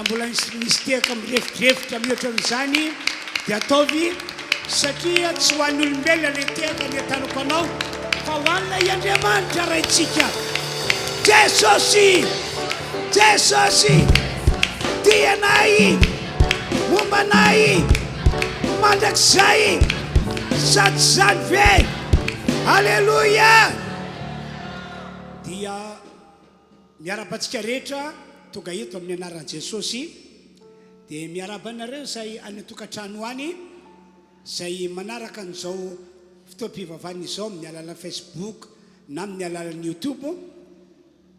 Raha mbola misy tehaka mirefodrefotra mihoatra noho izany dia ataovy satria tsy ho an'ny olombelona ilay tehaka nentaniko anao fa ho an'ilay Andriamanitra Raintsika. Jesosy! Jesosy! Tia anay! Momba anay! Mandrakizay! Sa tsy izany ve? Aleloia! Dia Miarahaba antsika rehetra tonga eto amin'ny anaran'i Jesosy. Dia miarahaba anareo izay any an-tokantrano any, izay manaraka an'izao fotoam-pivavahana izao amin'ny alalan'ny Facebook na amin'ny alalan'ny YouTube.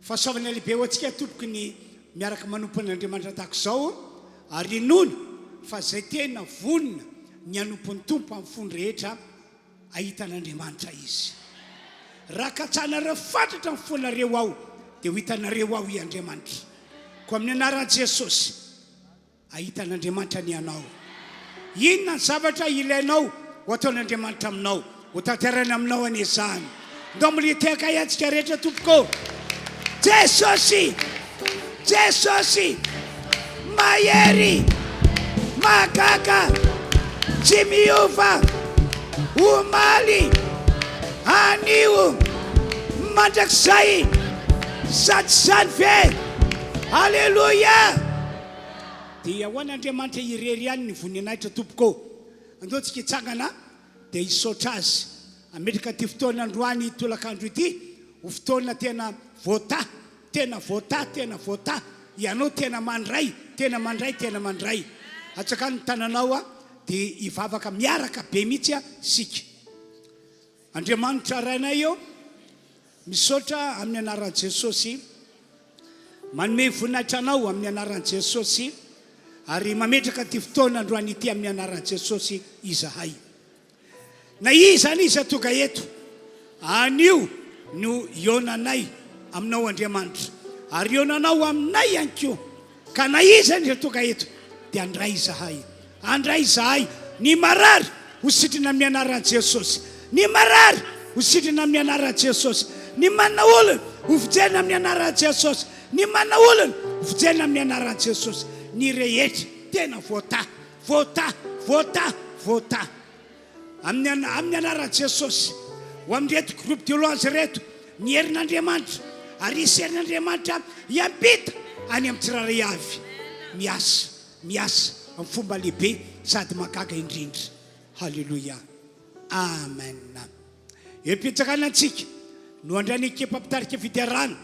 Fahasoavana lehibe ho antsika tompoko ny miaraka manompo an'Andriamanitra tahaka izao, ary inoana fa izay tena vonona ny hanompo ny Tompo amin'ny fony rehetra, Hahita an'Andriamanitra izy. Raha katsahanareo fatratra ny fonareo ao, dia ho hitanareo ao i Andriamanitra. Koa amin'ny anaran'i Jesosy, hahita an'Andriamanitra anie ianao. Inona ny zavatra ilainao ho ataon'Andriamanitra aminao? Ho tanterahiny aminao anie izany. Ndao militehaka ahy antsika rehetra tompoko ô. Jesosy! Jesosy! Mahery! Mahagaga! Tsy miova! Omaly! Anio! Mandrakizay! Sa tsy izany ve? Aleloia! Dia ho an'Andriamanitra irery ihany ny voninahitra tompoko ô. Andao tsika hitsangana dia hisaotra Azy. Hametraka ity fotoana androany tolakandro ity ho fotoana tena voatahy, tena voatahy, tena voatahy. Ianao tena mandray, tena mandray, tena mandray. Atsakano ny tananao dia hivavaka miaraka be mihitsy isika. Andriamanitra Rainay ô, misaotra amin'ny anaran'i Jesosy, manome voninahitra Anao amin'ny anaran'i Jesosy, ary mametraka ity fotoana androany ity amin'ny anaran'i Jesosy izahay. Na iza n'iza tonga eto, anio no hihaonanay aminao Andriamanitra, ary hihaonanao aminay ihany koa. Ka na iza n'iza tonga eto, dia handray izahay. Handray izahay. Ny marary ho sitrana amin'ny anaran'i Jesosy. Ny marary ho sitrana amin'ny anaran'i Jesosy. Ny manana olana ho vonjena amin'ny anaran'i Jesosy. Ny manana olana ho vonjena amin'ny anaran'i Jesosy. Ny rehetra tena voatahy. Voatahy, voatahy, voatahy. Amin'ny amin'ny anaran'i Jesosy. Ho amin'ireto groupe de louange ireto, ny herin'Andriamanitra, ary hisy herin'Andriamanitra hiampita any amin'ny tsirairay avy. Miasa, miasa amin'ny fomba lehibe sady mahagaga indrindra. Haleloia. Amen. Eo am-pitsakana antsika no handray ny ekipa mpitarika fiderana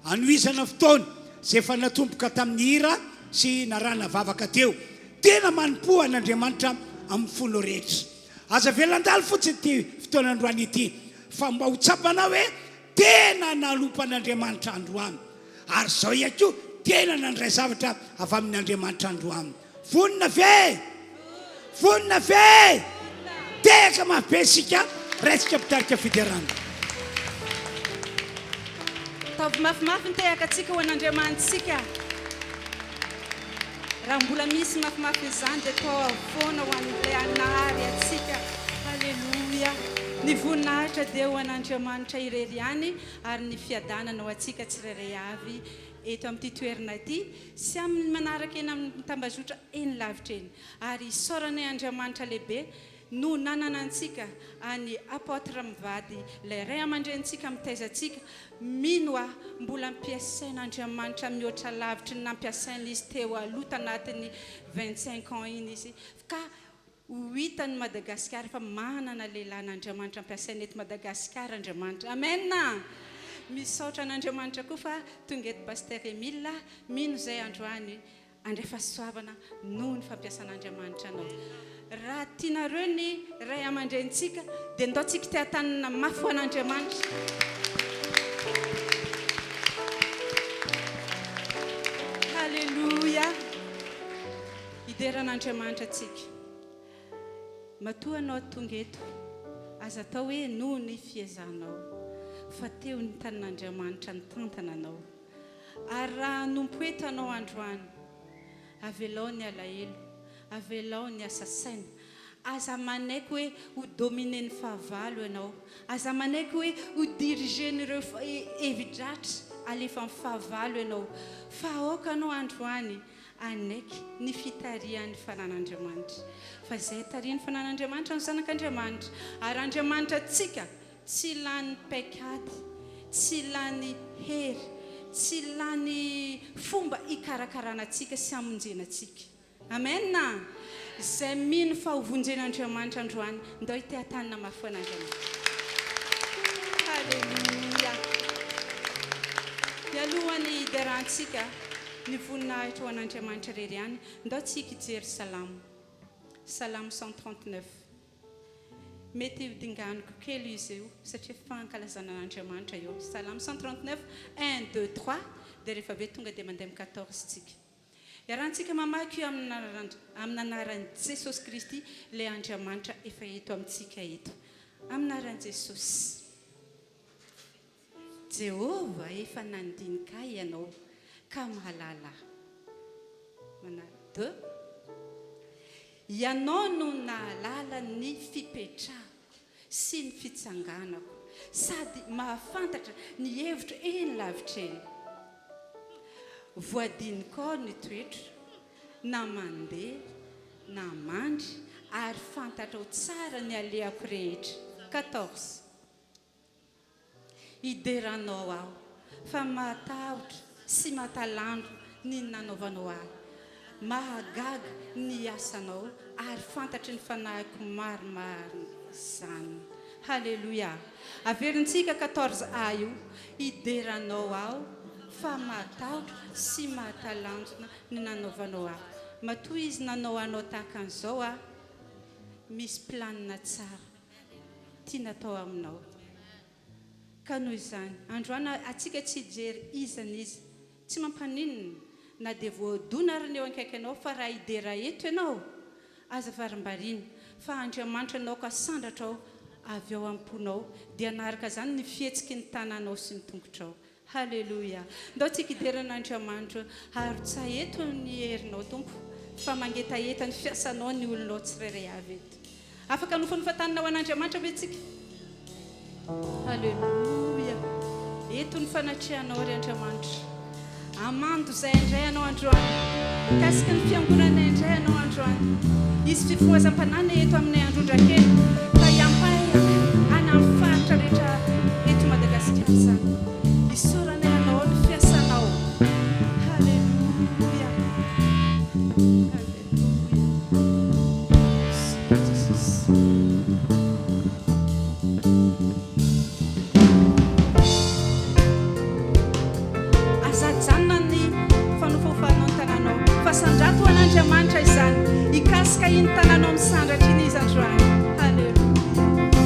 hanohizana fotoana izay efa natomboka tamin'ny hira sy narahana vavaka teo. Tena manompoa an'Andriamanitra amin'ny fonao rehetra. Aza avela handalo fotsiny ity fotoana androany ity fa mba ho tsapanao hoe tena nanompo an'Andriamanitra androany ary izao ihany koa tena nandray zavatra avy amin'Andriamanitra androany. Vonona ve? Vonona ve? Tehaka mafy be isika, raisika mpitarika fiderana. Ataovy mafimafy ny tehakantsika ho an'Andriamanitsika. Raha mbola misy mafimafin'izany dia ataovy foana ho an'ilay Nahary antsika. Haleloia! Ny voninahitra dia ho an'Andriamanitra irery ihany ary ny fiadanana ho antsika tsirairay avy eto amin'ity toerana ity sy amin'ny manaraka eny amin'ny tambazotra eny lavitra eny. Ary isaoranay Andriamanitra lehibe no nanana antsika any Apotre mivady ilay ray aman-drenintsika mitaiza antsika, mino aho mbola ampiasain'Andriamanitra mihoatra lavitry ny nampiasainy izy teo aloha tanatin'ny 25 ans iny izy ka Ho hitan'i Madagasikara fa manana lehilahin'Andriamanitra ampiasaina eto Madagasikara Andriamanitra. Amen! Misaotra an'Andriamanitra koa fa tonga eto Pasteur Emile, mino izay androany handray fahasoavana noho ny fampiasan'Andriamanitra anao. Raha tianareo ny ray aman-drenintsika dia ndao tsika te-hatanana mafy ho an'Andriamanitra. Haleloia! Hidera an'Andriamanitra tsika. Matoa anao tonga eto, aza atao hoe noho ny fiezahanao, fa teo ny tanin'Andriamanitra nitantana anao. Ary raha hanompo eto anao androany, avelao ny alahelo, avelao ny asa saina. Aza manaiky hoe ho dominer-n'ny fahavalo ianao. Aza manaiky hoe ho diriger-n'ireo hevi-dratsy alefan'ny fahavalo ianao. Fa aoka anao androany. Hanaiky ny fitarihan'ny fanan'Andriamanitra. Fa izay tarihin'ny fanan'Andriamanitra no zanak'Andriamanitra. Ary Andriamanitra antsika tsy lany paikady, tsy lany hery, tsy lany fomba hikarakarana antsika sy hamonjena antsika. Amen! Izay mino fa ho vonjen'Andriamanitra androany, ndao hiteha-tanana mafy ho an'Andriamanitra. Haleloia! Mialohan'ny hiderantsika ny voninahitra ho an'Andriamanitra irery ihany, ndao tsika hijery Salamo. Salamo 139. Mety ho dinganiko kely izy io satria fankalazana an'Andriamanitra io. Salamo 139, un, deux, trois, dia rehefa avy eo tonga dia mandeha amin'ny 14 tsika. Iarahantsika mamaky io amin'ny anaran'i Jesosy Kristy ilay Andriamanitra efa eto amintsika eto. Amin'ny anaran'i Jesosy. Jehovah efa nandinika ahy ianao ka mahalala ahy. Manara. Deux. Ianao no nahalala ny fipetrahako sy ny fitsanganako, sady mahafantatra ny hevitro eny lavitra eny. Voadinikao ny toetro, na mandeha na mandry, ary fantatrao tsara ny alehako rehetra. 14. Hidera Anao aho, fa mahatahotra sy mahatalanjona ny nanaovanao ahy. Mahagaga ny asanao ary fantatry ny fanahiko marimarina izany. Haleloia! Averintsika 14 A io, Hidera Anao aho, fa mahatahotra sy mahatalanjona ny nanaovanao ahy. Matoa Izy nanao anao tahaka an'izao aho, misy planina tsara. tiana atao aminao. Ka noho izany, androany atsika tsy hijery iza n'iza, tsy mampaninona na dia voadona ary ny eo ankaiky anao fa raha hidera eto ianao, aza varimbariana fa Andriamanitra anao ka sandratrao avy ao am-ponao dia hanaraka izany ny fihetsiky ny tananao sy ny tongotrao. Haleloia! Ndao tsika hidera an'Andriamanitra. Arotsahy eto ny herinao Tompo fa mangetaheta ny fiasanao ny olonao tsirairay avy eto. Afaka hanofanofa tanana ho an'Andriamanitra ve tsika? Haleloia! Eto ny fanatrehanao ry Andriamanitra. Amando izay indray Ianao androany. Mikasika ny fiangonanay indray Ianao androany. Hisy fifohazam-panahy ny eto aminay Androndrakely ka hiampahaka any amin'ny faritra rehetra eto Madagasikara izany. Isaoranay Anao ny fiasanao. Haleloia. Haleloia. Misaotra Jesosy. Aza ajanona ny fanofaofanao ny tananao, fa sandrato ho an'Andriamanitra izany. Hikasika iny tananao misandratra iny Izy androany. Haleloia. Haleloia.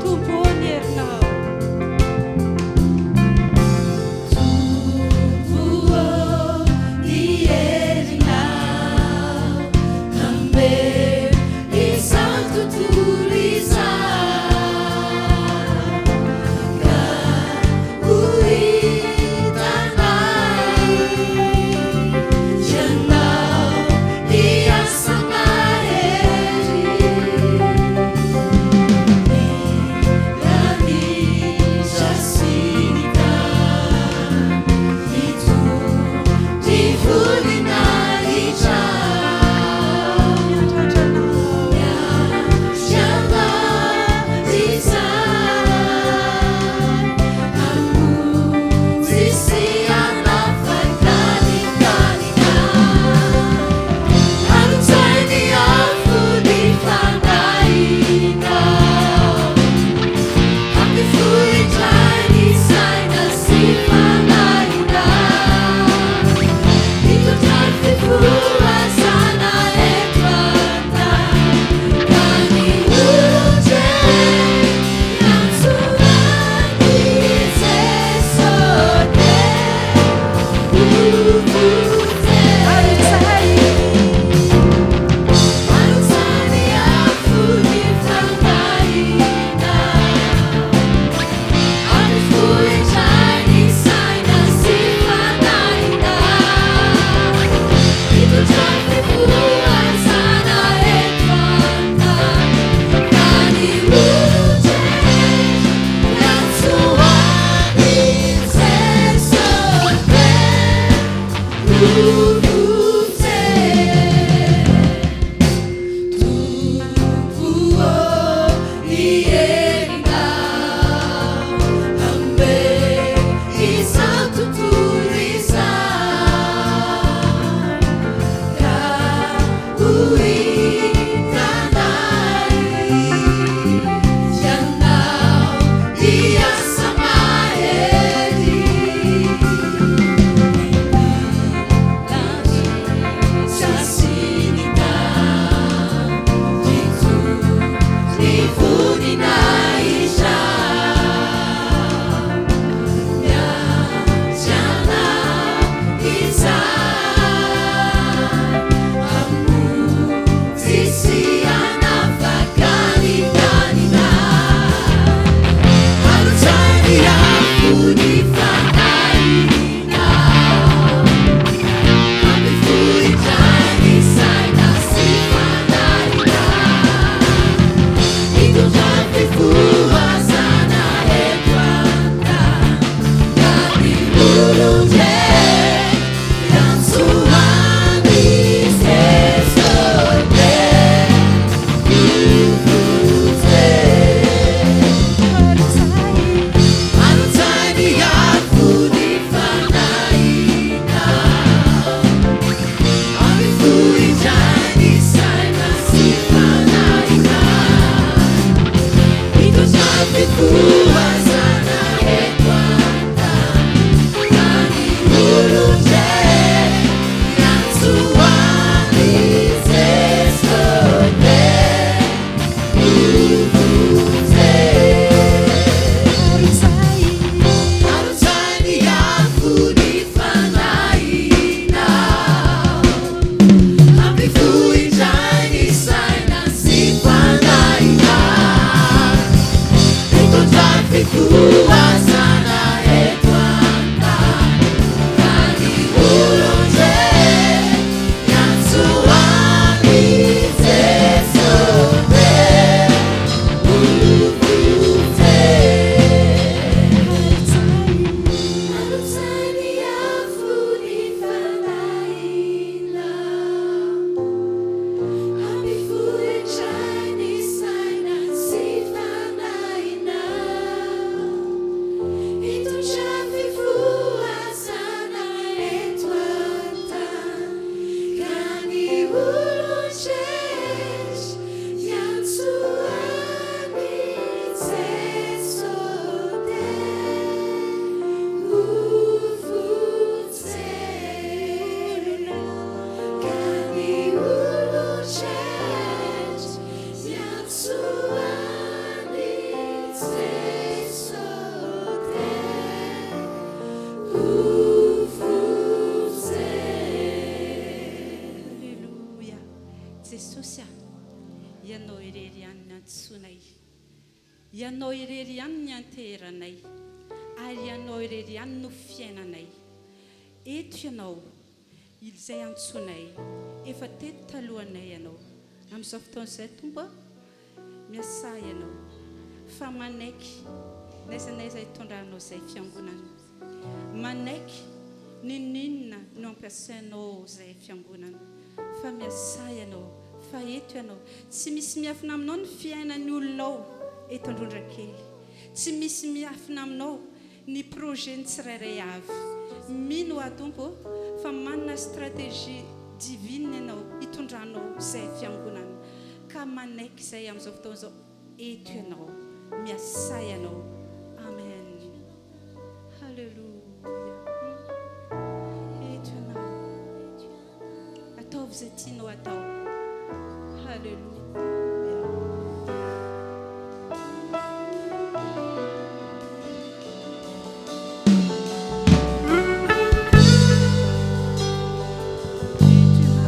Tompo ô, ny herinao. Tompo ô, ny herinao. Hameno izao tontolo izao, ka ho hitanay. Aleloia. Jesosy a, Ianao irery ihany ny antsoinay. Ianao irery ihany ny ianteheranay. Ary Ianao irery ihany no fiainanay. Eto Ianao, izay antsoinay. Efa teto talohanay Ianao. Amin'izao fotoana izao Tompo a, miasà Ianao. Fa manaiky n'aiza n'aiza hitondranao izay fiangonana. Manaiky n'inon'inona no ampiasainao izay fiangonana. Fa miasà Ianao, fa eto Ianao. Tsy misy miafina aminao ny fiainan'ny olonao eto Androndrakely. Tsy misy miafina aminao ny projet ny tsirairay avy. Mino aho Tompo ô fa manana stratégie divine Ianao hitondranao izay fiangonana. Ka manaiky izay amin'izao fotoana izao eto Ianao. Miasà Ianao. Amen. Haleloia. Eto Ianao. Ataovy izay tianao atao. Haleloia. Eto Ianao. Haleloia.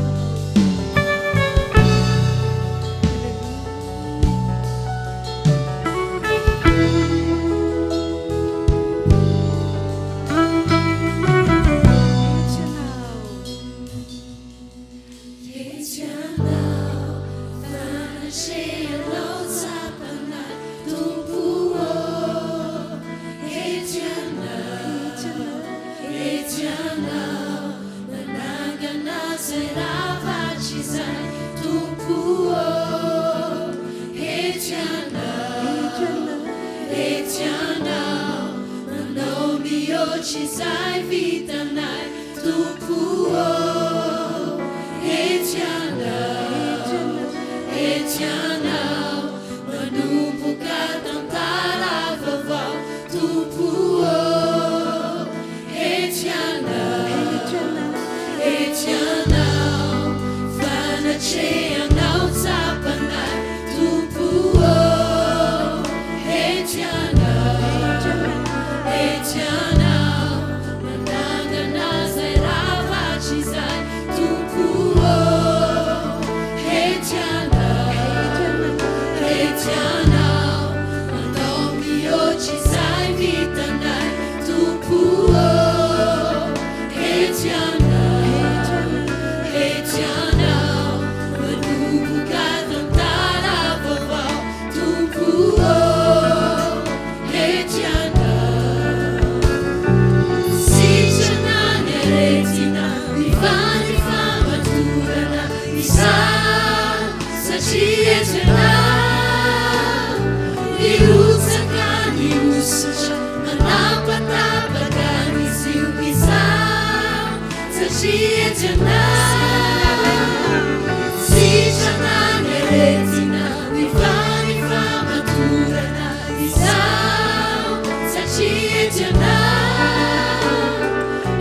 Eto Ianao. Eto Ianao, fanatrehanao tsapanay, Tompo ô. Eto Ianao, eto Ianao, nanangana izay rava hatrizay, Tompo ô. Eto Ianao, eto Ianao, manao mihoatra izay vitanay, Tompo ô. Eto Ianao, eto Ianao, manomboka tantara vaovao, Tompo ô. Eto Ianao, eto Ianao, fanatrehanao tsapanay, Tompo ô. Eto Ianao, eto Ianao, manangana izay rava hatrizay, Tompo ô. Eto Ianao, eto Ianao, manao mihoatra izay vitanay, Tompo ô. Eto Ianao, eto Ianao, manomboka tantara vaovao, Tompo ô. Eto Ianao. Sitrana ny aretina, mivaha ny famatorana, izany satria eto Ianao. Mirotsaka ny hosotra, manapatapaka ny zioga, izany satria eto Ianao. Sitrana ny aretina, mivaha ny famatorana, izany satria eto Ianao.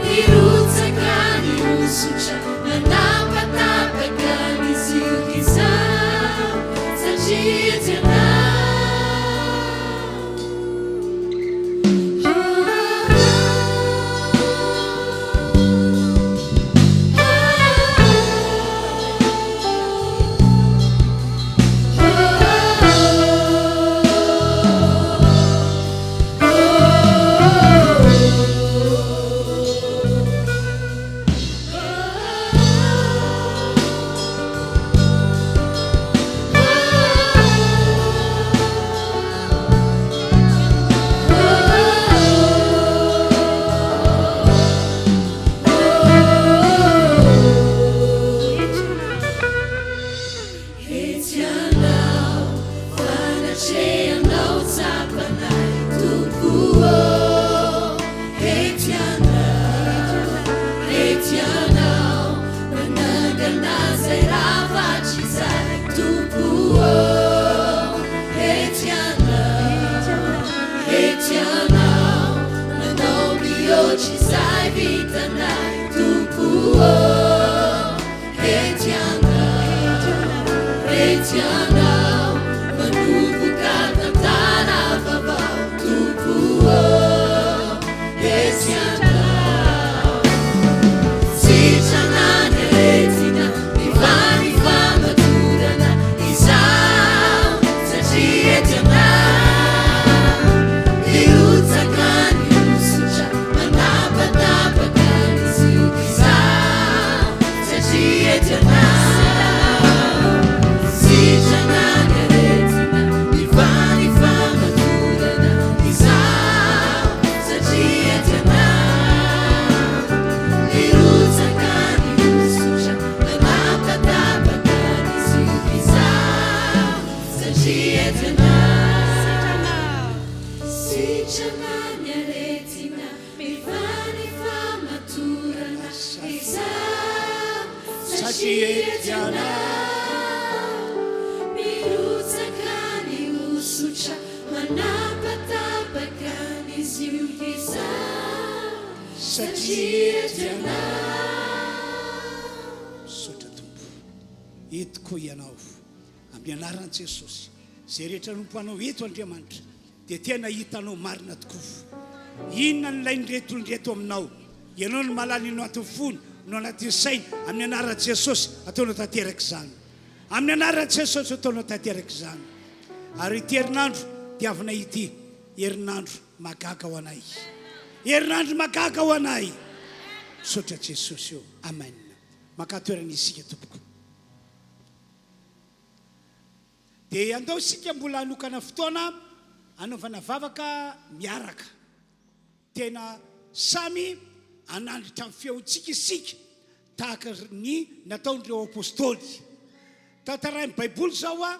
Mirotsaka ny hosotra, manapatapaka ny zioga, izany satria eto Ianao. Sitrana. Sitrana ny aretina, mivaha ny famatorana, izaho satria eto ianao. Mirotsaka ny hosotra, manapatapaka ny zioga, izaho satria eto ianao. Misaotra Tompo. Eto koa ianao. Amin'ny anaran'i Jesosy, izay rehetra hanompo Anao eto Andriamanitra, dia tena hitanao marina tokoa. Inona no ilain'ireto olona ireto aminao? Ianao no mahalala ny anatin'ny fony, no anatin'ny sainy. Amin'ny anaran'i Jesosy, ataonao tanteraka izany. Amin'ny anaran'i Jesosy, ataonao tanteraka izany. Ary ity herinandro diavinay ity, herinandro mahagaga ho anay. Herinandro mahagaga ho anay. Misaotra Jesosy ô. Amen. Makà toerana isika tompoko. Dia andao isika mbola hanokana fotoana hanaovana vavaka miaraka. Tena samy hanandratra ny feontsika isika tahaka ny nataon'ireo apostoly. Tantarain'ny Baiboly izao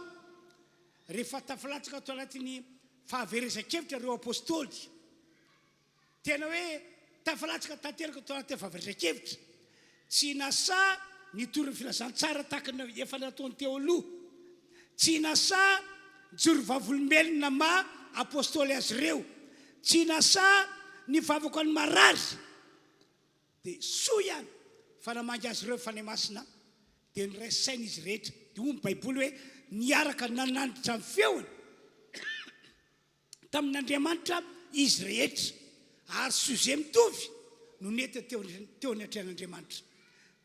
rehefa tafalatsaka tao anatin'ny fahaverezan-kevitra ireo apostoly. Tena hoe tafalatsaka tanteraka tao anatin'ny fahaverezan-kevitra. Tsy nasahy nitory ny filazantsara tahaka ny efa nataony teo aloha. Tsy nasahy nijoro vavolombelona maha apostoly azy ireo. Tsy nasahy nivavaka ho an'ny marary. Dia soa ihany fa namangy azy ireo ny Fanahy Masina, dia niray saina izy rehetra. Dia hoy ny Baiboly hoe, Niaraka nanandratra ny feony. Tamin'Andriamanitra izy rehetra, ary sujet mitovy no nentiny teo teo anatrehan'Andriamanitra.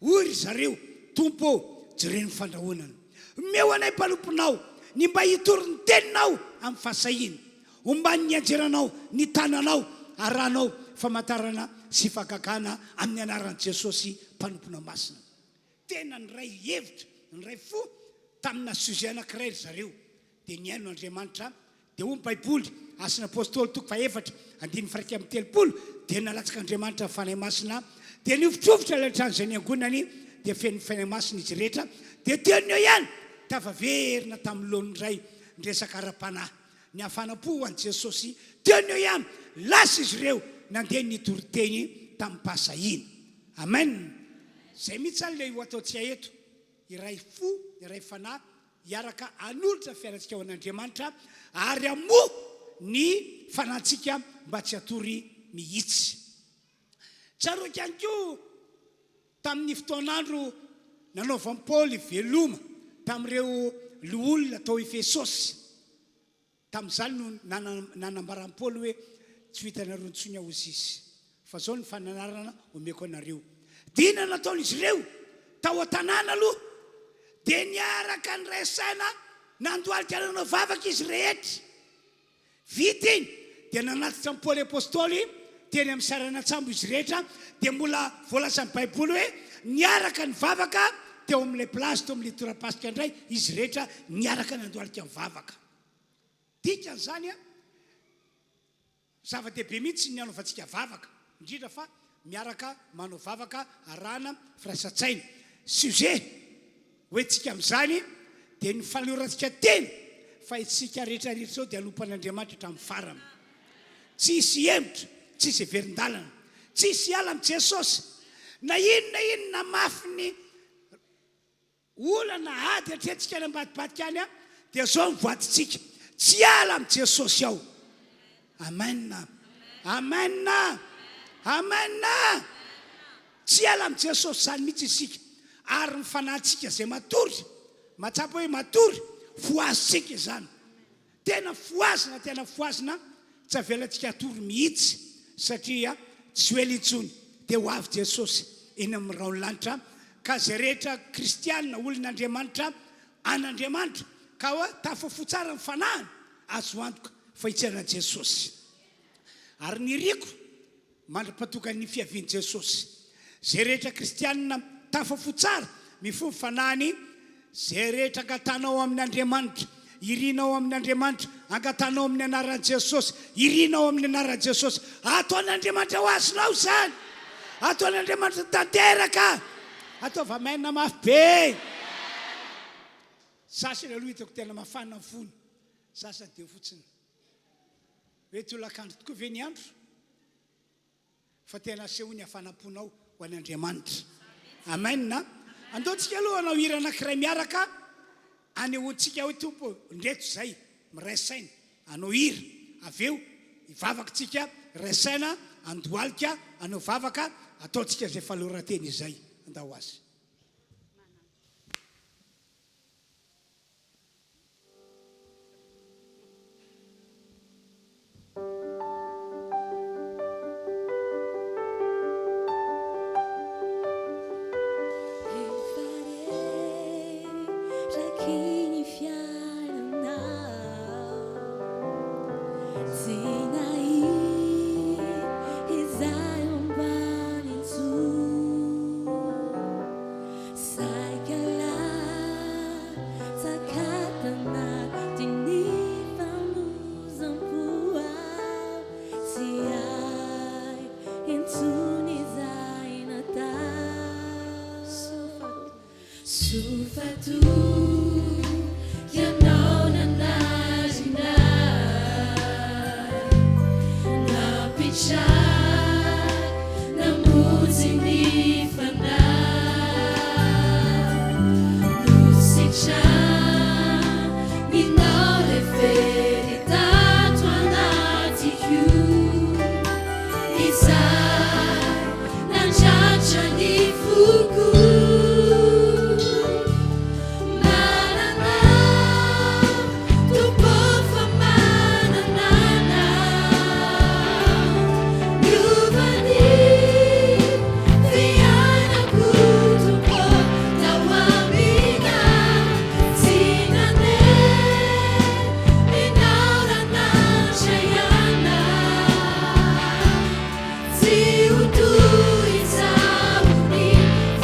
Hoy ry zareo, Tompo ô, jereo ny fandrahonana. Omeo anay mpanomponao ny mba hitory ny teninao amin'ny fahasahiana. Omban'ny nianjeranao ny tananao, arahanao famantarana sy fahagagana amin'ny anaran'i Jesosy mpanomponao masina. Tena niray hevitra, niray fo tamina sujet anankiray ry zareo. Dia nihaino Andriamanitra. Dia hoy ny Baiboly, Asan'ny Apostoly toko fahefatra, andininy faha-31, Dia nalatsak'Andriamanitra ny Fanahy Masina, dia nihovitrovitra ilay trano izay niangonany, dia feno ny Fanahy Masina izy rehetra, dia teo no eo ihany, tafaverina tamin'ny laoniny indray ny resaka ara-panahy, ny hafanam-po ho an'i Jesosy, teo no eo ihany, lasa izy ireo nandeha nitory teny tamim-pahasahiana. Amen! Izay mihitsy izany ilay ho ataontsika eto, iray fo, iray fanahy, hiaraka hanolotra ny fiainantsika ho an'Andriamanitra ary hamoha ny fanantsika mba tsy hatory mihitsy. Tsaroako ihany koa tamin'ny fotoan'andro nanaovan'i Paoly veloma tamin'ireo loholona tao Efesosy. Tamin'izany no nanambaran'i Paoly hoe, Tsy ho hitanareo intsony aho, hozy izy, fa izao no fananarana omeko anareo. Dia inona no nataon'izy ireo? Tao an-tanàna aloha, dia niaraka niray saina nandohalika nanao vavaka izy rehetra. Vita iny, dia nanatitra an'i Paoly Apostoly teny amin'ny saranan-tsambo izy rehetra, dia mbola voalazan'ny Baiboly hoe niaraka nivavaka teo amin'ilay plage, teo amin'ilay torapasika indray izy rehetra niaraka nandohalika nivavaka. Dikan'izany, zava-dehibe mihitsy ny hanaovantsika vavaka, indrindra fa miaraka manao vavaka arahana firaisan-tsaina. Sujet hoentintsika amin'izany dia ny fanolorantsika tena fa isika rehetra rehetra izao dia hanompo an'Andriamanitra hatramin'ny farany. Tsy hisy hihemotra, tsy hisy hiverin-dalana, tsy hisy hiala amin'i Jesosy. Na inona inona mafy ny Olana, ady atrehantsika any ambadibadika any dia zao ny voadintsika, tsy hiala amin'i Jesosy aho. Amen. Amen. Amen. Tsy hiala amin'i Jesosy izany mihitsy isika. Ary ny fanahintsika izay matory, mahatsapa hoe matory, fohazintsika izany. Tena fohazina, tena fohazina, tsy avelantsika hatory mihitsy satria tsy ho ela intsony dia ho avy Jesosy eny amin'ny rahon'ny lanitra ka izay rehetra kristiana, olon'Andriamanitra, an'Andriamanitra ka hoa tafafoha tsara ny fanahiny, azo antoka fa hitsena an'i Jesosy. Ary niriko Mandra-patokan'ny fiavian'i Jesosy. Izay rehetra kristianina tafafoha tsara, mifoha ny fanahiny, izay rehetra angatanao amin' Andriamanitra, irinao amin' Andriamanitra, angatanao amin'ny anaran'i Jesosy, irinao amin'ny anaran'i Jesosy, ataon'Andriamanitra ho azonao izany! Ataon'Andriamanitra tanteraka! Ataovy amen mafy be! Sasany aloha hitako tena mafana ny fony. Sasany dia fotsiny. Hoe tolakandro tokoa ve ny andro? Fa tena asehoy ny hafanam-ponao ho an' Andriamanitra. Amen a! Andao tsika aloha hanao hira anankiray miaraka anehoantsika hoe Tompo ô, ndreto izay, miray saina, hanao hira, avy eo hivavaka tsika, hiray saina, handohalika, hanao vavaka, ataontsika izay faloran-teny izay. Andao ho azy. Efa reraky ny fiainana Tsy nahita izay ombany intsony Saika latsaka tanatin'ny famoizam-po aho, tsy haiko intsony izay natao. Soa fa toa ianao nanarina ahy, Nampitraka namonjy ny fanahy. Nositraninao ilay fery tato anatiko, izay nandratra ny foko. Manana Tompo fa manana Miova ny fiainako Tompo tao amina Tsy nandeha minaorana Traiana Tsy ho toy izao ny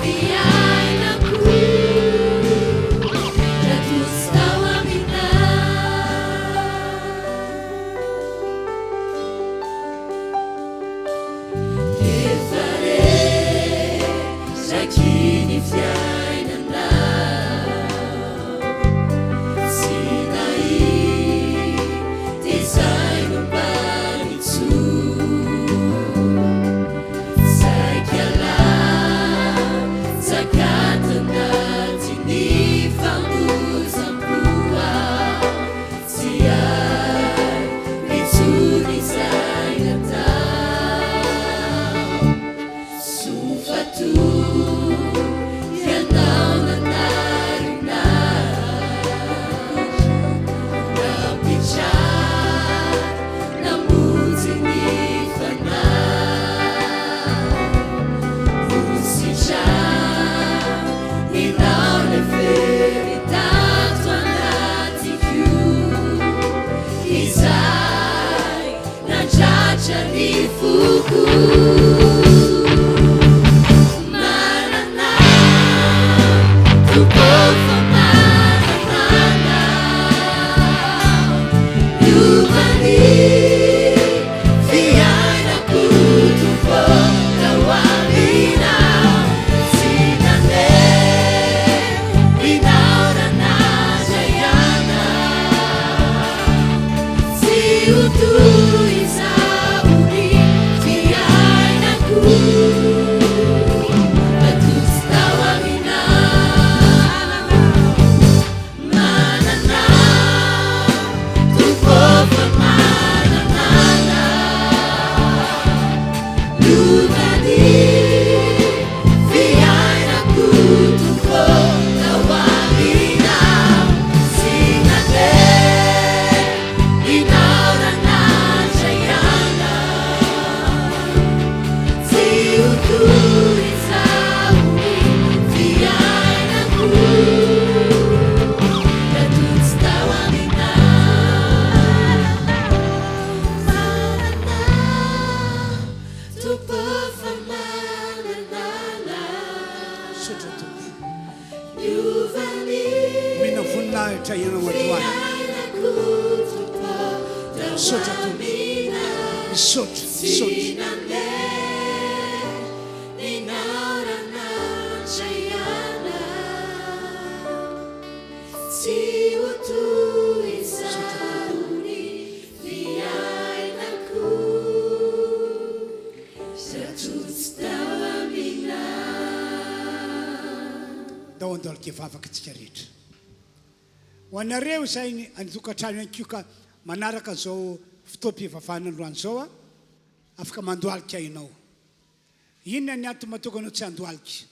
fiainako Raha toa tsy tao aminao. Efa reraky ny fiainana Tsy nahita izay nombany intsony Saika latsaka tanatin'ny famoizam-po aho Tsy haiko intsony izay natao Soa fa toa ianao nanarina ahy Nampitraka namonjy ny fanahy Hositraninao ilay fery tato anatiko Izay nandratra ny foko Manana Tompo fa manana Anao Miova ny fiainako Tompo tao aminao Tsy nandeha minaorana Jaiana Tsy ho toy izao ny fiainako Raha toa tsy tao aminao Manana Tompo fa manana Lova ny fiainako Tompo tao aminao Tsy nandeha ninaorana Jaiana Tsy ho toy izao ny fiainako Raha toa tsy tao aminao Manana Tompo fa manana Misaotra Tompo. Miova ny Omena voninahitra Ianao androany. fiainako Tompo tao Misaotra Tompo. aminao Misaotra, Tsy misaotra. nandeha ninaorana Jaiana Tsy ho toy Misaotra izao Tompo. Andohalika hivavaka isika rehetra. Ho anareo izay any an-tokantrano ihany koa ka manaraka an'izao fotoam-pivavahana androany izao, afaka mandohalika ianao. Inona ny antony mahatonga anao tsy handohalika?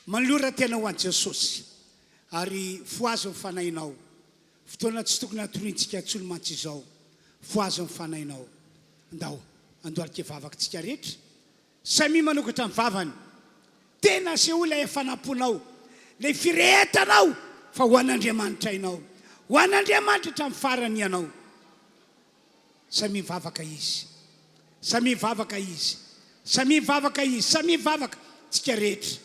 Manolora tena ho an'i Jesosy ary fohazo ny fanahinao. Fotoana tsy tokony hatoriantsika intsony mantsy izao. Fohazo ny fanahinao. Ndao handohalika hivavaka isika rehetra. Samia manokatra ny vavany. Tena asehoy ilay hafanam-ponao, ilay firehetanao fa ho an'Andriamanitra ianao. Ho an'Andriamanitra hatramin'ny farany ianao. Samia mivavaka izy. Samia mivavaka izy. Samia mivavaka izy. Samia mivavaka tsika rehetra.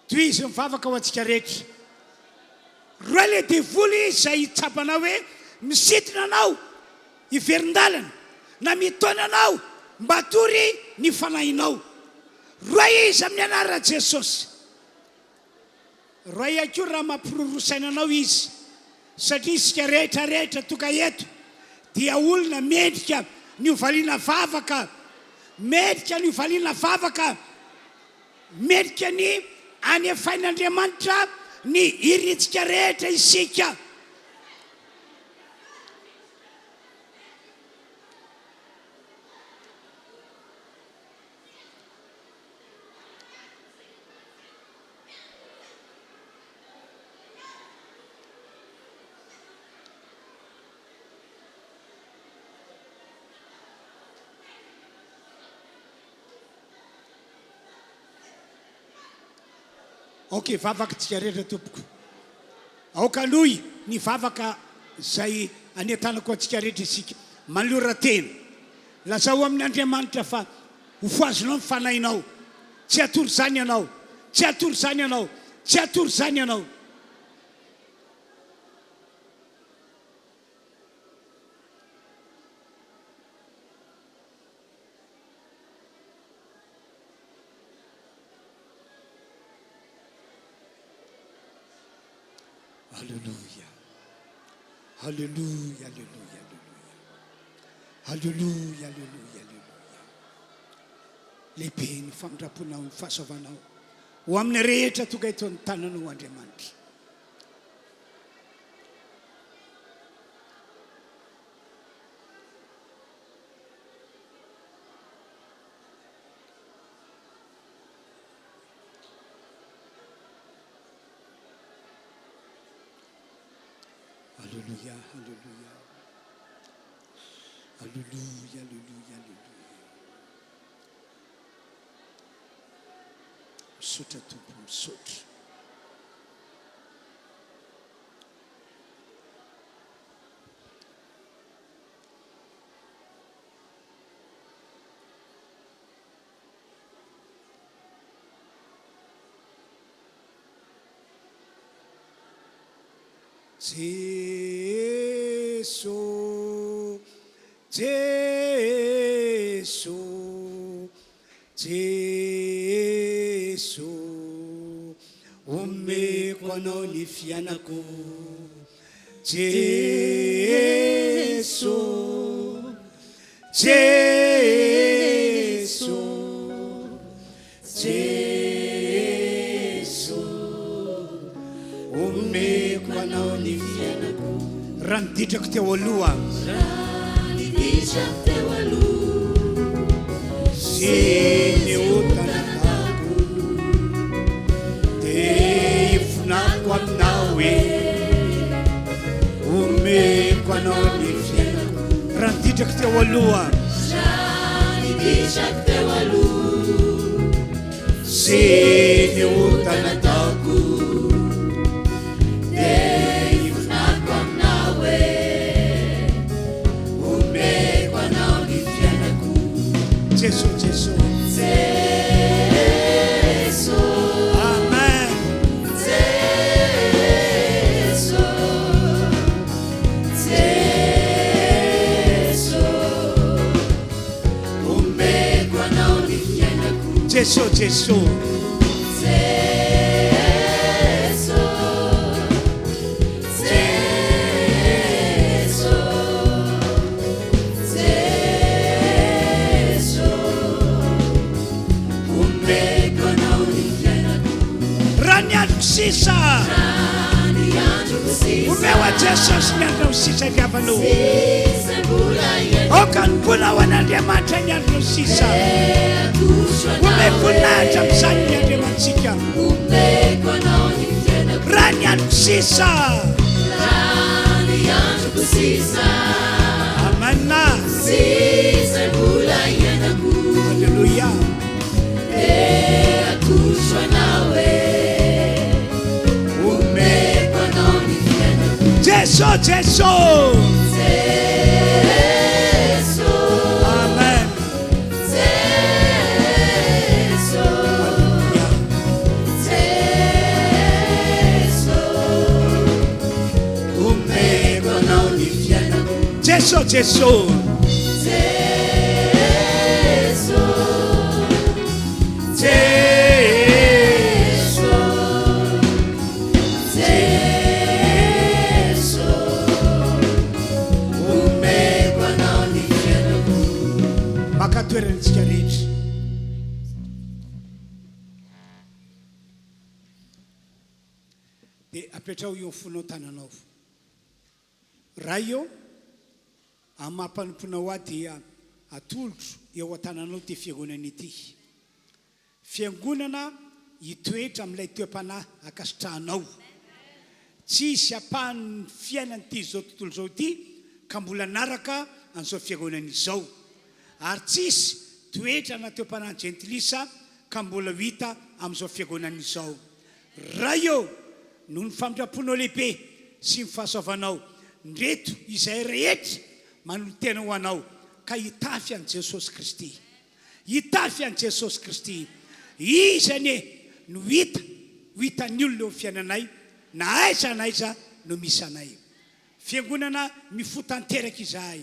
Tohizo ny vavaka ho antsika rehetra. Roa ilay devoly izay tsapanao hoe misintona anao hiverin-dalana na mitaona anao mba hatory ny fanahinao. Roa izy amin'ny anaran'i Jesosy. Roa ihany koa raha mampiroroa saina anao izy satria isika rehetra rehetra tonga eto dia olona mendrika ny ho valiana vavaka, mendrika ny ho valiana vavaka. Mendrika ny hanefain'Andriamanitra ny irintsika rehetra isika. Aoka hivavaka tsika rehetra tompoko. Aoka hanohy ny vavaka izay anentanako antsika rehetra isika. Manolora tena. Lazao amin' Andriamanitra fa hofohazinao ny fanahinao. Tsy hatory izany ianao. Tsy hatory izany ianao. Tsy hatory izany ianao. Aleloia. Aleloia, aleloia, aleloia. Aleloia, aleloia, aleloia. Lehibe ny famindram-ponao, ny fahasoavanao. Ho amin'ny rehetra tonga eto ny tananao Andriamanitra. Aleloia, aleloia. Aleloia, aleloia, aleloia. Misaotra Tompo, misaotra. Jeso, Jeso, Jeso, omeko Anao ny fiainako. Jeso, Jeso, Jeso, omeko Anao ny fiainako. Raha ny ditrako teo aloha. Raha ny ditrako teo aloha. Sy ny ota nataoko. Dia ifonako aminao e. Omeko Anao ny fiainako. Raha ny ditrako teo aloha. Raha ny ditrako teo aloha. Sy ny ota nataoko. Dia ifonako aminao e. Omeko Anao ny fiainako. Jeso Jeso. Jeso. Amen. Jeso. Jeso. Omeko Anao ny fiainako. Jeso Jeso. Jeso. Jeso. Jeso. Omeko Anao ny fiainako. Raha ny androko sisa. Raha ny androko sisa. Omeo an'i Jesosy ny andronao sisa ry havana o. Sisa mbola iainako. Aoka hanompoana ho an'Andriamanitra ny andronao sisa. Dia atolotro Anao Omeo voninahitra e. amin'izany ny Andriamanitsika. Omeko Anao ny fiainako. Raha ny androko sisa. Raha ny androko sisa. Amen. Sisa mbola iainako. Alléluia. Dia atolotro Anao e. Omeko Anao ny fiainako. Jeso, Jeso. Jeso. Amen. Jeso. Alléluia. Jeso. Omeko Anao ny fiainako. Jeso, Jeso. Jeso. Jeso. Jeso. Omeko Anao ny fiainako. Maka toerana antsika rehetra. Dia apetraho eo fonao tananao. Ray ô, amin'ny maha mpanomponao ahy dia atolotro eo an-tananao ity fiangonana ity. Fiangonana hitoetra amin'ilay toe-panahy ankasitrahanao. Tsy hisy ampahan'ny fiainan'ity izao tontolo izao ity ka mbola hanaraka an'izao fiangonana izao. Ary tsy hisy toetra na toe-panahy jentilisa ka mbola ho hita amin'izao fiangonana izao. Ray ô, noho ny famindram-ponao lehibe sy ny fahasoavanao, ndreto izahay rehetra manolo-tena ho Anao ka hitafy an'i Jesosy Kristy. Hitafy an'i Jesosy Kristy. Izy anie no hita ho hitan'ny olona eo amin'ny fiainanay na aiza na aiza no misy anay. Fiangonana mifoha tanteraka izahay.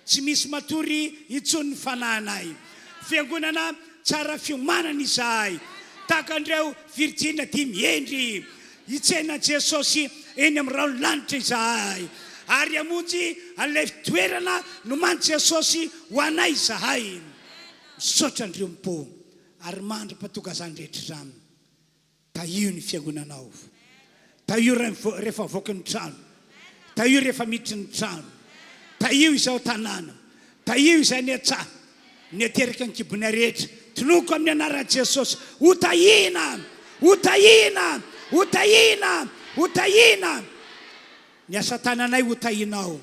Tsy misy matory intsony ny fanahinay. Fiangonana tsara fiomanana izahay. Tahaka an'ireo virjina dimy hendry. Hitsena an'i Jesosy eny amin'ny rahon'ny lanitra izahay. Ary hamonjy an'ilay toerana nomanin'i Jesosy ho anay izahay. Misaotra Andriompo ary mandra-pahatonga izany rehetra izany. Tahio ny fiangonanao. Tahio rehefa avoaky ny trano. Tahio rehefa miditry ny trano. Tahio izao tanàna. Tahio izay any an-tsaha. Ny ateraka ny kibonay rehetra. Tononiko amin'ny anaran'i Jesosy. Ho tahiana! Ho tahiana! Ho tahiana! Ho tahiana! Ny asa tananay ho tahianao.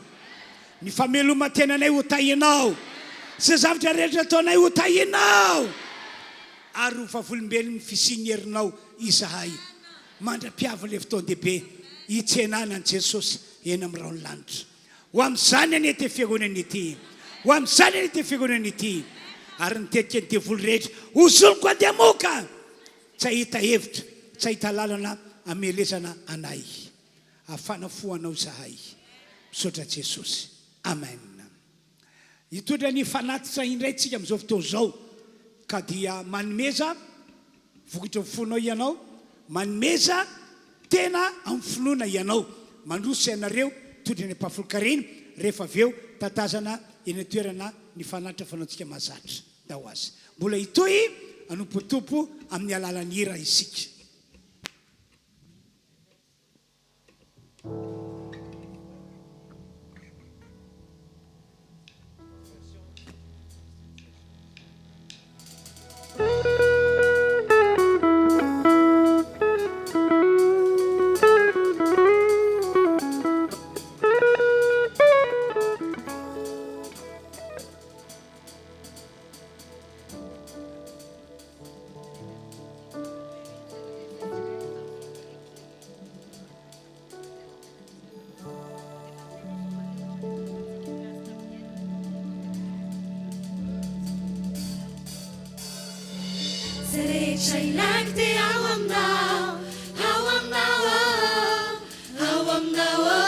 Ny fameloman-tenanay ho tahianao. Izay zavatra rehetra ataonay ho tahianao. Ary ho vavolombelon'ny fisian'ny herinao izahay mandra-piavin'ilay fotoan-dehibe hitsenana an'i Jesosy eny amin'ny rahon'ny lanitra. Ho amin'izany anie ity fiangonana ity. Ho amin'izany anie ity fiangonana ity. Ary ny tetika ny devoly rehetra hozoniko andemoka tsy hahita hevitra, tsy hahita lalana hamelezana anay. Hafana fo anao izahay. Misaotra Jesosy. Amen. Hitondra ny fanatitra indray tsika amin'izao fotoana izao ka dia manomeza vokatry ny fonao ianao, manomeza tena amin'ny finoana ianao. Mandroso ianareo tondra ny ampahafolon-karena rehefa avy eo tatazana eny an-toerana ny fanatitra fanaontsika mahazatra. Ndao azy. Mbola hitohy hanompo ny Tompo amin'ny alalan'ny hira isika. Zay rehetra ilaiko dia ao aminao, ao aminao oh, ao aminao oh.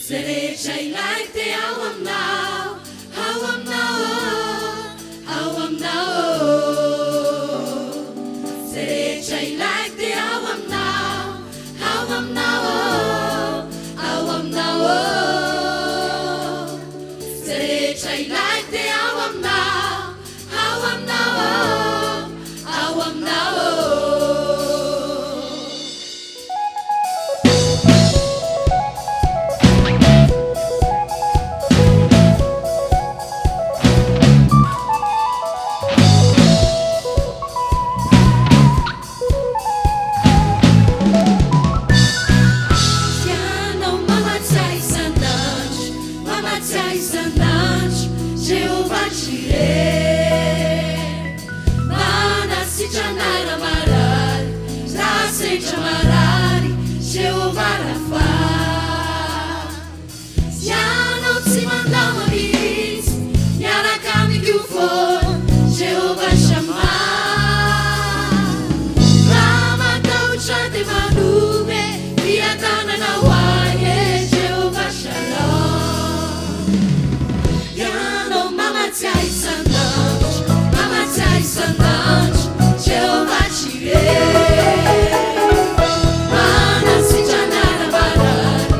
Zay rehetra ilaiko dia ao aminao, ao aminao oh, ao aminao oh. Zay rehetra ilaiko dia ao aminao, ao aminao oh, ao aminao oh. Zay rehetra ilaiko dia ao aminao, ao aminao oh, ao aminao oh. Ianao mamatsy isan'andro, mamatsy isan'andro, Jehovah Jireh. Manasitrana raha marary, raha sendra marary, Jehovah Rapha. Ianao tsy mandao ahy mihitsy, miaraka amiko foana, Jehovah Shammah. Raha matahotra dia manome fiadanana ho ahy e, Jehovah Shalom. Ianao mamatsy ahy isan'andro, mamatsy ahy isan'andro, Jehovah Jireh. Manasitrana raha marary.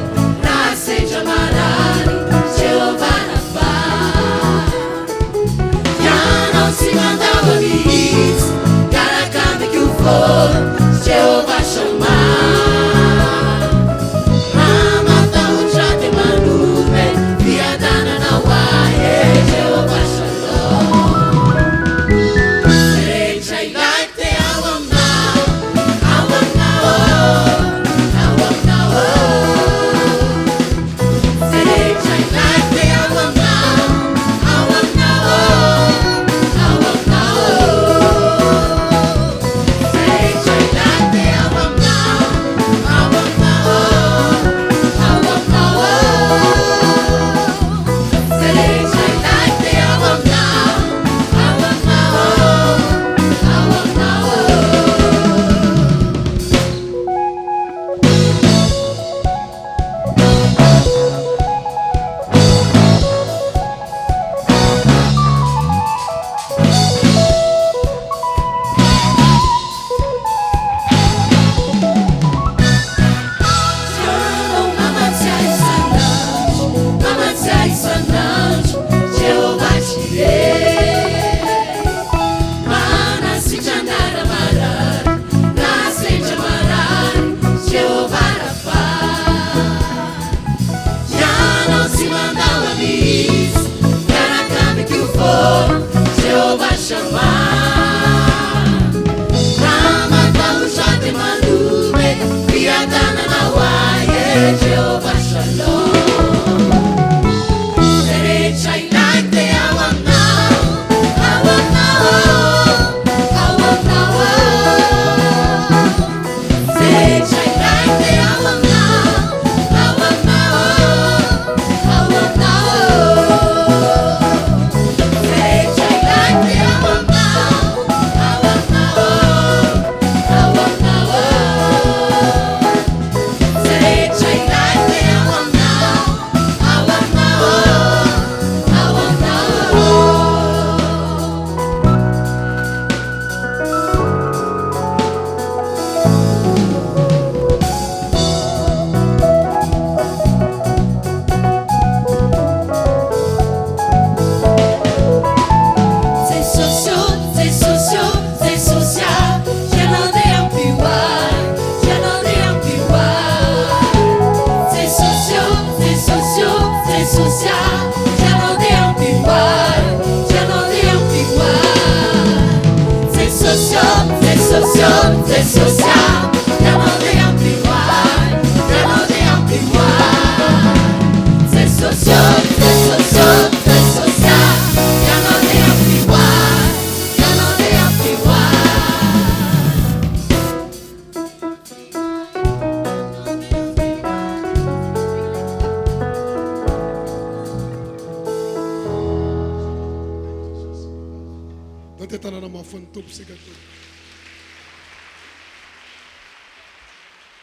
Tompo isika tompoko.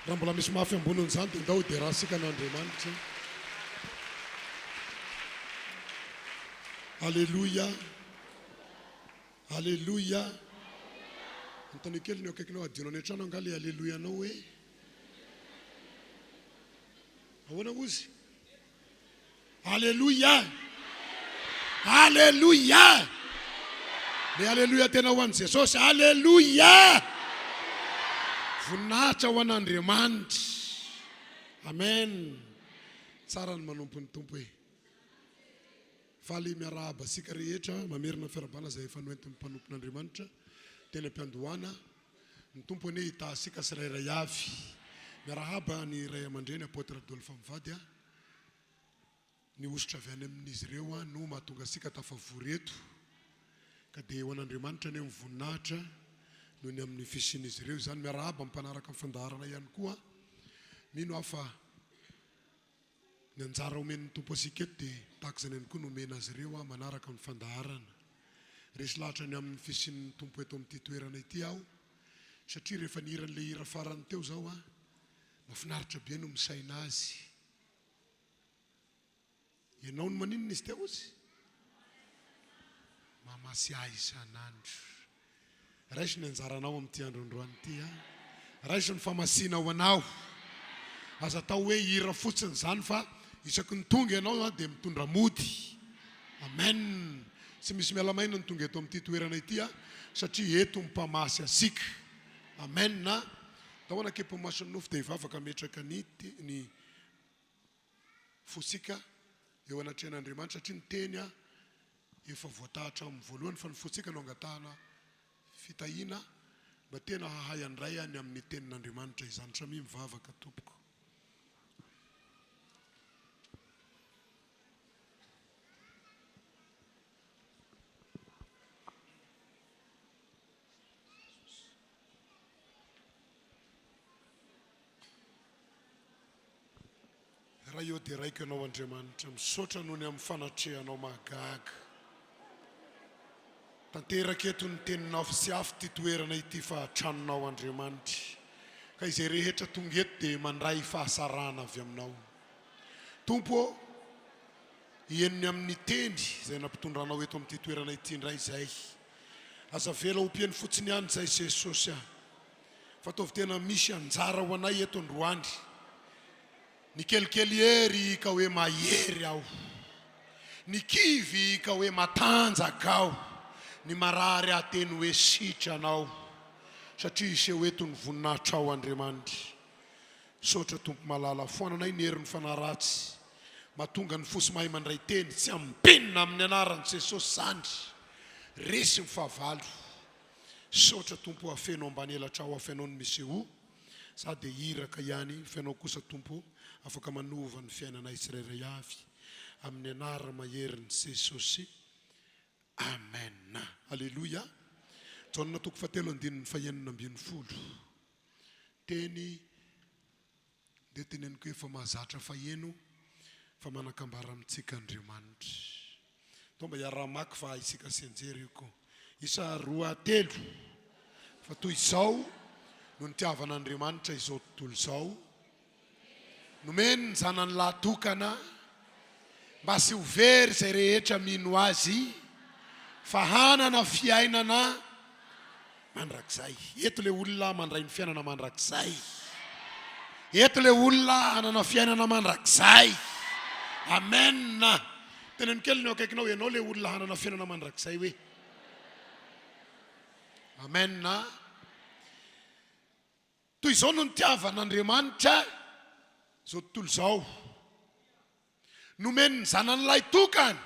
Raha mbola misy mafy ambonin'izany dia ndao hiderantsika an'Andriamanitra. Aleloia. Aleloia. Anontanio kely ny eo akaikinao, adino any an-trano angaha ilay aleloia-nao hoe? Ahoana hozy? Aleloia! Aleloia! Le aleloia tena ho an'i Jesosy. Aleloia! Voninahitra ho an'Andriamanitra. Amen. Tsara ny manompo ny Tompo e. Faly miarahaba antsika rehetra, mamerina ny fiarahabana izay efa noentin'ny mpanompon'Andriamanitra teny am-piandohana. Ny Tompo anie hitaha antsika tsirairay avy. Miarahaba ny ray aman-dreny Apôtre Adolphe mivady a. Ny hosotra avy any amin'izy ireo no mahatonga antsika tafavory eto. Ka dia ho an'Andriamanitra anie ny voninahitra noho ny amin'ny fisian'izy ireo izany. Miarahaba ny mpanaraka ny fandaharana ihany koa. Mino aho fa ny anjara omen'ny Tompo antsika eto dia tahaka izany ihany koa no omena azy ireo manaraka ny fandaharana. Resy lahatra ny amin'ny fisian'ny Tompo eto amin'ity toerana ity aho satria rehefa nihira an'ilay hira farany teo izao aho, mahafinaritra be no misaina azy. Ianao no maninona izy teo ozy? Mamasy ahy isan'andro. Raiso ny anjaranao amin'ity andro androany ity a. Raiso ny famasiana ho anao. Aza atao hoe hira fotsiny izany fa isaky ny tonga ianao dia mitondra mody. Amen. Tsy misy miala maina ny tonga eto amin'ity toerana ity a, satria eto ny mpamasy antsika. Amen. Ndao hanakipy ny mason'ny nofo dia hivavaka hametraka ny ny fontsika eo anatrehan'Andriamanitra satria ny teny efa voataha hatramin'ny voalohany fa ny fontsika no angatahana fitahiana mba tena hahay handray ny amin'ny tenin'Andriamanitra izany. Samia mivavaka tompoko. Ray ô deraiko Ianao Andriamanitra, misaotra noho ny amin'ny fanatrehanao mahagaga. Tanteraka eto ny teninao sy afo ity toerana ity fa tranonao Andriamanitra. Ka izay rehetra tonga eto dia mandray fahasarahana avy aminao. Tompo ô, heno ny amin'ny teny izay nampitondranao eto amin'ity toerana ity indray izay. Aza avela ho mpihaino fotsiny ihany izay Jesosy a. Fa ataovy tena misy anjara ho anay eto androany. Ny kelikely hery ka hoe mahery aho. Ny kivy ka hoe matanjaka aho. Ny marary aho teny hoe sitrana aho. Satria hiseho eto ny voninahitrao Andriamanitra. Misaotra Tompo malala. Foananay ny herin'ny fanahy ratsy. Mahatonga ny fo sy mahay mandray teny. Tsy ambinina amin'ny anaran'i Jesosy zany. Resy ny fahavalo. Misaotra Tompo o afeno ambany elatrao afenao ny misehoa za dia iraka ihany fa ianao kosa Tompo afaka manova ny fiainanay tsirairay avy amin'ny anara maherin'i Jesosy Amen Aleloia Jaona toko fahatelo andininy fahenina ambin'ny folo teny Dia teneniko efa mahazatra faheno fa manan-kambara amintsika Andriamanitra. Atao mba hiaraha-maka fa isika sy anjery io ko. Isa roa telo. Fa toy izao no nitiavan'Andriamanitra izao tontolo izao. Nomeny ny zanany lahy tokana mba sy ho very izay rehetra mino azy fa hanana fiainana mandrakizay. Eto le olona mandray ny fiainana mandrakizay. Eto le olona hanana fiainana mandrakizay. Amen. Teneno kely ny eo akaikinao, ianao le olona hanana fiainana mandrakizay hoe. Amen. Toy izao no nitiavan'Andriamanitra izao tontolo izao. Nomeny ny Zanany lahitokana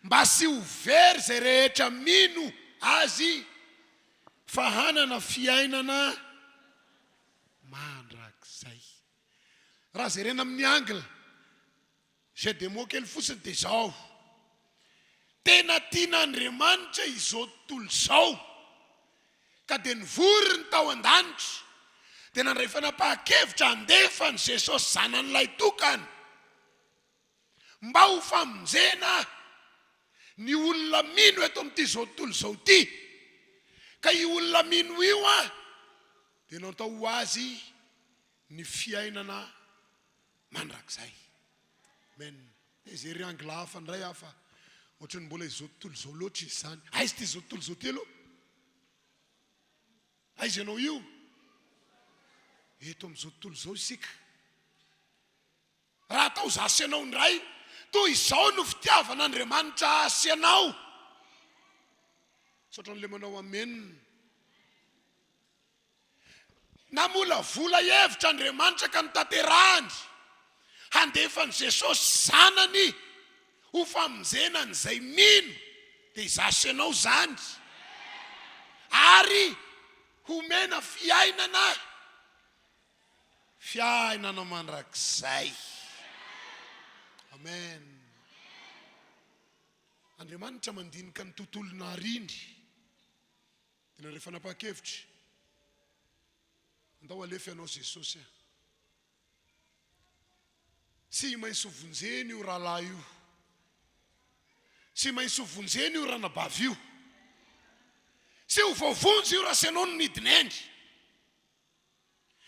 mba tsy ho very izay rehetra mino Azy fa hanana fiainana mandrakizay. Raha jerena amin'ny angle jeu de mots kely fotsiny dia izao, tena tian'Andriamanitra izao tontolo izao Ka dia nivory ny tao an-danitra, dia nandray fanapahan-kevitra handefa an'i Jesosy Zanany Lahitokana, mba ho famonjena ny olona mino eto amin'ity izao tontolo izao ity. Ka io olona mino io an, dia natao ho azy ny fiainana mandrakizay. Amen. Dia izay angle hafa indray aho fa ohatran'ny mbola izao tontolo izao loatra izy izany. Aiza ity izao tontolo izao ity aloha? Aiza ianao io? Eto amin'izao tontolo izao isika. Raha atao izaho sy ianao indray, toy izao no fitiavan'Andriamanitra ahy sy ianao. Misaotra an'ilay manao amen. Namolavola hevitra Andriamanitra ka notanterahany handefa an'i Jesosy Zanany ho famonjena an'izay mino, dia izaho sy ianao izany, ary homena fiainana, fiainana mandrakizay. Amen. Andriamanitra mandinika ny tontolo nahariany. Tena rehefa fanapahan-kevitra. Andao alefa ianao Jesosy a. Tsy maintsy ho vonjena io rahalahy io. Tsy maintsy ho vonjena io ranabavy io. Tsy ho voavonjy io raha tsy ianao no nidina eny.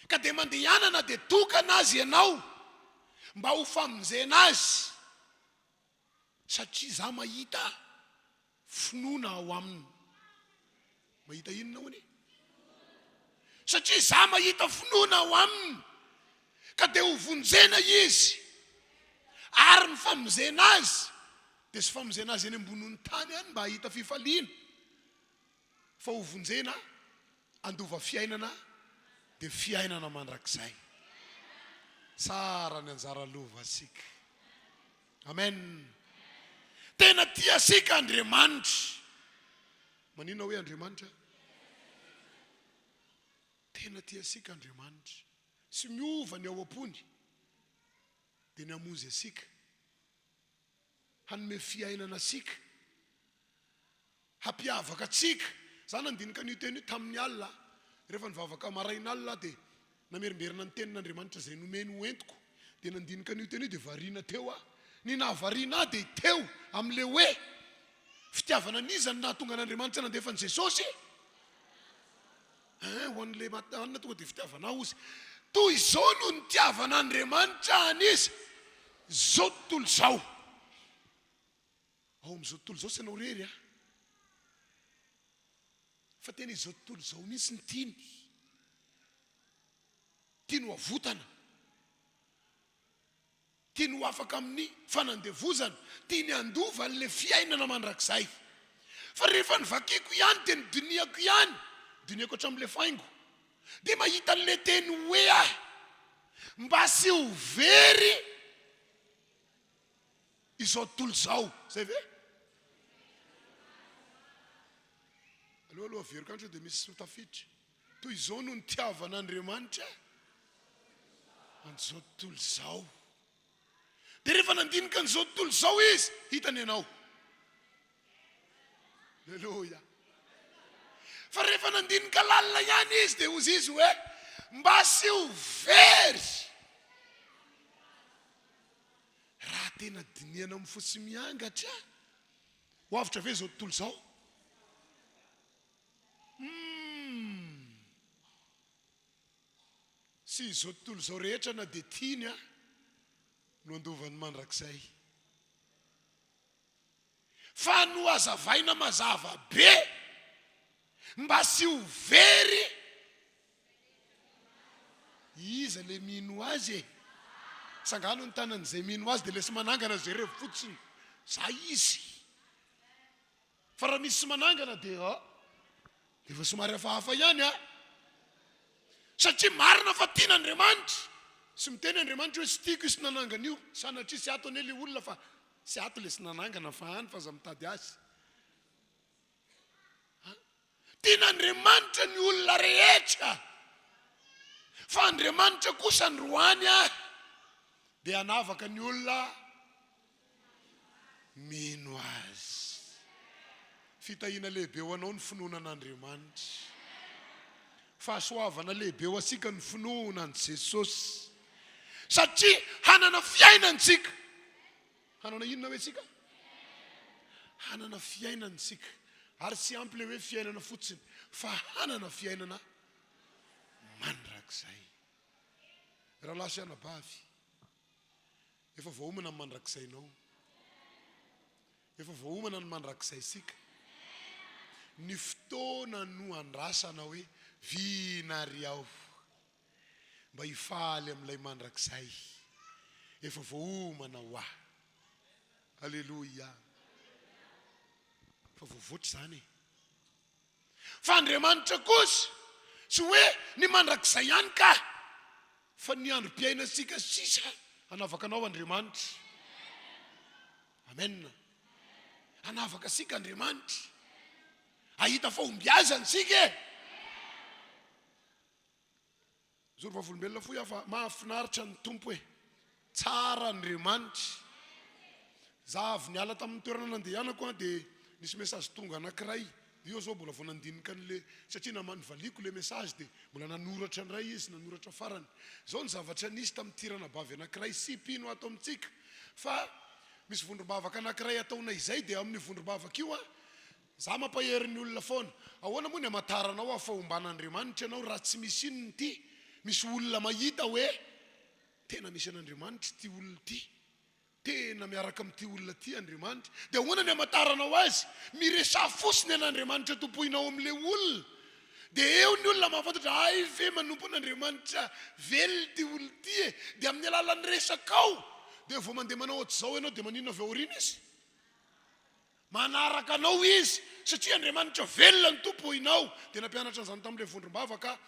Ka dia mandehana na dia tokana aza ianao mba ho famonjena azy. Satria za mahita finoana ao aminy. Mahita inona hono e? Satria za mahita finoana ao aminy ka dia ho vonjena izy. Ary ny famonjena azy dia tsy famonjena azy eny ambonin'ny tany ihany mba hahita fifaliana fa ho vonjena handova fiainana dia fiainana mandrakizay. Tsara ny anjara lovantsika. Amen. Tena tia antsika Andriamanitra. Maninona hoe Andriamanitra? Tena tia antsika Andriamanitra. Tsy miova ny ao am-pony dia ny hamonjy antsika. Hanome fiainana antsika. Hampiavaka antsika. Za nandinika an'io teny io tamin'ny alina. Rehefa nivavaka maraina alina aho dia namerimberina ny tenin'Andriamanitra izay nomeny ho entiko. Dia nandinika an'io teny io dia variana teo aho. Ny nahavariana ahy dia teo amin'ilay hoe fitiavana an'iza no nahatonga an'Andriamanitra nandefa an'i Jesosy? Hein, ho an'ilay anona tonga dia fitiavana ahy ozy. Toy izao no nitiavan'Andriamanitra an'iza? Izao tontolo izao. Ao amin'izao tontolo izao tsy ianao irery an! Fa tena izao tontolo izao mihitsy no tiany. Tiany ho avotana. Tiany ho afaka amin'ny fanandevozana. Tiany handova an'ilay fiainana mandrakizay. Fa rehefa novakiako ihany dia nodinihako ihany, dinihako hatramin'ilay faingo, dia mahita an'ilay teny hoe aho, mba tsy ho very izao tontolo izao. Zay ve? Aleo aloha averiko any sao dia misy ho tafiditra. Toy izao no nitiavan'Andriamanitra an'izao tontolo izao. Dia rehefa nandinika an'izao tontolo izao izy, hitany ianao. Aleloia. Fa rehefa nandinika lalina ihany izy dia hozy izy hoe mba tsy ho very. Raha tena dinihana amin'ny fo tsy miangatra, ho avotra ve izao tontolo izao? Humm. Tsy izao tontolo izao rehetra na dia tiany aho no handova ny mandrakizay. Fa nohazavaina mazava be mba tsy ho very Iza le mino azy e? Tsangano ny tanan'izay mino azy dia le tsy manangana jereo fotsiny. Za izy. Fa raha misy tsy manangana dia ah, efa somary hafahafa ihany ah. Satria marina fa tian'Andriamanitra. Tsy miteny Andriamanitra hoe tsy tiako io sy nanangana io. Sanatria tsy ato anie le olona fa tsy ato le tsy nanangana fa any fa aza mitady azy. Tian'Andriamanitra ny olona rehetra, fa Andriamanitra kosa androany dia hanavaka ny olona mino Azy. Fitahiana lehibe ho anao ny finoana an'Andriamanitra. Fahasoavana lehibe ho antsika ny finoana an'i Jesosy, satria hanana fiainana isika. Hanana inona hoe tsika? Hanana fiainana isika. Ary tsy ampy ilay hoe fiainana fotsiny. Fa hanana fiainana mandrakizay. Rahalahy sy anabavy, efa voaomana ny mandrakizainao. Efa voaomana ny mandrakizaisika. Ny fotoana no andrasana hoe vina ary aho mba hifaly amin'ilay mandrakizay efa voaomana ho ahy. Aleloia. Efa voavoatra izany e. Fa Andriamanitra kosa tsy hoe ny mandrakizay ihany ka, fa ny androm-piainantsika sisa hanavaka anao Andriamanitra. Amen. Hanavaka antsika Andriamanitra. Hahita fahombiazana isika e. Mijoro vavolombelona fohy aho fa mahafinaritra ny Tompo e! Tsara Andriamanitra. Za avy niala tamin'ny toerana nandehanako an dia nisy message tonga anakiray, io zao mbola vao nandinika an'le satria nama nivaliako le message dia mbola nanoratra indray izy nanoratra farany. Zao ny zavatra nisy tamin'ity ranabavy anakiray sy mpino ato amintsika fa misy vondrom-bavaka anakiray ataonay izay dia amin'io vondrom-bavaka io an Za mampahery ny olona foana. Ahoana moa ny hamantaranao aho fa omban'Andriamanitra ianao raha tsy misy inona ity? Misy olona mahita hoe tena misy an'Andriamanitra ity olona ity. Tena miaraka amin'ity olona ity Andriamanitra. Dia ahoana ny hamantaranao azy? Miresaha fotsiny an'Andriamanitra tompoinao amin'ilay olona. Dia eo ny olona mahafantatra, hay ve manompo an'Andriamanitra velona ity olona ity e! Dia amin'ny alalan'ny resakao dia vao mandeha manao ohatr'izao ianao dia maninona avy ao aoriana izy? Manaraka anao Izy, satria Andriamanitra velona ny Tompo hoinao. Dia nampianatra an'izany tamin'ilay vondrom-bavaka aho.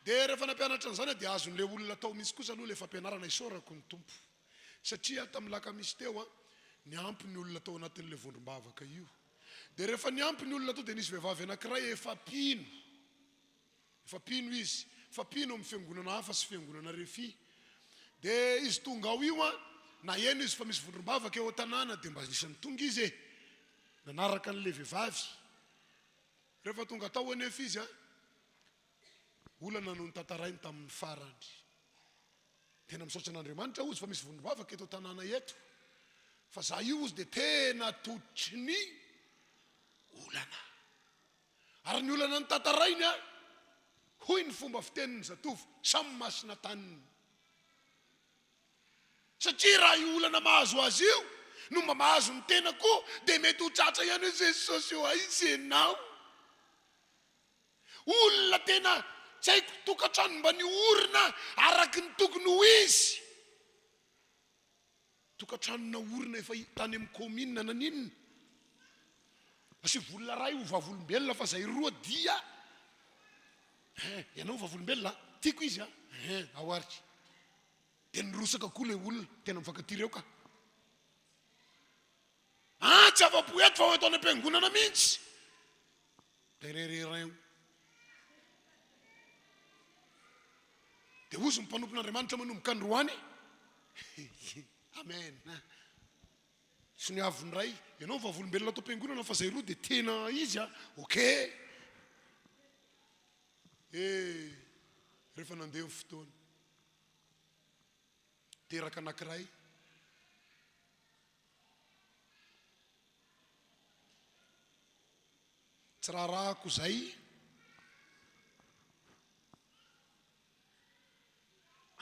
Dia rehefa nampianatra an'izany aho, dia azon'ilay olona tao mihitsy kosa aloha ilay fampianarana, isaorako ny Tompo. Satria tamin'ny lakamisy teo an, niampy ny olona tao anatin'ilay vondrom-bavaka io. Dia rehefa niampy ny olona tao, dia nisy vehivavy anankiray efa mpino. Efa mpino izy, fa mpino amin'ny fiangonana hafa sy fiangonana refi. Dia izy tonga ao io an, naheno izy fa misy vondrom-bavaka eo an-tanàna dia mba anisan'ny tonga izy e. Nanaraka an'ilay vehivavy. Rehefa tonga tao anefa izy an, olana no notantarainy tamin'ny farany. Tena misaotra an'Andriamanitra hozy fa misy vondrom-bavaka eto an-tanàna eto. Fa za io hozy dia tena totry ny olana. Ary ny olana notantarainy an, hoy ny fomba fitenin'ny zatovo, samy masina taniny. Satria raha io olana mahazo azy io no mba mahazo ny tena koa dia mety ho tratra ihany hoe Jesosy ô aiza ianao? Olona tena tsy haiko tokantrano mba niorina araky ny tokony ho izy. Tokantrano naorina efa tany amin'ny kaominina naninona? Asivo olona ray ho vavolombelona fa zay roa dia hein, ianao vavolombelona a, tiako izy a, hein, ao ary. Dia nirotsaka koa ilay olona, tena mifankatia ireo ka. Ah, tsy afa-po eto fa ho eto any am-piangonana mihitsy. Tererereo. Dia hozy ny mpanompon'Andriamanitra manomboka androany. Amen. Soniavin'ny Ray, ianao vavolombelona ato am-piangonana fa zay roa dia tena izy a. Ok. Eh, rehefa nandeha ny fotoana. Teraka anankiray. Tsy raharahako izay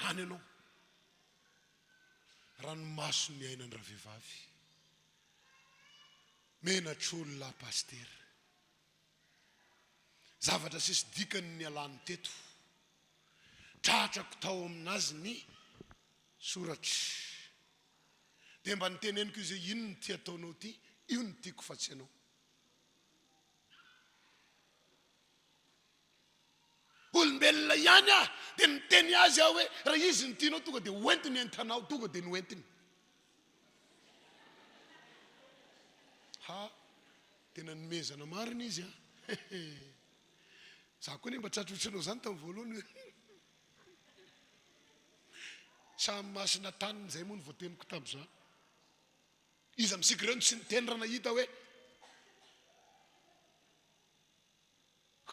any ianao. Ranomaso ny ainan-dravehivavy. Menatr'olona aho Pasitera. Zavatra tsisy dikany ny nialany teto. Tratrako tao aminazy ny soratra. Dia mba niteneniko izy hoe inona ity ataonao ity, io no tiako fa tsy ianao. Olombelona ihany aho, dia niteny azy aho hoe raha izy no tianao tonga dia hoentiny entanao, tonga dia noentiny. Ha, tena nomezana marina izy an. Za koa anie mba tratra ohatranao izany tamin'ny voalohany hoe samy masina taniny izay moa no voateniko tamin'izany. Iza amintsika ireo no tsy niteny raha nahita hoe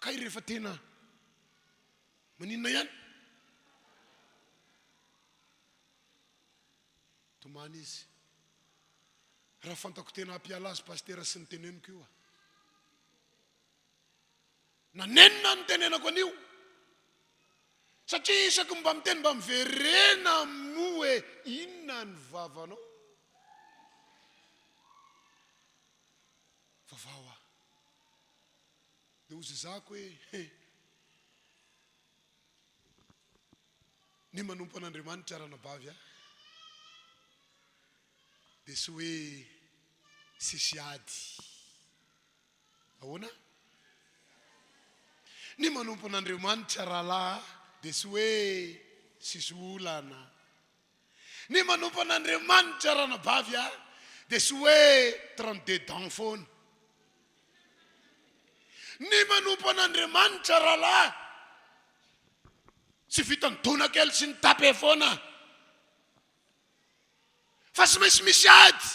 kay rehefa tena maninona ihany? Tomany izy. Raha fantako tena hampiala azy pasitera sy ny teneniko io ah. Nanenina ny nitenenako an'io. Satria isaky ny mba miteny mba miverena moa hoe inona ny vavanao? Vavao aho. Dia hozezako hoe he. Ny manompo an'Andriamanitra ranabavy a. Dia tsy hoe tsisy ady. Ahoana? Ny manompo an'Andriamanitra rahalahy dia tsy hoe tsisy olana. Ny manompo an'Andriamanitra ranabavy a dia tsy hoe 32 dents foana. Ny manompo an'Andriamanitra rahalahy tsy vitan'ny dona kely sy ny tape foana fa tsy maintsy misy ady.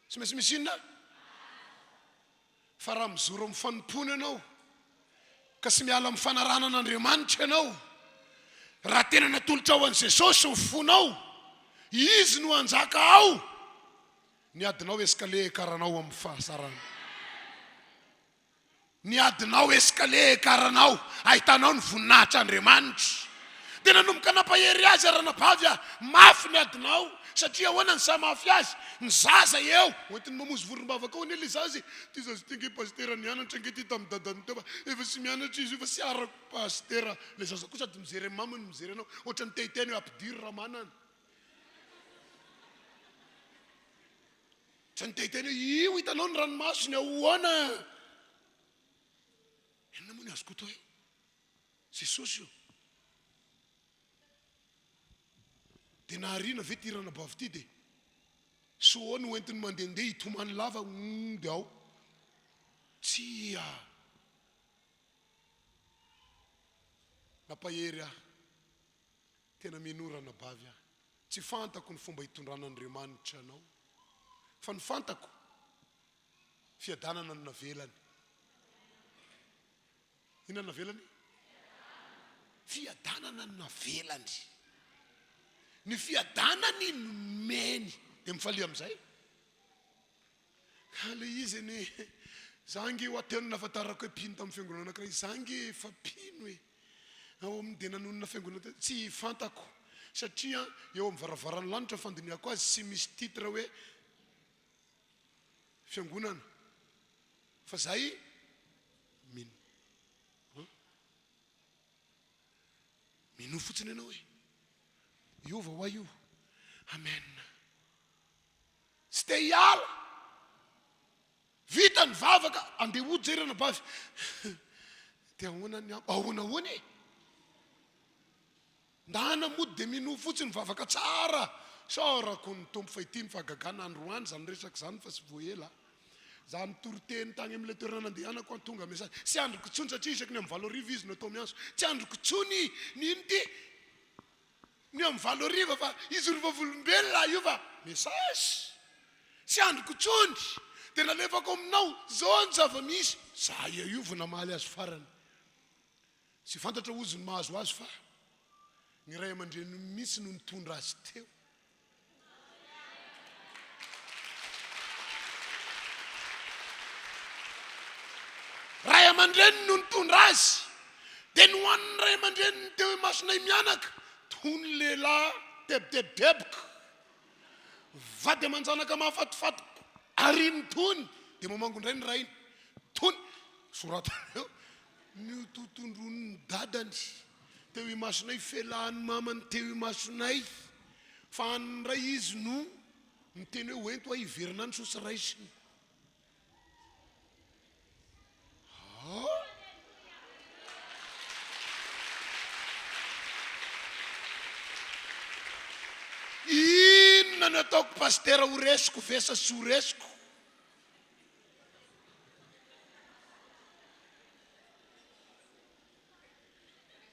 Tsy maintsy misy inona? Fa raha mijoro amin'ny fanompoana ianao, ka tsy miala amin'ny fanarahana an'Andriamanitra ianao, raha tena natolotrao an'i Jesosy ny fonao, Izy no hanjaka ao, ny adinao escalier hiakaranao amin'ny fahasarana. Ny adinao escalier hiakaranao ahitanao ny voninahitr'Andriamanitra. Dia nanomboka nampahery azy ranabavy ah, mafy ny adinao satria ahoana ny sahy mafy azy? Ny zaza eo, hoentiny mamonjy vorombavaka ao anie ilay zaza e, ity zaza ity ange pasitera nianatra ange ity tamin'ny dadany teo fa efa tsy mianatra izy io fa tsy arako pasitera, ilay zaza koa sady mijery an'i mamany no mijery anao, ohatran'ny te hiteny hoe ampidiro ramanana. Tsy niteny hoe io hitanao ny ranomasony ahoana? Inona moa ny azoko atao eo? Jesosy io. Dia nahariana ve ity ranabavy ity dia soa no entiny mandehandeha hitomany lava dia ao. Tsia. Nampahery ahy. Tena minoa ranabavy aho. Tsy fantako ny fomba hitondran'Andriamanitra anao. Fa ny fantako, fiadanana no navelany. Inona no navelany? Fiadanana no navelany. Ny fiadanany no nomeny. Dia mifalia amin'izay. Ka le izy anie, za ange hoa teo no nahafantarako hoe mpino tamin'ny fiangonana anankiray, za ange efa mpino e, ao amin'ny dia nanonona fiangonana teo, tsy fantako satria eo amin'ny varavaran'ny lanitra ny fandinihako azy tsy misy titre hoe fiangonana fa zay mino. Minoa fotsiny ianao e, hiova hoa io, amen. Tsy te hiala. Vita ny vavaka, andeha hody zay ranabavy. Dia ahoana ny ahoana ahoana e? Ndana mody dia minoa fotsiny vavaka tsara. Isaorako ny Tompo fa ity ny fahagagana androany izany resaka izany fa tsy vao ela. Za nitory teny tany amin'ilay toerana nandehanako an tonga message. Tsy andriko intsony satria isaky ny amin'ny 8:00 izy no atao miantso. Tsy andriko intsony ny ino ity? Ny amin'ny 8:00 fa izy ry vavolombelona io fa message tsy andriko intsony dia nalefako aminao zao ny zava-misy za eo io vao namaly azy farany tsy fantatra ozy ny mahazo azy fa ny ray aman-dreniny mihitsy no nitondra azy teo. Ray aman-dreniny no nitondra azy, dia nohanin'ny ray aman-dreniny teo imasonay mianaka, toy ny lehilahy tebitebideboka, vady aman-janaka mahafatifaty ariny tony, dia mamango indray ny rainy, tony, soratana eo, nototondronin'ny dadany teo imasonay, felahan'ny mamany teo imasonay. Fa any indray izy no miteny hoe hoento aho hiverina any sao tsy raisiny. Ah! Inona no ataoko pasitera ho resiko ve sa tsy ho resiko?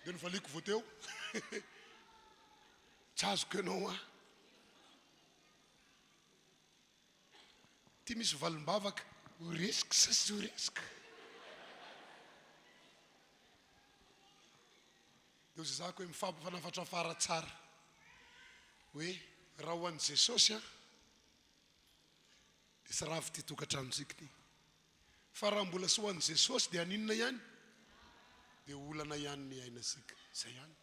Dia novaliako vao teo. Tsy azoko ianao an! Ty misy valim-bavaka, ho resiko sa tsy ho resiko? Dia hoy zazako hoe mifampifanafatrafara tsara hoe raha ho an'i Jesosy an, dia tsy ravo ity tokantranontsika ity. Fa raha mbola tsy ho an'i Jesosy dia haninona ihany? Dia olana ihany ny iainantsika. Izay ihany.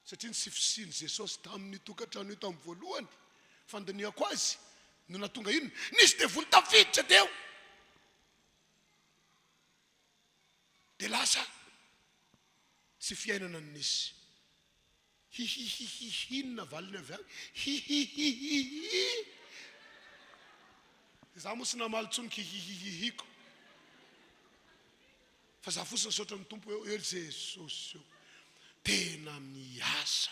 Satria ny tsy fisian'i Jesosy tamin'io tokantrano io tamin'ny voalohany, fandinihako azy, no nahatonga inona? Nisy devoly tafiditra teo. Dia lasa tsy fiainana no nisy. Hihihihihi no navaliny avy any. Hihihihihi. Dia za moa tsy namaly intsony kihihihihiko. Fa za fotsiny nisaotra ny Tompo hoe, ry Jesosy ô, tena miasa.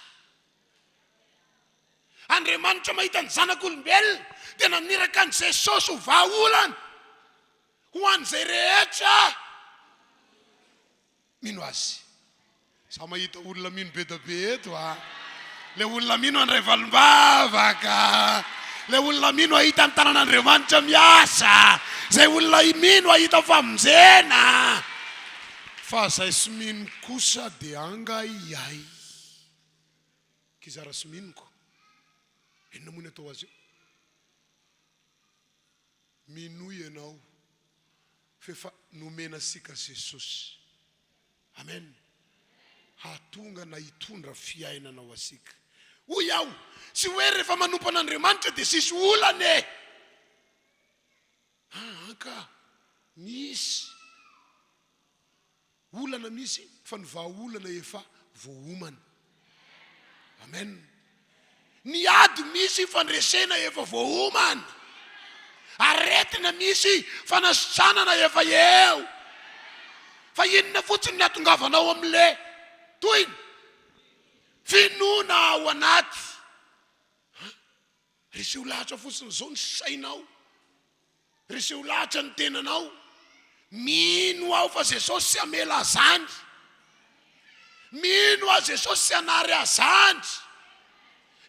Andriamanitra mahita ny zanak'olombelona dia naniraka an'i Jesosy ho vahaolana ho an'izay rehetra mino azy. Za mahita olona mino be da be eto a. Le olona mino handray valim-bavaka. Le olona mino hahita ny tanan'Andriamanitra miasa. Zay olona mino hahita famonjena. Fa zay sy mino kosa de angaihay. Kizara sy minoko. Inona moa ny atao azy io? Minoa ianao f'efa nomena antsika Jesosy. Amen. Hahatonga na hitondra fiainana ho antsika. Hoy aho, tsy hoe rehefa manompo an'Andriamanitra dia tsisy olana e! Aa ka, misy. Olana misy fa ny vahaolana efa voaomana. Amen. Ny ady misy fandresena efa voaomana. Aretina misy fanasitranana efa eo. Fa inona fotsiny ny hatongavanao amin'le tohiny? Finoana ao anaty. Reseho lahatra fotsiny izao ny sainao. Reseho lahatra ny tenanao. Mino aho fa Jesosy tsy hamela azany. Mino aho Jesosy tsy hanary azany.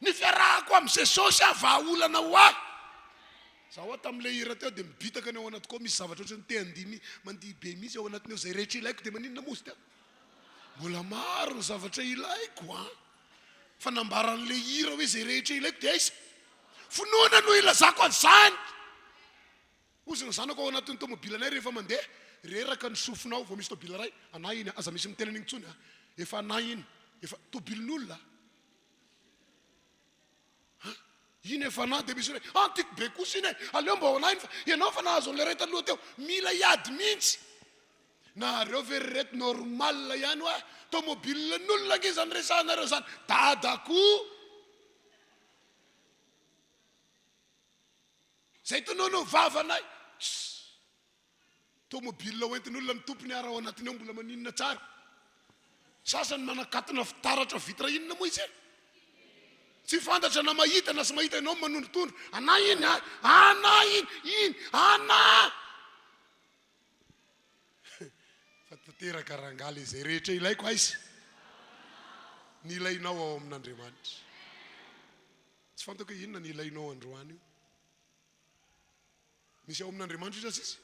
Ny fiarahako amin'i Jesosy aho vahaolana ho ahy. Za hoa tamin'ilay hira teo dia mibitaka ny ao anatiko ao misy zavatra ohatran'ny te handihy mandihy be mihitsy ao anatiny ao izay rehetra ilaiko dia maninona moa izy teo? Mbola maro ny zavatra ilaiko an! Fa nambaran'ilay hira hoe izay rehetra ilaiko dia aiza? Finoana no ilazako an'izany! Hozy ny zanako ao anatin'ny tomobilanay rehefa mandeha, reraka ny sofinao vao misy tobila iray, anah iny, aza misy miteny an'iny intsony an! Efa anah iny, efa tobilin'olona an! Iny efa anah dia misy hoe, ah tiako be kosa iny e, aleo mba ho anah iny fa ianao efa nahazo an'ilay iray taloha teo, mila hiady mihitsy! Nareo ve ry reto normal ihany hoa, tomobile n'olona ange izany resahanareo izany, dada koa! Zay tonono vavanay. Tss. Tomobile hoentin'olona ny tompony ary ao anatiny ao mbola maninona tsara. Sasany manakatona fitaratra vitre inona moa izy e? Tsy fantatra na mahita na tsy mahita ianao manondrotondro. Anà iny a! Anà iny! Iny! Anà! Fa tanteraka rangahy le izay rehetra ilaiko aiza? Ny ilainao ao amin'Andriamanitra. Tsy fantako hoe inona ny ilainao androany io. Misy ao amin'Andriamanitra io sa tsisy?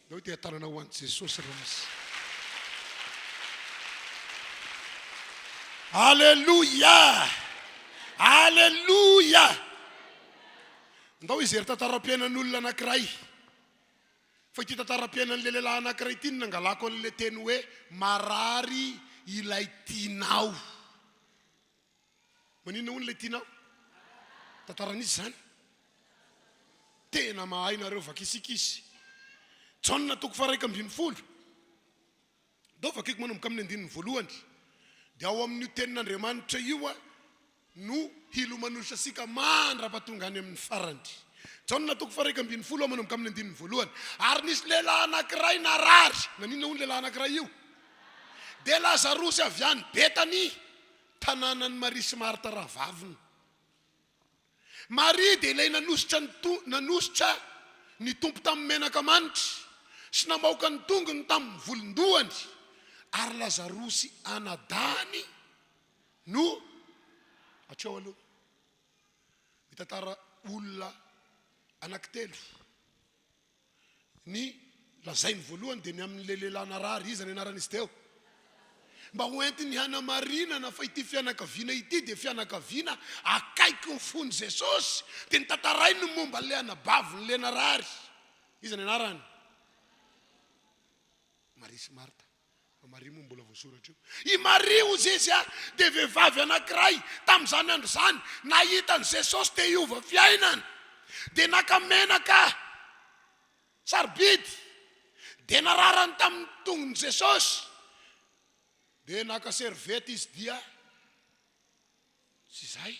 Ndao ity tanana ho an'i Jesosy ry misy. Aleloia! Aleloia! Ndao hijery tantaram-piainan'olona anankiray. Fa ity tantaram-piainan'ilay lehilahy anankiray ity no nangalako an'ilay teny hoe marary ilay tianao. Maninona hono ilay tianao? Tantaran'iza izany? Tena mahay nareo vakisika izy. Jaona toko faha 11. Ndao vakiko manomboka amin'ny andininy voalohany. Dia ao amin'io tenin'Andriamanitra io no hilomanosantsika mandra-pahatonga any amin'ny farany. Jaona toko faha 11 ao manomboka amin'ny andininy voalohany. Ary nisy lehilahy anankiray narary. Naninona hono lehilahy anankiray io? Dia Lazarosy avy any Betania. Tanànan'i Maria sy Marta rahavaviny. Maria dia ilay nanosotra ny nanosotra ny Tompo tamin'ny menaka manitra sy namaoka ny tongony tamin'ny volon-dohany, ary Lazarosy anadahiny no hatreo aloha. Mitantara olona anankitelo. Ny lazainy voalohany dia ny amin'ilay lehilahy narary. Iza ny anaran'izy teo? Mba ho entiny hanamarinana fa ity fianakaviana ity dia fianakaviana akaiky ny fon'i Jesosy, dia notantarainy ny momba an'ilay anabavin'ilay narary. Iza ny anarany? Maria sy Marta. Fa Maria moa mbola voasoratra eo. I Maria hozy izy dia vehivavy anankiray tamin'izany andro izany nahita an'i Jesosy te hiova fiainana. Dia naka menaka sarobidy dia nararany tamin'ny tongon'i Jesosy. Dia naka serviette izy dia tsy izay.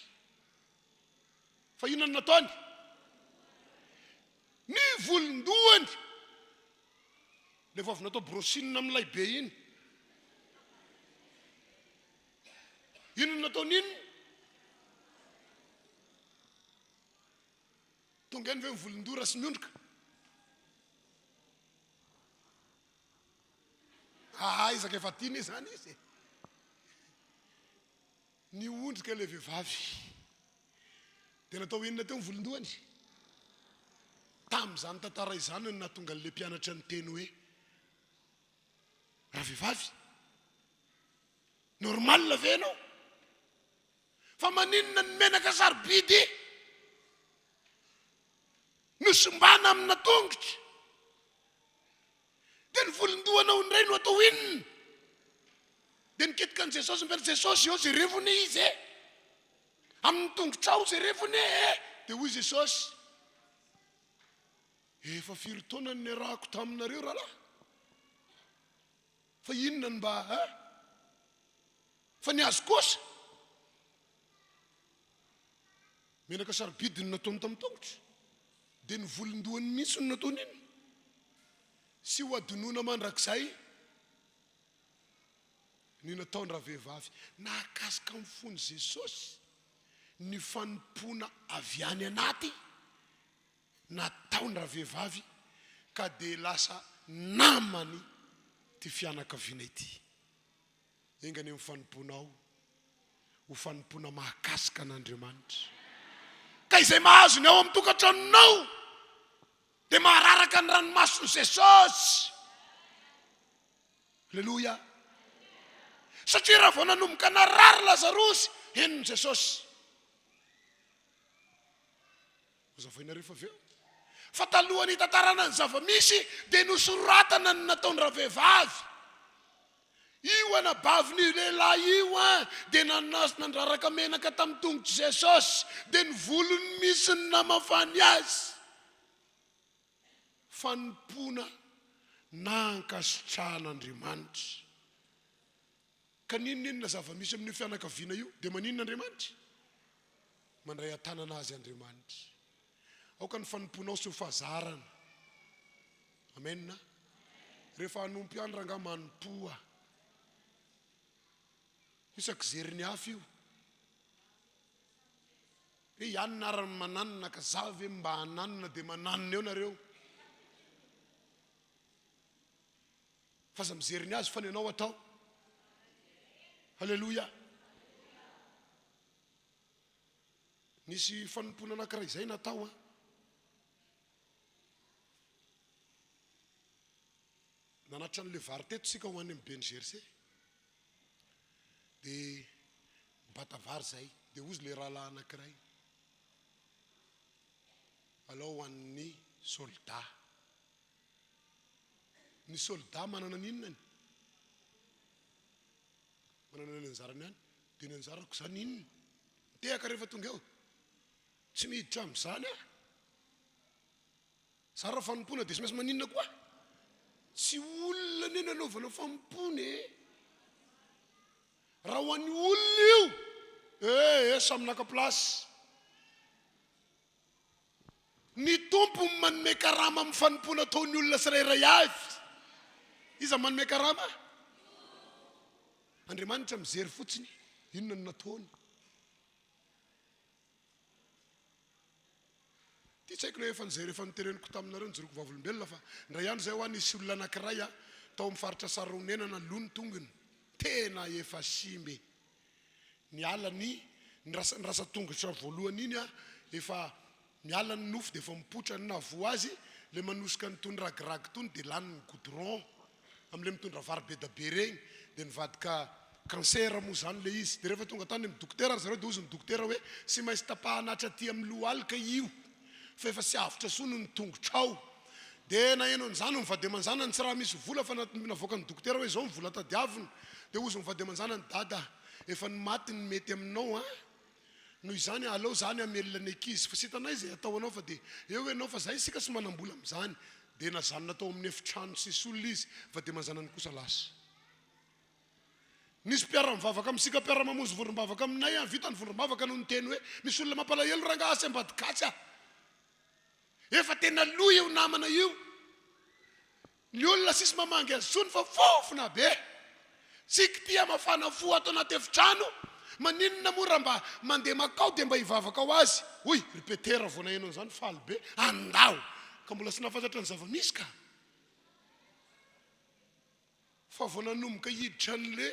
Fa inona no nataony? Ny volon-dohany. Ilay vao avy natao brushing amin'ilay be iny. Inona no nataony iny? Tonga eny ve ny volon-doha raha sy miondrika? Aiza ka efa tiany izany izy e. Niondrika ilay vehivavy. Dia natao inona teo ny volon-dohany? Tamin'izany tantara izany no nahatonga an'ilay mpianatra niteny hoe, Ravehivavy, normal ve ianao? Fa maninona ny menaka sarobidy no simbana amina tongotra? Dia ny volon-dohanao indray no atao inona? Dia nikitika an'i Jesosy ny mpianatra, Jesosy ô, jerevo anie izy e! Amin'ny tongotrao jerevo anie e! Dia hoy Jesosy, Efa firy taona no niarahako taminareo rahalahy? Fa inona no mba eh? Fa ny azy kosa, menaka sarobidy no nataony tamin'ny tongotra, dia ny volon-dohany mihitsy no nataony inona? Sy ho adinoina mandrakizay ny nataon-dravehivavy. Nahakasika ny fon'i Jesosy ny fanompoana avy any anaty nataon-dravehivavy ka dia lasa namany ity fianakaviana ity. Enga anie ny fanompoanao ho fanompoana mahakasika an'Andriamanitra, ka izay mahazo ny ao amin'ny tokantranonao dia mahararaka ny ranomason'i Jesosy. Aleloia! Satria raha vao nanomboka narary Lazarosy, henon'i Jesosy. Hozavaina rehefa avy eo. Fa talohan'ny hitantarana ny zava-misy dia nosoratana ny nataon-dravehivavy. Io anabavin'io lehilahy io an, dia nanasy nandraraka menaka tamin'ny tongotr'i Jesosy, dia ny volony mihitsy no namafany azy. Fanompoana nankasitrahan'Andriamanitra. Ka n'inon'inona zava-misy amin'io fianakaviana io, dia maninona Andriamanitra? Mandray an-tanana azy Andriamanitra. Aoka ny fanompoanao sy ho fahazarana. Amen. Rehefa hanompo ihany rangahy manompoa. Io tsy akizerin'ny hafa io. Hoe i anona ary mananona ka za ve mba hananona dia mananona eo nareo. Fa aza mijery ny azy fa ny anao atao. Alléluia. Nisy fanompoana anankiray izay natao an. Nanatitra an'ilay vary teto isika ho any amin'ny BNGRC. Dia nibata vary izahay. Dia hozy ilay rahalahy anankiray. Alao ho an'ny soldat. Ny soldat manana ny inonany? Manana ny anjarany ihany. Dia ny anjarako izany inona? Mitehaka rehefa tonga eo. Tsy miditra amin'izany aho. Za raha fanompoana dia tsy maintsy maninona koa? Tsy olona anie no anaovana fanompoana e! Raha ho an'ny olona io, eh eh samy naka place. Ny Tompo no manome karama amin'ny fanompoana ataon'ny olona tsirairay avy. Iza manome karama? Andriamanitra mijery fotsiny inona no nataony. Ity tsy haiko na efa nijery efa noteneniko taminareo nijoroako vavolombelona fa indray andro izay hoa nisy olona anankiray tao amin'ny faritra Sarahonenana lo ny tongony. Tena efa simba e. Miala ny ny rasa ny rasa-tongotra voalohany iny an, efa miala ny nofo dia efa mipoitra, ny nahavoa azy le manosika an'itony ragiragy itony dia lany ny goudron amin'le mitondra vary be da be regny dia nivadika cancer moa zany le izy, dia rehefa tonga tany amin'ny dokotera ry zareo dia hozy ny dokotera hoe tsy maintsy tapahana hatraty amin'ny lohalika io fa efa tsy avotra tsony ny tongotrao. Dia naheno an'izany ny vady aman-janany, tsy raha misy vola fa navoakan'ny dokotera hoe izao ny vola tadiavina. Dia hozy ny vady aman-janany, Dada, efa ny maty ny mety aminao an! Noho izany aleo zany hamelona ny ankizy fa tsy hitanay izay atao anao fa dia eo ianao fa zay isika tsy manam-bola amin'izany. Dia nazanona tao amin'ny efitrano tsisy olona izy fa dia aman-janany kosa lasa. Nisy mpiara-mivavaka amintsika mpiara-mamonjy vondrom-bavaka aminay an, vita ny vondrom-bavaka no niteny hoe misy olona mampalahelo rangaha asy ambadika atsy a! Efa tena lo io namana io. Ny olona sisy mamangy azy tsony fa fofona be. Tsiky tia mafana fo ato anaty efitrano, maninona moa raha mba mandeha makao dia mba hivavaka ho azy. Hoy ry Petera vao naheno an'izany faly be, andao! Ka mbola tsy nahafantatra ny zava-misy ka. Fa vao nanomboka hiditra an'le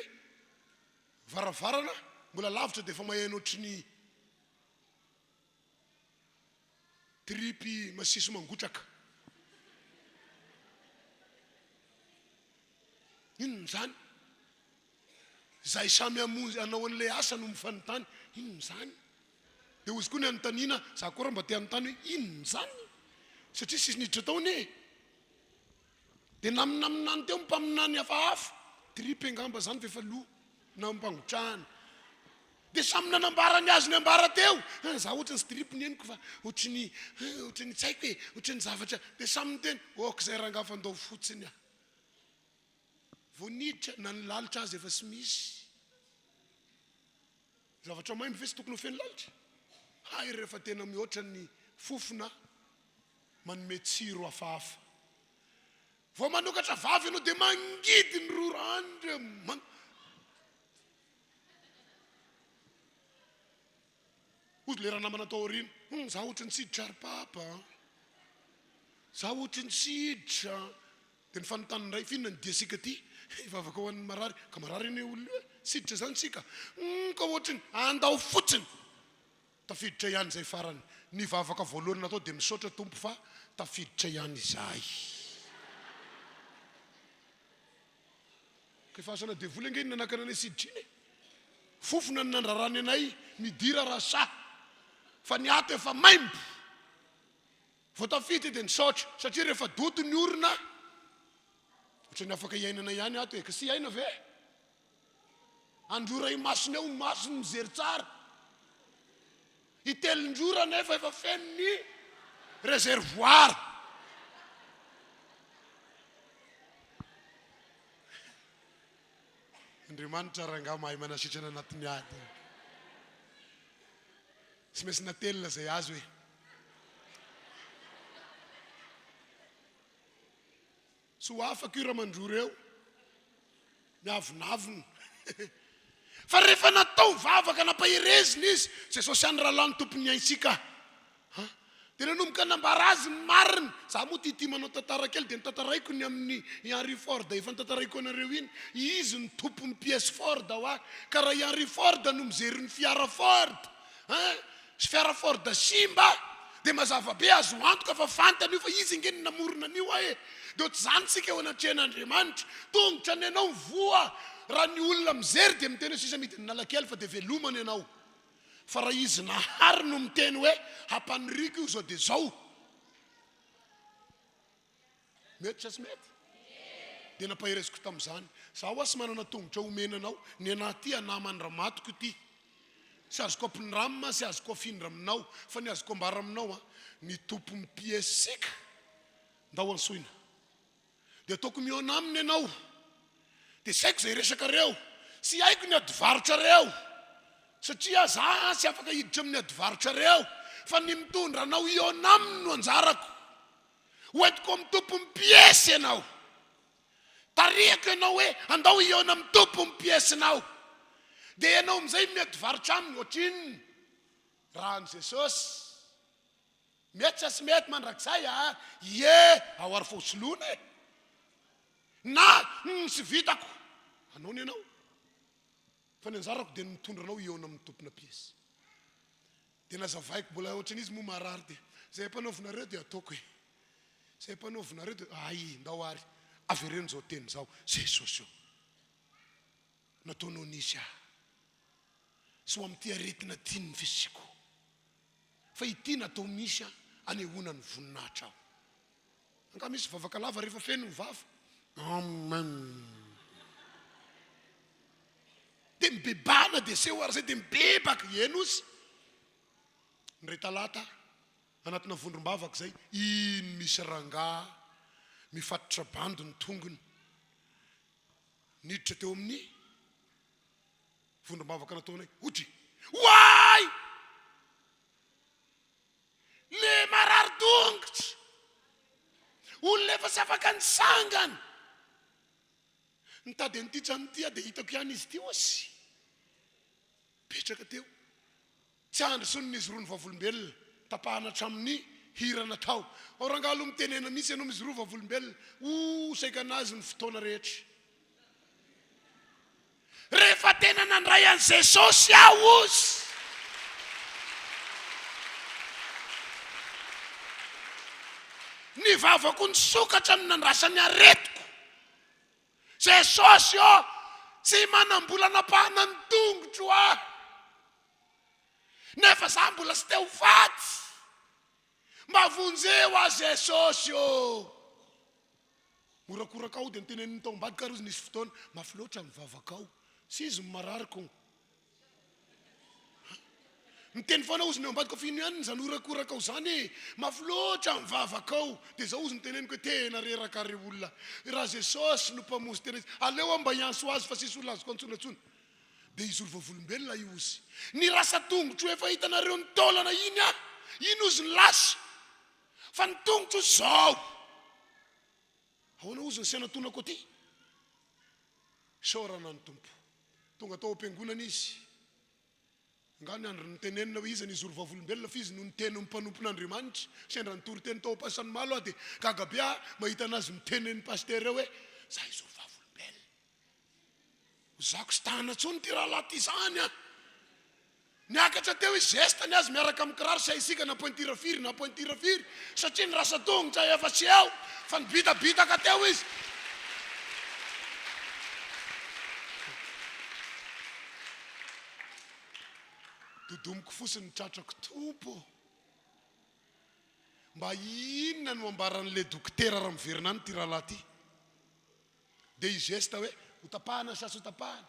varavarana, mbola lavitra dia efa maheno ohatry ny. Tripy masiso mangotraka. Inona izany? Izay samy hamonjy hanao an'ilay asa no mifanontany, inona izany? Dia hozy koa ny anontaniana, za koa raha mba te hanontany hoe inona izany? Satria tsisy niditra tao anie e. Dia naminaminany teo ny mpaminany hafahafa, tripy angamba izany fa efa lo nampangotrahana. Dia samy nanambara ny azony ambara teo, ah za ohatry ny strip ny henoko fa ohatry ny ah ohatry ny tsy haiko e, ohatry ny zavatra, dia samy niteny, ok izay rangaha fa ndao fotsiny ah. Vao niditra na ny lalitra aza efa tsy misy. Zavatra maimbo ve tsy tokony ho feno lalitra? Hay rehefa tena mihoatra ny fofona manome tsiro hafahafa. Vao manokatra vava ianao dia mangidy ny rora Andriamanitra. Hozy le ranamana tao aoriana, hum za ohatry ny tsy hiditra ry papa an! Za ohatry ny tsy hiditra an! Dia nifanontany indray, f'inona ny diantsika aty? Hivavaka ho an'ny marary, ka marary anie olona io e! Tsy hiditra izany tsika? Hum ka ohatry ny, andao fotsiny! Tafiditra ihany izay farany. Ny vavaka voalohany natao dia misaotra Tompo fa tafiditra ihany izahay. Ka efa asana devoly ange iny nanakana anay tsy hiditra iny e! Fofona no nandrarany anay midira raha sahy fa ny ato efa maimbo! Vao tafiditra dia nisaotra satria rehefa doto ny orona ohatran'ny afaka hiainana ihany ato e! Ka tsy hiaina ve? Androra imasony eo ny masony mijery tsara. Itelin-drora nefa efa feno ny réservoir. Andriamanitra rangahy mahay manasitrana anatin'ny ady. Tsy maintsy natelina izay azo e. Tsy ho afaka io raha mandrora eo. Miavonavona. Fa rehefa natao vavaka nampaherezina izy, Jesosy ihany rahalahy no tompon'ny aintsika. Ha? Dia nanomboka nambara azy ny marina. Za moa tiatia manao tantara kely dia notantaraiko ny amin'ny i Henry Ford efa notantaraiko anareo iny. Izy no tompon'ny pièce Ford hoa. Ka raha i Henry Ford no mijery ny fiara Ford, hein, sy fiara Ford simba dia mazava be azo antoka fa fantany io fa izy ange no namorona an'io ae. Dia ohatr'izany tsika eo anatrehan'Andriamanitra. Tongotra ny anao voa. Raha ny olona mijery dia miteny hoe sisa midina Analakely fa dia velomana ianao. Fa raha izy nahary no miteny hoe hampaniriako io zao dia zao. Mety sa tsy mety? Dia nampahereziko tamin'izany. Za hoa tsy manana tongotra omena anao. Ny anah ity anah aman-dramatoko ity. Tsy azoko ampindramina, tsy azoko afindra aminao. Fa ny azoko ambara aminao an, ny tompon'ny pièce-ka, ndao antsoina. Dia ataoko mihaona aminy ianao. Dia tsy haiko izay resakareo. Tsy haiko ny adivarotrareo. Satria za tsy afaka hiditra amin'ny adivarotrareo. Fa ny mitondra anao hihaona aminy no anjarako. Ho entiko amin'ny tompon'ny piesy ianao. Tarihiko ianao hoe andao hihaona amin'ny tompon'ny piesinao. Dia ianao amin'izay miady varotra aminy ohatrinona? Raha an'i Jesosy. Mety sa tsy mety mandrakizay a? Ie, ao ary fao soloina e. Na, hum, tsy vitako. Anao ny anao. Fa ny anjarako dia ny mitondra anao hihaona amin'ny tompona piesy. Dia nazavaiko, mbola ohatran'izy moa marary dia, izay ampanaovinareo dia ataoko e. Izay ampanaovinareo dia, hay, ndao ary, avereno izao teny izao, Jesosy ô, nataonao nisy ahy, sy ho amin'ity aretina ity ny fisiako, fa ity natao misy ahy, anehoana ny voninahitrao. Angaha misy vavaka lava rehefa feno ny vava? Amen. Dia mibebahana dia seho ary zay dia mibebaka. Eny ozy. Indray talata, anatina vondrom-bavaka izay, iny misy rangahy mifatotra bandy ny tongony. Niditra teo amin'ny vondrom-bavaka nataonay. Otry! Oay! Le marary tongotra! Olona efa tsy afaka nisangana! Nitady an'ity trano ity aho dia hitako ihany izy ity ozy. Mipetraka teo. Tsy andry intsony ny hijoroan'ny vavolombelona. Tapahana hatramin'ny hira natao. Ao rangahy aloha mitenena mihitsy ianao mijoroa vavolombelona. Ooh saika anazy ny fotoana rehetra. Rehefa tena nandray an'i Jesosy aho ozy. Ny vavako nisokatra no nandrasa ny aretiko. Jesosy ô! Tsy manam-bola anapahana ny tongotro aho, nefa za mbola tsy te ho faty. Mba vonjeo aho Jesosy ô! Mihorakoraka ao dia notenenin'ny tao ambadika ary izy nisy fotoana, mafy loatra ny vavakao, tsy izy no marary ko. Miteny foana ozy ny ao ambadika fa ino ihany izany horakorakao izany e! Mafy loatra ny vavakao! Dia izao ozy noteneniko hoe tena reraka re olona! Raha Jesosy no mpamonjy tena izy, aleo aho mba hiantso azy fa tsisy olona azoko antsoina intsony! Dia hijoro vavolombelona io ozy. Ny rasa-tongotro efa hitanareo ny taolana iny aho, iny ozy ny lasa! Fa ny tongotro izao! Ahoana ozy ny saina-tonako aty? Isaorana ny Tompo. Tonga tao am-piangonana izy. Angaha ny andro notenenina hoe iza no hijoro vavolombelona fa izy no niteny ho mpanompon'Andriamanitra. Sendra nitory teny tao Ampasanimalo aho dia gaga be aho mahita anazy miteny ny pasitera eo hoe za hijoro vavolombelona. Zako tsy tana intsony ity rahalahy ity izany an! Niakatra teo izy, zesta ny azy miaraka amin'ny kiraro sy haisika na pointure firy na pointure firy satria ny rasa-tongotra efa tsy eo fa nibitabitaka teo izy. Dodomiko fotsiny ny tratrako, Tompo ô! Mba inona no ambaran'ilay dokotera raha miverina any ity rahalahy ity? Dia i geste hoe ho tapahana sa tsy ho tapahana?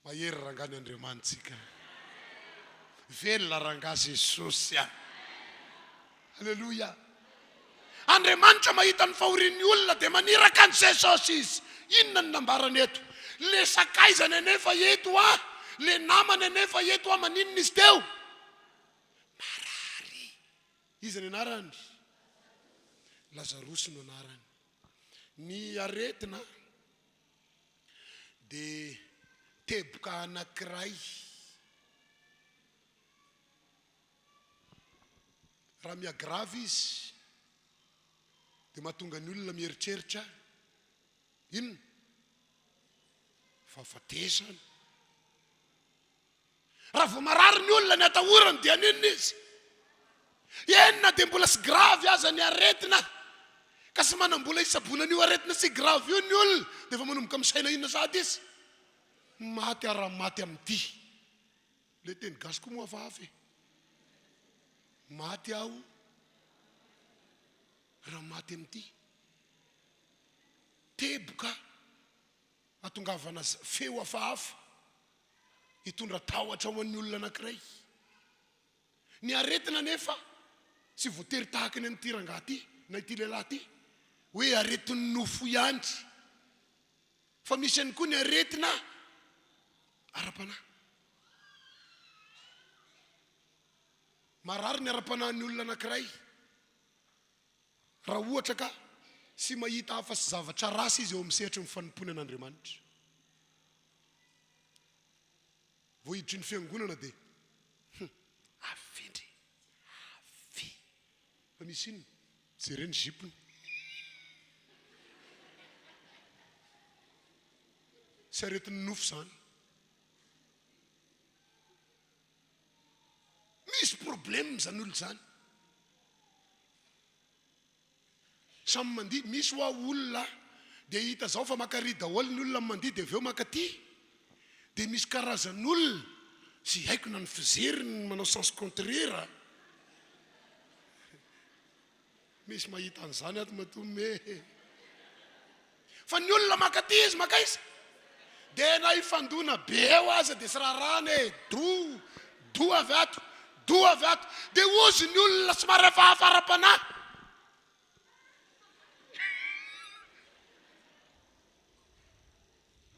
Mahery rangahy ny Andriamanitsika. Velona rangahy Jesosy a. Aleloia. Andriamanitra mahita ny fahorian'ny olona dia maniraka an'i Jesosy izy. Inona no nambarany eto? Le sakaizany anefa eto a, le namany anefa eto a, maninona izy teo? Marary. Iza ny anarany? Lazarosy no anarany. Ny aretina dia teboka anankiray. Raha miha-grave izy dia mahatonga ny olona mieritreritra inona? Fahafatesana. Raha vao marary ny olona, ny atahorany dia haninona izy? Eny na dia mbola tsy grave aza ny aretina, ka tsy manam-bola hitsaboana an'io aretina tsy grave io ny olona, dia efa manomboka misaina inona sahady izy? Maty aho raha maty amin'ity. Ilay teny gasy koa moa hafahafa e. Maty aho raha maty amin'ity. Teboka ahatongavana feo hafahafa. hitondra tahotra ho an'ny olona anankiray. Ny aretina anefa tsy voatery tahaka ny an'ity rangahy ity na ity lehilahy ity, hoe aretin'ny nofo ihany, fa misy ihany koa ny aretina ara-panahy. Marary ny ara-panahin'ny olona anankiray raha ohatra ka tsy mahita afa-tsy zavatra ratsy izy eo amin'ny sehatry ny fanompoana an'Andriamanitra. Vao hiditry ny fiangonana dia hum avy ndry avy. Fa misy inona? Jereo ny jupe-ny. Tsy aretin'ny nofo izany. Misy problème izany olona izany. Samy mandihy, misy hoa olona dia hita zao fa maka ry daholo ny olona mandihy dia avy eo maka ty, dia misy karazan'olona. Tsy haiko na ny fijeriny no manao sens contraire a! Misy mahita an'izany ato matoa me. Fa ny olona mankaty izy mankaiza? Dia na hifandona be eo aza dia tsy raharahana e! Do, do avy ato, do avy ato. Dia hozy ny olona somary hafahafa ara-panahy.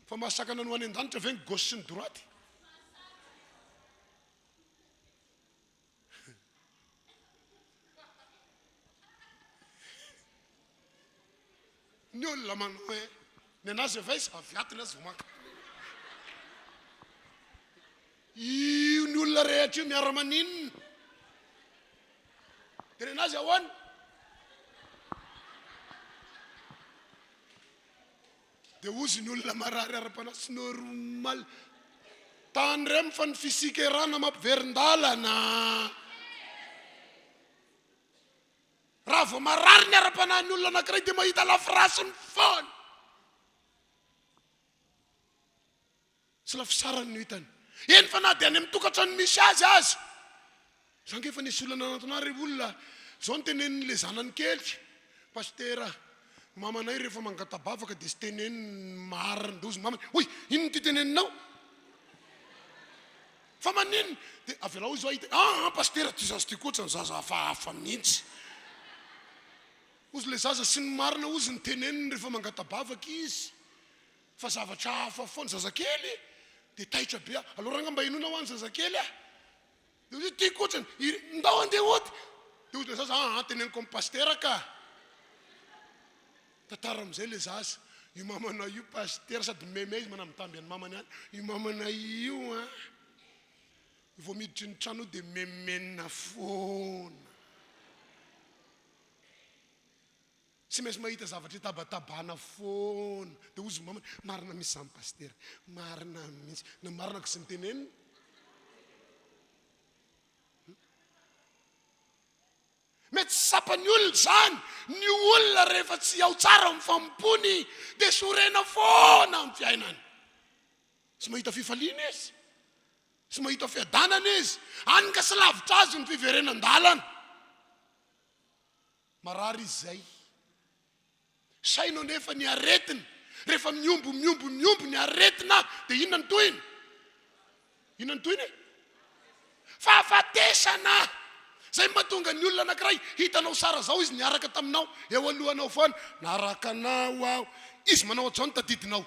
Fa mahasakana ny ho any an-danitra ve ny gauche sy ny droite? Ny olona manao hoe ny anazy avy aiza? Avy ato ny azy vao mankany. Io ny olona rehetra io miara-maninona. Dia ny anazy ahoana? Dia hozy ny olona marary ara-panahy tsy normal. Tandremo fa ny fisikerana mampiverin-dalana. Raha vao marary ny ara-panahin'ny olona anankiray dia mahita lafirasiny foana. Tsy lafisarany no hitany. Eny fa na dia any amin'ny tokantrano misy azy aza. Za ange efa nisy olona nanantona ahy ry olona. Zao no tenenin'ilay zanany kely. Pasitera, ny mamanay rehefa mangata-bavaka dia tsy teneniny ny marin-doza ny mamany. Hoy, inona ity teneninao? Fa maninona? Dia avelao izy hahita. Ah, ah, pasitera, ity zaza ity koa ohatran'ny zaza hafahafa mihitsy. Hozy ilay zaza sy ny marina hozy ny teneniny rehefa mangata-bavaka izy. Fa zavatra hafa foana, zazakely dia taitra be aho, aleo ranga mba henoina hoa ny zazakely ah! Dia hoy izy tiako ohatrany, iry, ndao andeha hody! Dia hoy ilay zaza, aa teneniko amin'ny pasitera ka! Tantara amin'izay ilay zaza, io mamanao io pasitera, sady meme izy manambitamby an'ny mamany any, io mamanay io an, vao miditry ny trano io dia memenina foana. Tsy maintsy mahita zavatra itabatabana foana. Dia hozy ny mamany, marina mihitsy izany pasitera, marina mihitsy. Na marina ko tsy nitenenina. Mety tsy tsapan'ny olona izany. Ny olona rehefa tsy ao tsara amin'ny fanompoany dia sorena foana amin'ny fiainany. Tsy mahita fifaliana izy. Tsy mahita fiadanana izy. Any ka tsy lavitra azy ny fiverenan-dalana. Marary izy izay. Saino anefa ny aretina. Rehefa mihombo, mihombo, mihombo ny aretina dia inona ny tohiny? Inona ny tohiny e? Fahafatesana! Izay no mahatonga ny olona anankiray hitanao sara zao izy niaraka taminao, eo alohanao foana, naraka anao aho. Izy manao ohatr'izao no tadidinao.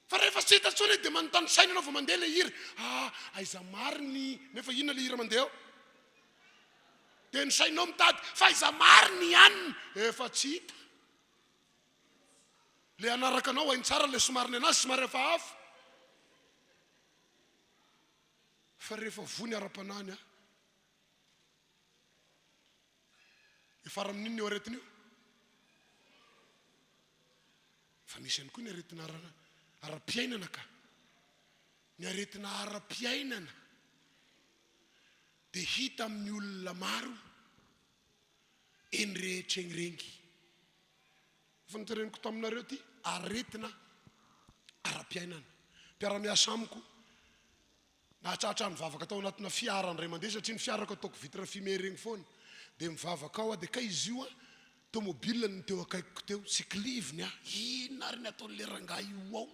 Fa rehefa tsy hita intsony dia manontany saina ianao vao mandeha ilay hira. Ah, aiza marina i. Nefa inona ilay hira mandeha ao? Dia ny sainao mitady fa aiza marina i anona? Efa tsy hita. Ilay hanaraka anao hainy tsara ilay somary nenazy somary hafahafa. Fa rehefa voa ny ara-panahy ny ahy. Hiafara amin'inona io aretina io? Fa misy ihany koa ny aretina ara-piainana ka. Ny aretina ara-piainana dia hita amin'ny olona maro eny rehetra eny rengy. Efa notereniko taminareo ity aretina ara-piainana. Mpiara-miasa amiko Nahatratra nivavaka tao anatina fiara indray mandeha satria ny fiarako ataoko vitre fumée regny foana dia mivavaka ao aho dia kay izy io an tomobile no teo akaikiko teo tsy kiliviny aho inona ary ny ataon'ilay rangahy io ao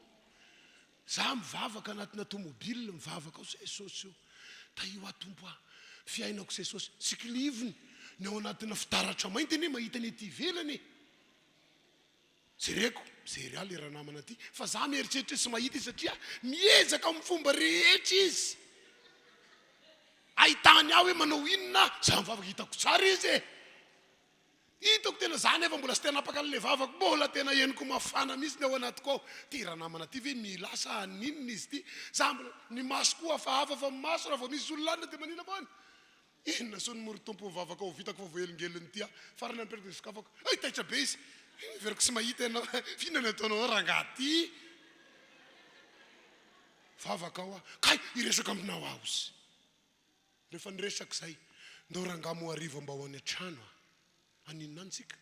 za mivavaka anatina tomobile mivavaka ao Jesosy o tahio aho Tompo ah fiainako Jesosy tsy kiliviny ny ao anatina fitaratra mainty anie mahita ny ety ivelany e Jereko, mijery ahy le ranamana ty, fa za mieritreritra hoe tsy mahita izy satria miezaka amin'ny fomba rehetra izy ahitany ahy hoe manao inona aho, za mivavaka hitako tsara izy e! Hitako tena za nefa mbola tsy te hanapaka an'le vavako, mbola tena henoko mafana mihitsy ny ao anatiko ao, ty ranamana ty ve mila ahy sa haninona izy ty, za mbola, ny maso koa hafahafa fa ny maso raha vao misy olona any dia manina foana. Inona soa ny mory Tompo mivavaka ho vitako fa voahelingeliny ity aho. Farany ampiariko dia sokafako. Hay taitra be izy. Heveriko tsy mahita ianao. F'inona no ataonao ao rangahy ty? Vavaka ao aho. Kay hiresaka aminao aho izy. Rehefa niresaka izay, ndao rangahy moa hariva mba ho any an-trano a. Haninona any tsika?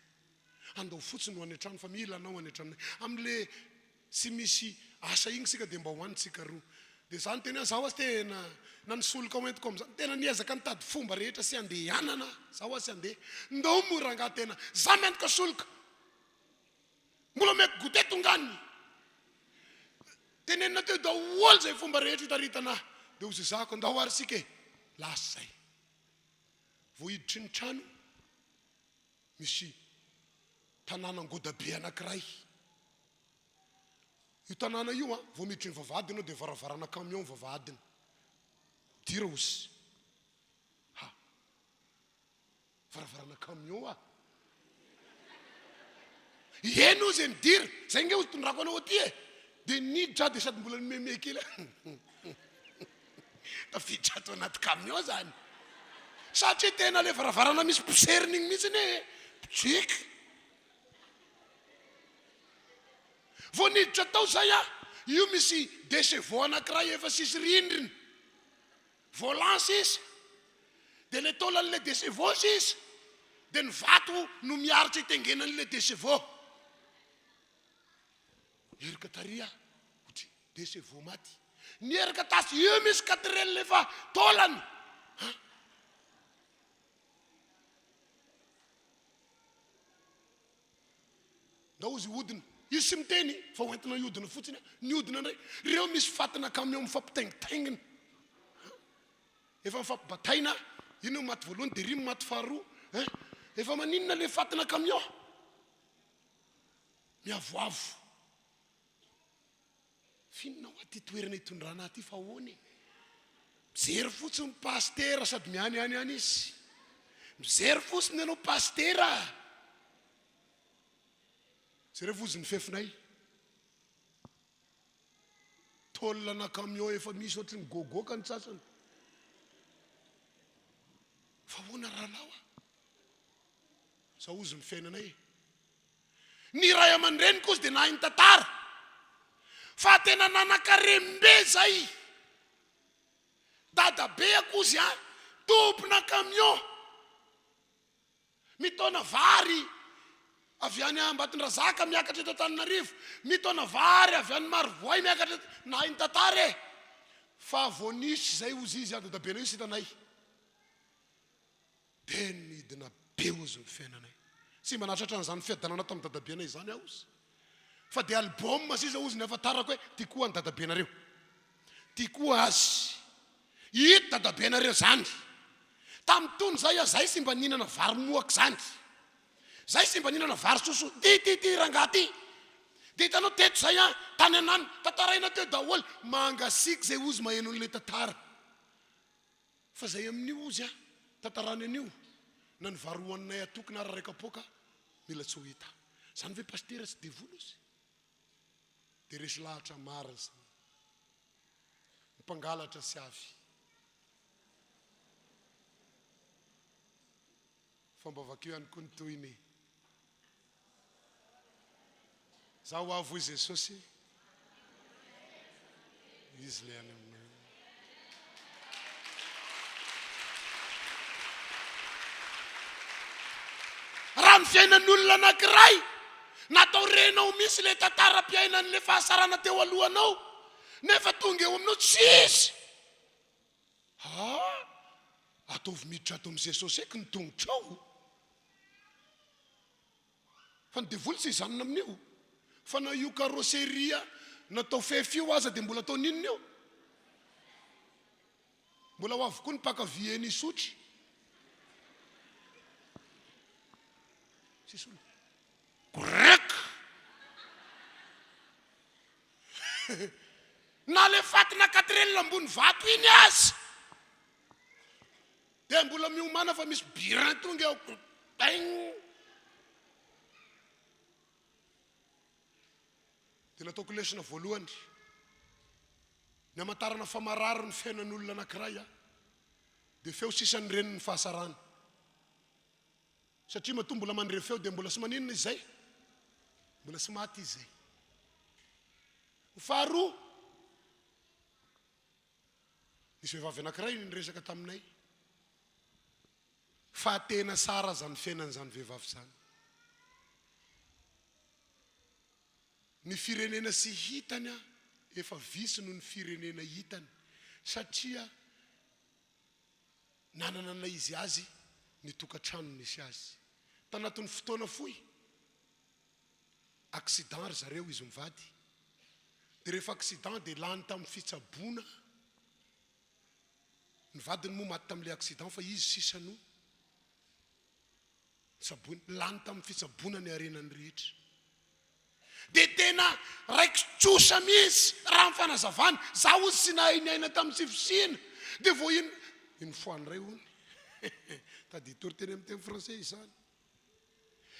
Andao fotsiny ho any an-trano fa mila anao any an-tranonay. Amin'le. Tsy misy asa igny sika de mba ho any tsika roa. De za niteny hoe za hoa tena na ny solika ho entiko amizany tena niezaka nitady fomba rehetra sy andehanana za hoa sy andeha. Ndao moa rangaha tena za miantoka solika. Mbola omeko goûter tonga any. Tenenina teo daholo zay fomba rehetra itaritana ahy. De hozy zako ndao ary sika e. Lasa zay. Vao hiditry ny trano misy tanàna ngodabe anankiray. Io tanàna io an, vao miditry ny vavahady ianao dia varavarana camion ny vavahadiny. Midira ozy. Ha. Varavarana camion ah. Eny ozy e, midira. Zay nge ozy tondrako anao aty e. Dia niditra aho dia sady mbola nimemehy kely aho. Tafiditra ato anaty camion zany. Satria tena le varavarana misy poseriny igny mihitsy anie e. Pitsik. Vao niditra tao zay aho, io misy deux chevaux anakiray efa sisy rindrina. Volant sisa. Dia le taolan'le deux chevaux sisa. Dia ny vato no miaritra itengenan'le deux chevaux. Nierika tary aho, ohatry deux chevaux maty. Nierika tasy, io misy quatrelle efa taolana. Han. Ndao ozy hiodina. Izy tsy miteny fa ho entina hiodina fotsiny. Niodina indray. Reo misy fatina camion mifampitaingitaingina. Efa mifampibataina. Iny no maty voalohany dia ry no maty faharoa. Hein? Efa maninona le fatina camion? Miavoavo. F'inona hoa ty toerana itondrana ahy ty fa ahoana e? Mijery fotsiny pasitera sady miany any any izy. Mijery fotsiny ianao pasitera. Jereo fotsiny ny fefinay. Tôle na camion efa misy ohatry ny gogoka ny sasany. Fa ahoana rahalahy hoa? Zao ozy ny fiainanay e. Ny ray aman-dreniko ozy dia nahay nitantara fa tena nanan-karem-be zay. Dadabeako ozy an, tompona camion, mitaona vary avy any Ambatondrazaka miakatra eto Antananarivo, mitaona vary avy any Marovoay miakatra eto, nahay nitantara e. Fa vao nisy zay ozy izy an, dadabenay io sy hitanay. Dia nidina be ozy ny fiainanay. Tsy mba nahatratra an'izany fiadanana tamin'ny dadabenay izany aho ozy. Fa dia album sisa ozy ny ahafantarako hoe ty koa ny dadabenareo. Ty koa azy. Ito dadabenareo izany. Tamin'ny tony izay aho, zay sy mba nihinana vary mohaka izany. Zay sy mba nihinana vary sosoa. Ty ty ty rangahy ty. Dia hitanao teto izay an, tany anany, tantaraina teo daholo. Mangasiaka izay ozy maheno an'ilay tantara. Fa zay amin'io ozy a, tantarany an'io, na ny vary hohaninay atokona ary ray kapoaka mila tsy ho hita. Zany ve pasitera tsy devoly ozy? De resy lahatra marina zany. Ny mpangalatra sy avy. Fa mba vakio ihany koa ny tohiny e. Za ho avy hoy Jesosy. Izy ilay any aminay. Raha ny fiainan'ny olona anankiray natao renao mihitsy ilay tantaram-piainan'ilay fahasarana teo alohanao nefa tonga eo aminao tsy izy. Ah! Ataovy miditra ato amin'i Jesosy eky ny tongotrao. Fa ny devoly tsy hijanona amin'io. Fa na io carrosserie natao fefy io aza dia mbola ataony inona io? Mbola ho avy koa ny mpaka vy eny Isotry. Tsisy olona. Grrrk! Na le fatina quatrelle ambony vato iny aza dia mbola miomàna fa misy burin tonga eo. Baing! Dia nataoko lesona voalohany ny hamantarana fa marary ny fiainan'olona anankiray aho. Dia feo sisa ny reniny fahasarana. Satria matoa mbola mandre feo dia mbola tsy maninona izy izay? Mbola tsy maty izy izay. Ny faharoa, nisy vehivavy anankiray niresaka taminay fa tena tsara izany fiainan'izany vehivavy izany. Ny firenena sy hitany efa visy noho ny firenena hitany satria nanana ny izy azy ny tokantrano nisy azy. Tanatin'ny fotoana fohy, accident ry zareo izy mivady. Dia rehefa accident dia lany tamin'ny fitsaboana. Ny vadiny moa maty tamin'ilay accident fa izy sisa no tsaboina. Lany tamin'ny fitsaboana ny harenany rehetra. Dia tena raiki-trosa mihitsy raha ny fanazavany. Za hozy tsy nahay niaina tamin'ny tsy fisiana. Dia vao iny, une fois indray hono. Tady hitory teny amin'ny teny français izany.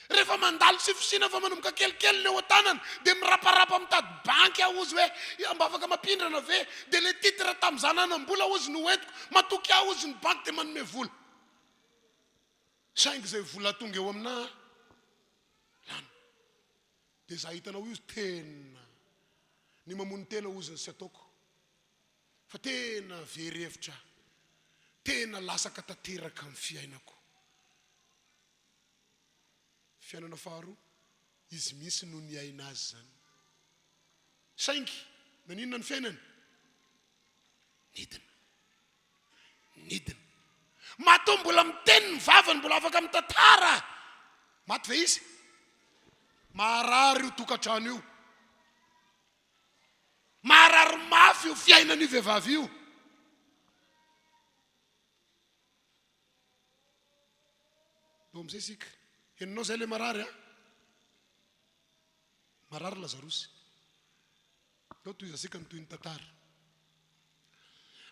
Rehefa mandalo tsy fisiana fa manomboka kelikely ny eo an-tanana dia miraparapa mitady banky aho hozy hoe mba afaka mampindrana ve? Dia ilay titre tamin'izaho nanam-bola hozy no hoentiko, matoky ahy hozy ny banky dia manome vola. Saingy izay vola tonga eo aminà lany. Dia izaho hitanao io tena ny mamono tena hozy ny tsy ataoko fa tena very hevitra aho, tena lasaka tanteraka amin'ny fiainako. Fiainana faharoa, izy mihitsy no niaina azy izany. Saingy, naninona ny fiainany? Nidina. Nidina. Matoa mbola miteny ny vavany, mbola afaka mitantara. Maty ve izy? Marary io tokantrano io. Marary mafy io fiainan'io vehivavy io. Ndao amizay isika. Henonao zay le marary a? Marary Lazarosy. Ndao tohizantsika ny tohin'ny tantara.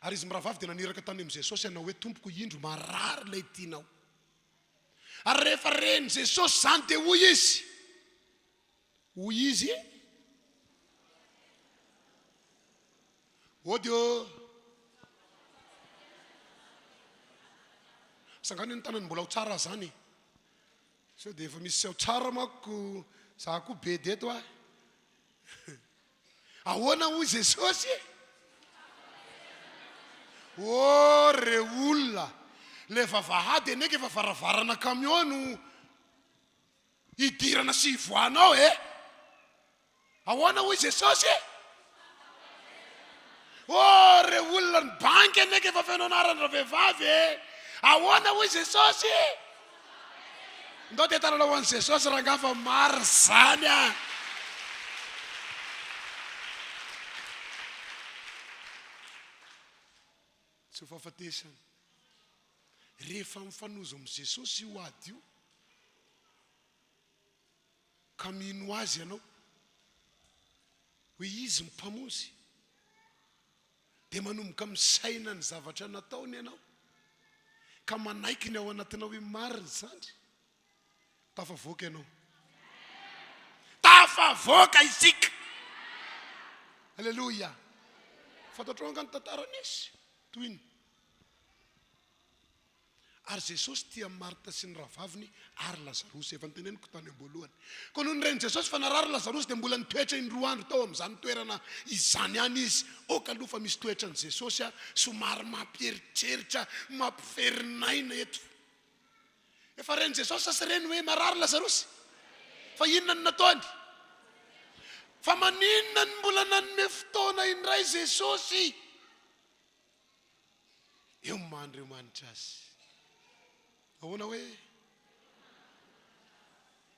Ary izy mirahavavy dia naniraka tany amin'i Jesosy hanao hoe, Tompoko, indro marary ilay tianao. Ary rehefa ren'i Jesosy izany dia hoy izy, hoy izy, Ody ô! Sangano ny tanany mbola ho tsara zany e. Sao dia efa misy tsy ao tsara manko za koa bedy eto ah. Ahoana hoy Jesosy? Oh re olona, le vavahady anie ka efa varavarana camion no hidirana sy hivoahana ao e. Ahoana hoy Jesosy? Oh re olona ny banky anie ka efa feno anaran-dravehivavy e! Ahoana hoy Jesosy? Ndao dia tanana ho an'i Jesosy rangaha fa marina izany a! Tsy ho fahafatesana. Rehefa mifanojo amin'i Jesosy io ady io, ka mino Azy ianao hoe Izy no Mpamonjy, dia manomboka misaina ny zavatra nataony ianao, ka manaiky ny ao anatinao hoe marina izany, tafavoaka ianao. Tafavoaka isika! Aleloia! Fantatrao angaha ny tantara nisy? Tohiny. Ary Jesosy tia an'i Marta sy ny rahavaviny ary Lazarosy. Efa noteneniko tany am-boalohany. Koa nony ren'i Jesosy fa narary Lazarosy dia mbola nitoetra indroa andro tao amin'izany toerana izany ihany izy. Ok aloha fa misy toetran'i Jesosy somary mampieritreritra, mampiferin'aina eto. Efa ren'i Jesosy sa tsy reny hoe marary Lazarosy? Fa inona no nataony? Fa maninona no mbola nanome fotoana indray Jesosy? Eo ny maha Andriamanitra azy. Ahoana hoe?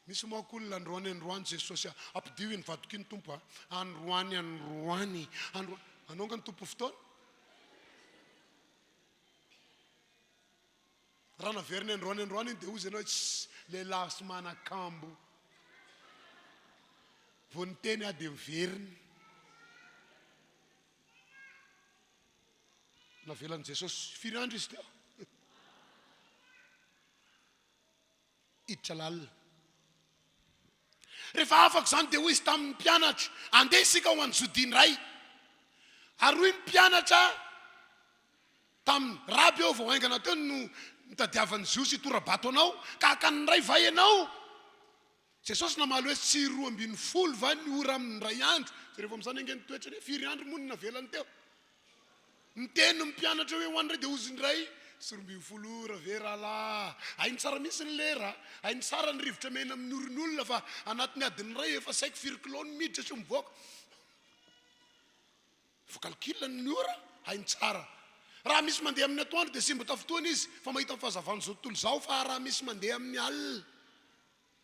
Misy manko olona androany androany Jesosy a, ampidio iny vadiko iny Tompo a, androany androany, androany. Anao nga ny tompon'ny fotoana? Raha naveriny androany androany iny dia hozy ianao hoe tss, lehilahy sy manan-kambo. Vao niteny aho dia miverina. Navelan'i Jesosy firy andro izy teo? Hiditra lalina. Rehefa afaka izany dia hoy izy tamin'ny mpianatra, andeha isika ho any Jodia indray. Ary hoy ny mpianatra taminy, Raby ô, vao haingana teo no nitadiavan'ny Jiosy hitora-bato anao, ka hakany indray va ianao? Jesosy namaly hoe, Tsy 12 va ny ora amin'ny indray andro? Jereo amin'izany ange ny toetrany e! Firy andro moa no navelany teo? Niteny ny mpianatra hoe, Ho any indray dia hozy indray. Sy 12 ora ve rahalahy? Hainy tsara mihitsy ny lera, hainy tsara ny rivotra miaina amin'ny oron'olona fa anatin'ny adiny iray efa saiky firy kilao no miditra sy mivoaka. Voacalcul ny ora, hainy tsara. Raha misy mandeha amin'ny atoandro dia simba tafintohina izy fa mahita ny fahazavan'izao tontolo izao fa raha misy mandeha amin'ny alina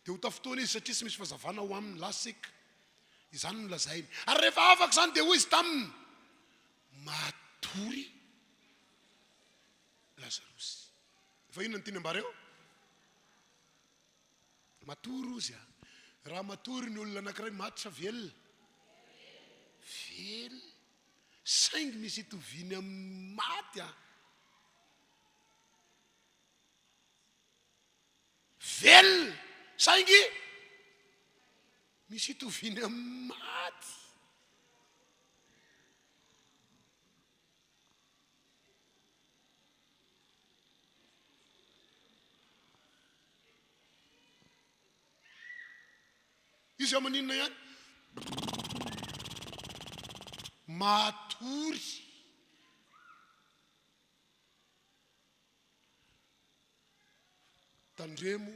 dia ho tafintohina izy satria tsy misy fahazavana ao aminy. Lasik. Izany no lazainy. Ary rehefa afaka izany dia hoy izy taminy, Matory Lazarosy. Fa inona no tiany ambara eo? Matory ozy a. Raha matory ny olona anankiray maty sa velona? Velona. Saingy misy itoviany amin'ny maty a. Velona. Saingy misy itoviany amin'ny maty. Izy ao maninona ihany? Matory. Tandremo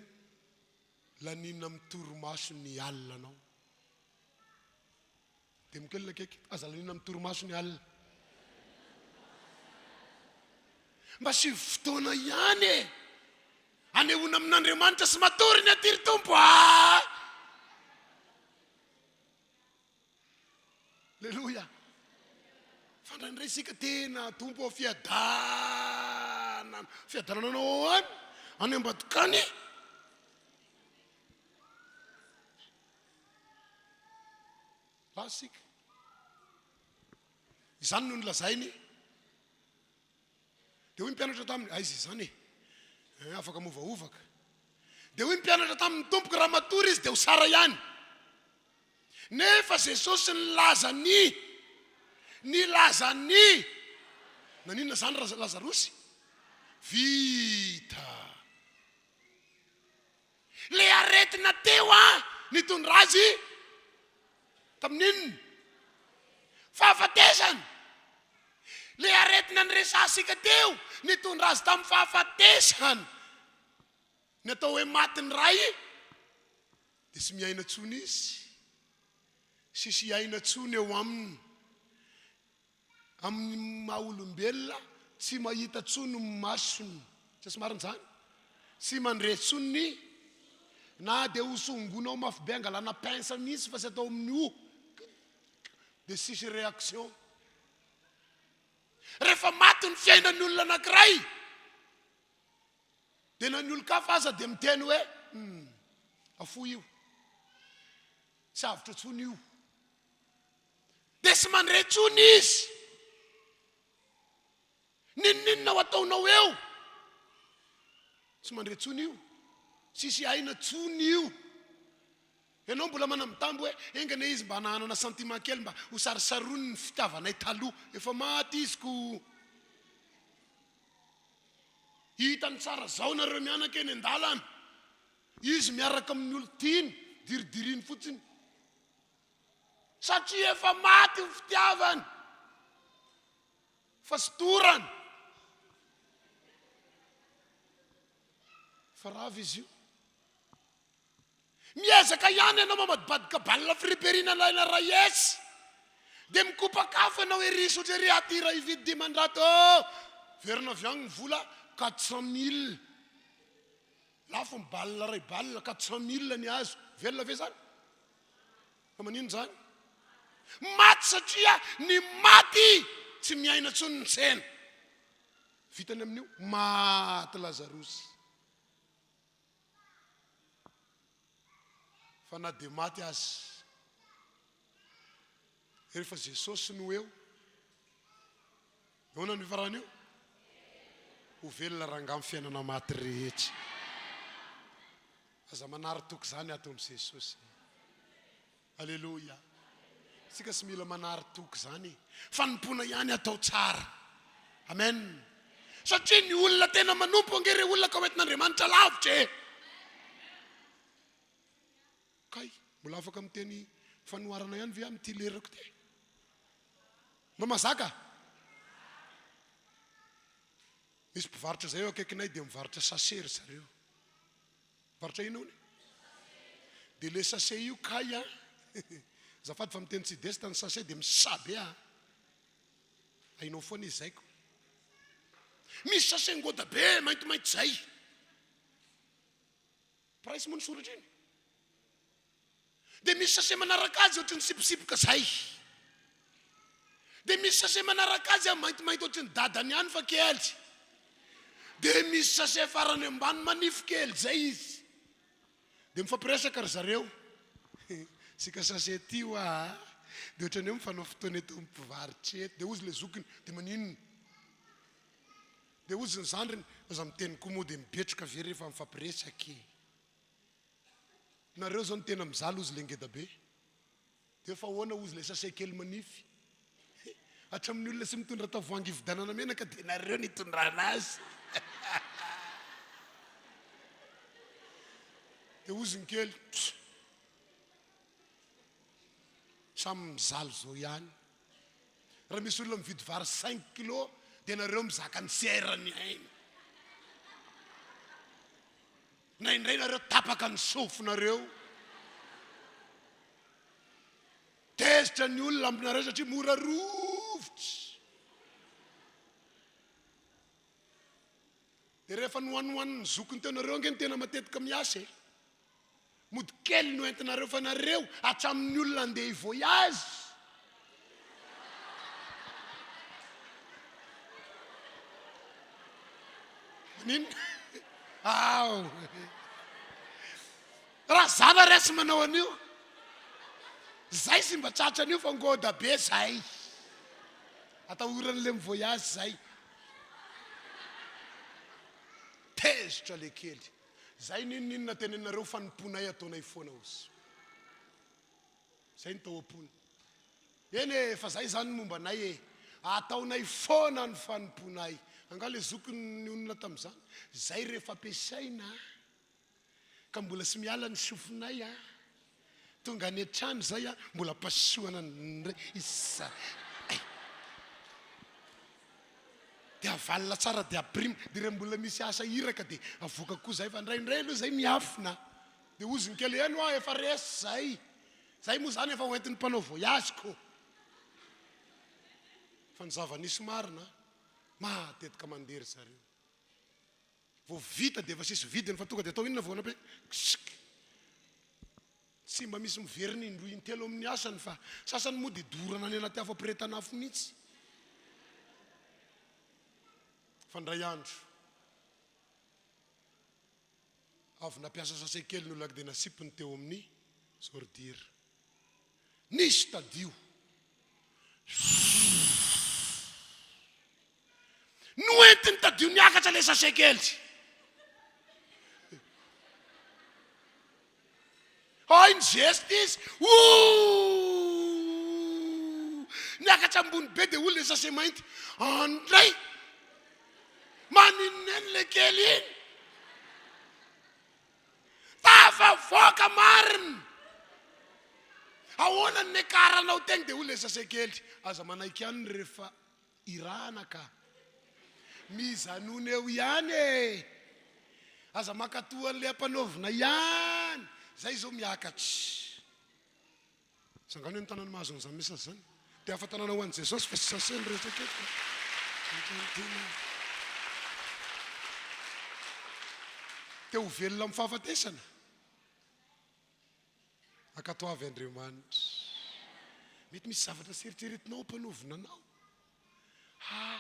lanina amin'ny torimaso ny alina anao. Demo kely akaiky, aza laniana amin'ny torimaso ny alina. Mba asio fotoana ihany e! Anehoana amin'Andriamanitra sy matory ny aty ry Tompo a! Aleloia! Fa indraindray isika tena Tompo ô fiadanana, fiadanana anao any, any ambadika any. Lasa isika. Izany no nolazainy. Dia hoy ny mpianatra taminy, aiza izany e? Eh, afaka movaovaka. Dia hoy ny mpianatra taminy, tompoko raha matory izy dia ho sara ihany. Nefa Jesosy nilaza ny, nilaza ny, naninona izany Lazarosy? Vita. Ilay aretina teo an, nitondra azy tamin'ny inona? Fahafatesana. Ilay aretina niresahantsika teo, nitondra azy tamin'ny fahafatesana. Ny atao hoe maty ny ray dia tsy miaina intsony izy. Tsisy aina intsony eo aminy. Amin'ny maha olombelona, tsy mahita intsony ny masony. Tsy tsy marina izany? Tsy mandre intsony ny na dia ho songonao mafy be angalana pince mihitsy fa tsy atao amin'ny hoho dia tsisy réaction. Rehefa maty ny fiainan'ny olona anankiray dia na ny olon-kafa aza dia miteny hoe hum, afoy io, tsy avotra intsony io. Dia tsy mandre intsony izy. N'inon'inona ho ataonao eo, tsy mandre intsony io. Tsisy aina intsony io. Ianao mbola manambitamby hoe enga anie izy mba hanana sentiment kely mba ho sarisarony ny fitiavanay taloha. Efa maty izy ko. Hitany tsara zao nareo mianaka eny an-dalana. Izy miaraka amin'ny olon-tiany, diridiriny fotsiny. Satria efa maty ny fitiavany fa tsy torana. Fa rava izy io. Miezaka ihany ianao mamadibadika balle friperie nalaina ray hetsy. Dia mikopak'afo ianao ery Isotry ery aty iray hividy 500 oh! Verina avy any ny vola 400 mille. Lafo ny balle iray balle 400 mille ny azo. Velona ve zany? Fa manino izany? Maty satria ny maty tsy miaina intsony ny tsena. Vitany amin'io, maty Lazarosy. Fa na dia maty aza, rehefa Jesosy no eo, ahoana no hifaran'io? Ho velona rangahy ny fiainana maty rehetra. Aza manary toky izany ato amin'i Jesosy. Aleloia. Isika tsy mila manary toky izany e. Fanompoana ihany atao tsara. Amen. Satria ny olona tena manompo ange ireo olona ka hoentin'Andriamanitra lavitra e. Kay, mbola afaka miteny fanoharana ihany ve amin'ity lerako ity? Mba mazaka? Misy mpivarotra izay eo akaikinay dia mivarotra sachet ry zareo. Mivarotra inona hono? Dia ilay sachet io kay an! Azafady fa miteny sud-est ny sachet dia misa be an! Hainao foana izy zaiko. Misy sachet ngoda be maintimainty izay. Price moa ny soratra iny. Dia misy sachet manaraka azy ohatry ny siposipoka zay. Dia misy sachet manaraka azy an maintimainty ohatry ny dadany ihany fa kely. Dia misy sachet farany ambany manify kely zay izy. Dia mifampiresaka ry zareo. Isika sachet ty hoa a. Dia ohatran'ny hoe mifanao fotoana eto amin'ny mpivarotra eto. Dia hozy ilay zokiny, dia maninona? Dia hozy ny zandriny, aza miteny koa moa dia mibetroka ve rehefa mifampiresaka e. Nareo zao no tena mizaly ozy le ngeda be. De fa ahoana ozy le sachet kely manify. Hatramin'ny olona tsy mitondra tavoahangy hividianana menaka de nareo no itondrana azy. De ozy ny kely, samy mizaly zao ihany. Raha misy olona mividy vary cinq kilo de nareo mizaka ny serre ny ainy. Indraindray nareo tapaka ny sofinareo. Tezitra ny olona aminareo satria mora rovitra. Dia rehefa nohanohanin'ny zokiny teo nareo ange no tena matetika miasa e. Mody kely no entinareo fa nareo hatramin'ny olona andeha hi-voyage. Maninona? Ao. Raha za va resy manao an'io? Zay sy mba tratra an'io fa ngoda be zay. Atahoran'le mi-voyage zay. Tezitra le kely. Zay n'inon'inona teneninareo fanompoanay ataonay foana ozy. Zay no tao am-pony. Eny e, fa zay zany ny momba anay e. Ataonay foana ny fanompoanay. Angaha le zokiny nionona tamin'izany? Zay rehefa ampiasaina ka mbola tsy miala ny sofinay a. Tonga any an-trano zay a, mbola pasohana indray iza. Dia avalona tsara dia ampirimo. Dia raha mbola misy asa iraka dia avoaka koa zay fa indraindray aloha zay miafina. Dia ozony kely eny hoa efa resy zay. Zay moa zany efa hoentin'ny mpanao voyage ko. Fa ny zava-nisy marina, matetika mandeha ry zareo. Vao vita dia efa sisy vidiny fa tonga dia atao inona vao nampiasa? Ksik. Tsy mba misy miverina indroa intelo amin'ny asany fa sasany moa dia dorana any anaty afo ampirehetana afo mihitsy. Fa indray andro, avy nampiasa sachet kely ny olona dia nasipiny teo amin'ny ordure. Nisy tadio. Noentiny tadio niakatra ilay sachet kely. Hay ny geste izy. Ooh! Niakatra ambony be dia hoy ilay sachet mainty. Andray! Maninona eny ilay kely iny? Tafavoaka marina! Ahoana ny niakaranao teny? Dia hoy ilay sachet kely. Aza manaiky ihany rehefa Irahana ka. Mizanona eo ihany e! Aza mankatoa an'ilay ampanaovina ihany! Zay izao miakatra. Sangano ny tanana mahazo an'izany message izany. Dia afa-tanana ho an'i Jesosy fa tsy sase ny resaka eto. Te ho velona amin'ny fahafatesana? Ankatoavy Andriamanitra. Mety misy zavatra tsy eritreretinao ampanaovina anao. Ha!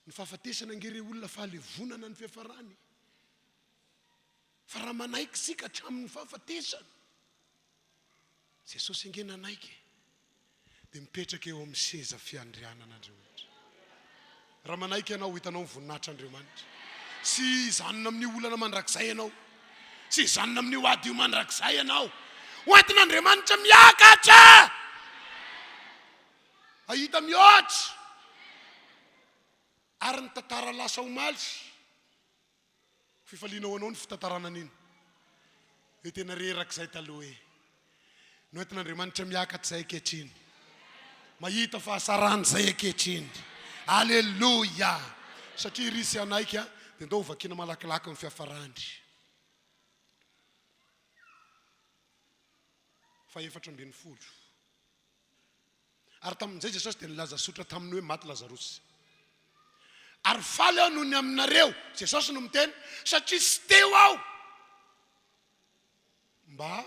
Ny fahafatesana ange re olona fahalevonana ny fiafarany. Fa raha manaiky isika hatramin'ny fahafatesana, Jesosy ange nanaiky e. Dia mipetraka eo amin'ny seza fiandrianan'Andriamanitra. Raha manaiky ianao, ho hitanao ny voninahitr'Andriamanitra. Tsy hijanona amin'io olana mandrakizay ianao. Tsy hijanona amin'io ady io mandrakizay ianao. Ho entin'Andriamanitra miakatra! Hahita mihoatra! Ary ny tantara lasa omaly. Fifaliana ho anao ny fitantarana an'iny. Dia tena reraka izay taloha e. Noentin'Andriamanitra miakatra izay ankehitriny. Mahita fahasarana izay ankehitriny. Aleloia! Satria iry tsy hanaiky an, dia ndao hovakiana malakilaky ny fiafarany. Fahefatra ambin'ny folo. Ary tamin'izay Jesosy dia nilaza sotra taminy hoe maty Lazarosy. Ary faly aho noho ny aminareo, Jesosy no miteny, satria tsy teo aho mba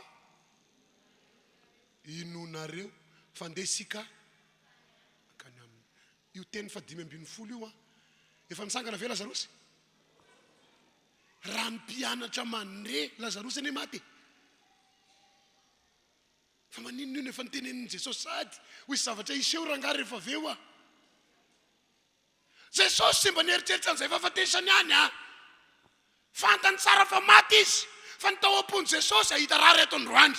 hinoanareo, fa ndeha isika hankany aminy. Io teny faha-15 io an, efa nitsangana ve Lazarosy? Raha ny mpianatra mandre, Lazarosy anie maty e. Fa maninona io no efa notenenin'i Jesosy sahady? Hoy zavatra hiseho rangahy rehefa avy eo ah. Jesosy tsy mba nieritreritra an'izay fahafatesany any ah. Fantany tsara fa maty izy, fa ny tao am-pon'i Jesosy hahita rary eto androany.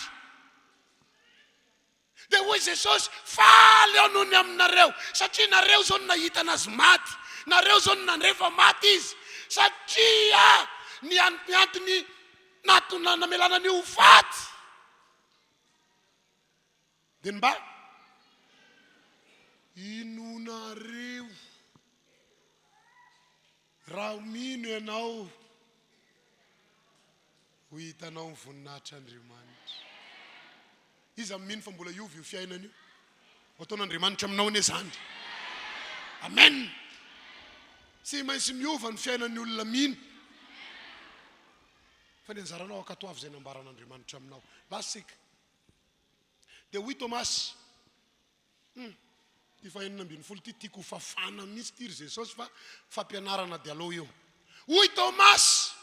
Dia hoy Jesosy, faly aho noho ny aminareo, satria nareo izao no nahita anazy maty, nareo izao no nandre fa maty izy, satria ny antony nahatonga namelana an'io ho faty dia ny mba inoanareo. Raha mino ianao, ho hitanao ny voninahitr'Andriamanitra. Iza no mino fa mbola hiova io fiainana io? Ho ataon'Andriamanitra aminao anie izany. Amen. Tsy maintsy miova ny fiainan'ny olona mino. Fa ny anjaranao ankatoavy izay nambaran'Andriamanitra aminao. Lasa isika. Dia hoy Tomasy, Hum, ity fahenina ambin'ny folo ity tiako ho fafana mihitsy ity ry Jesosy fa fampianarana dia aleo io. Hoy Tomasy,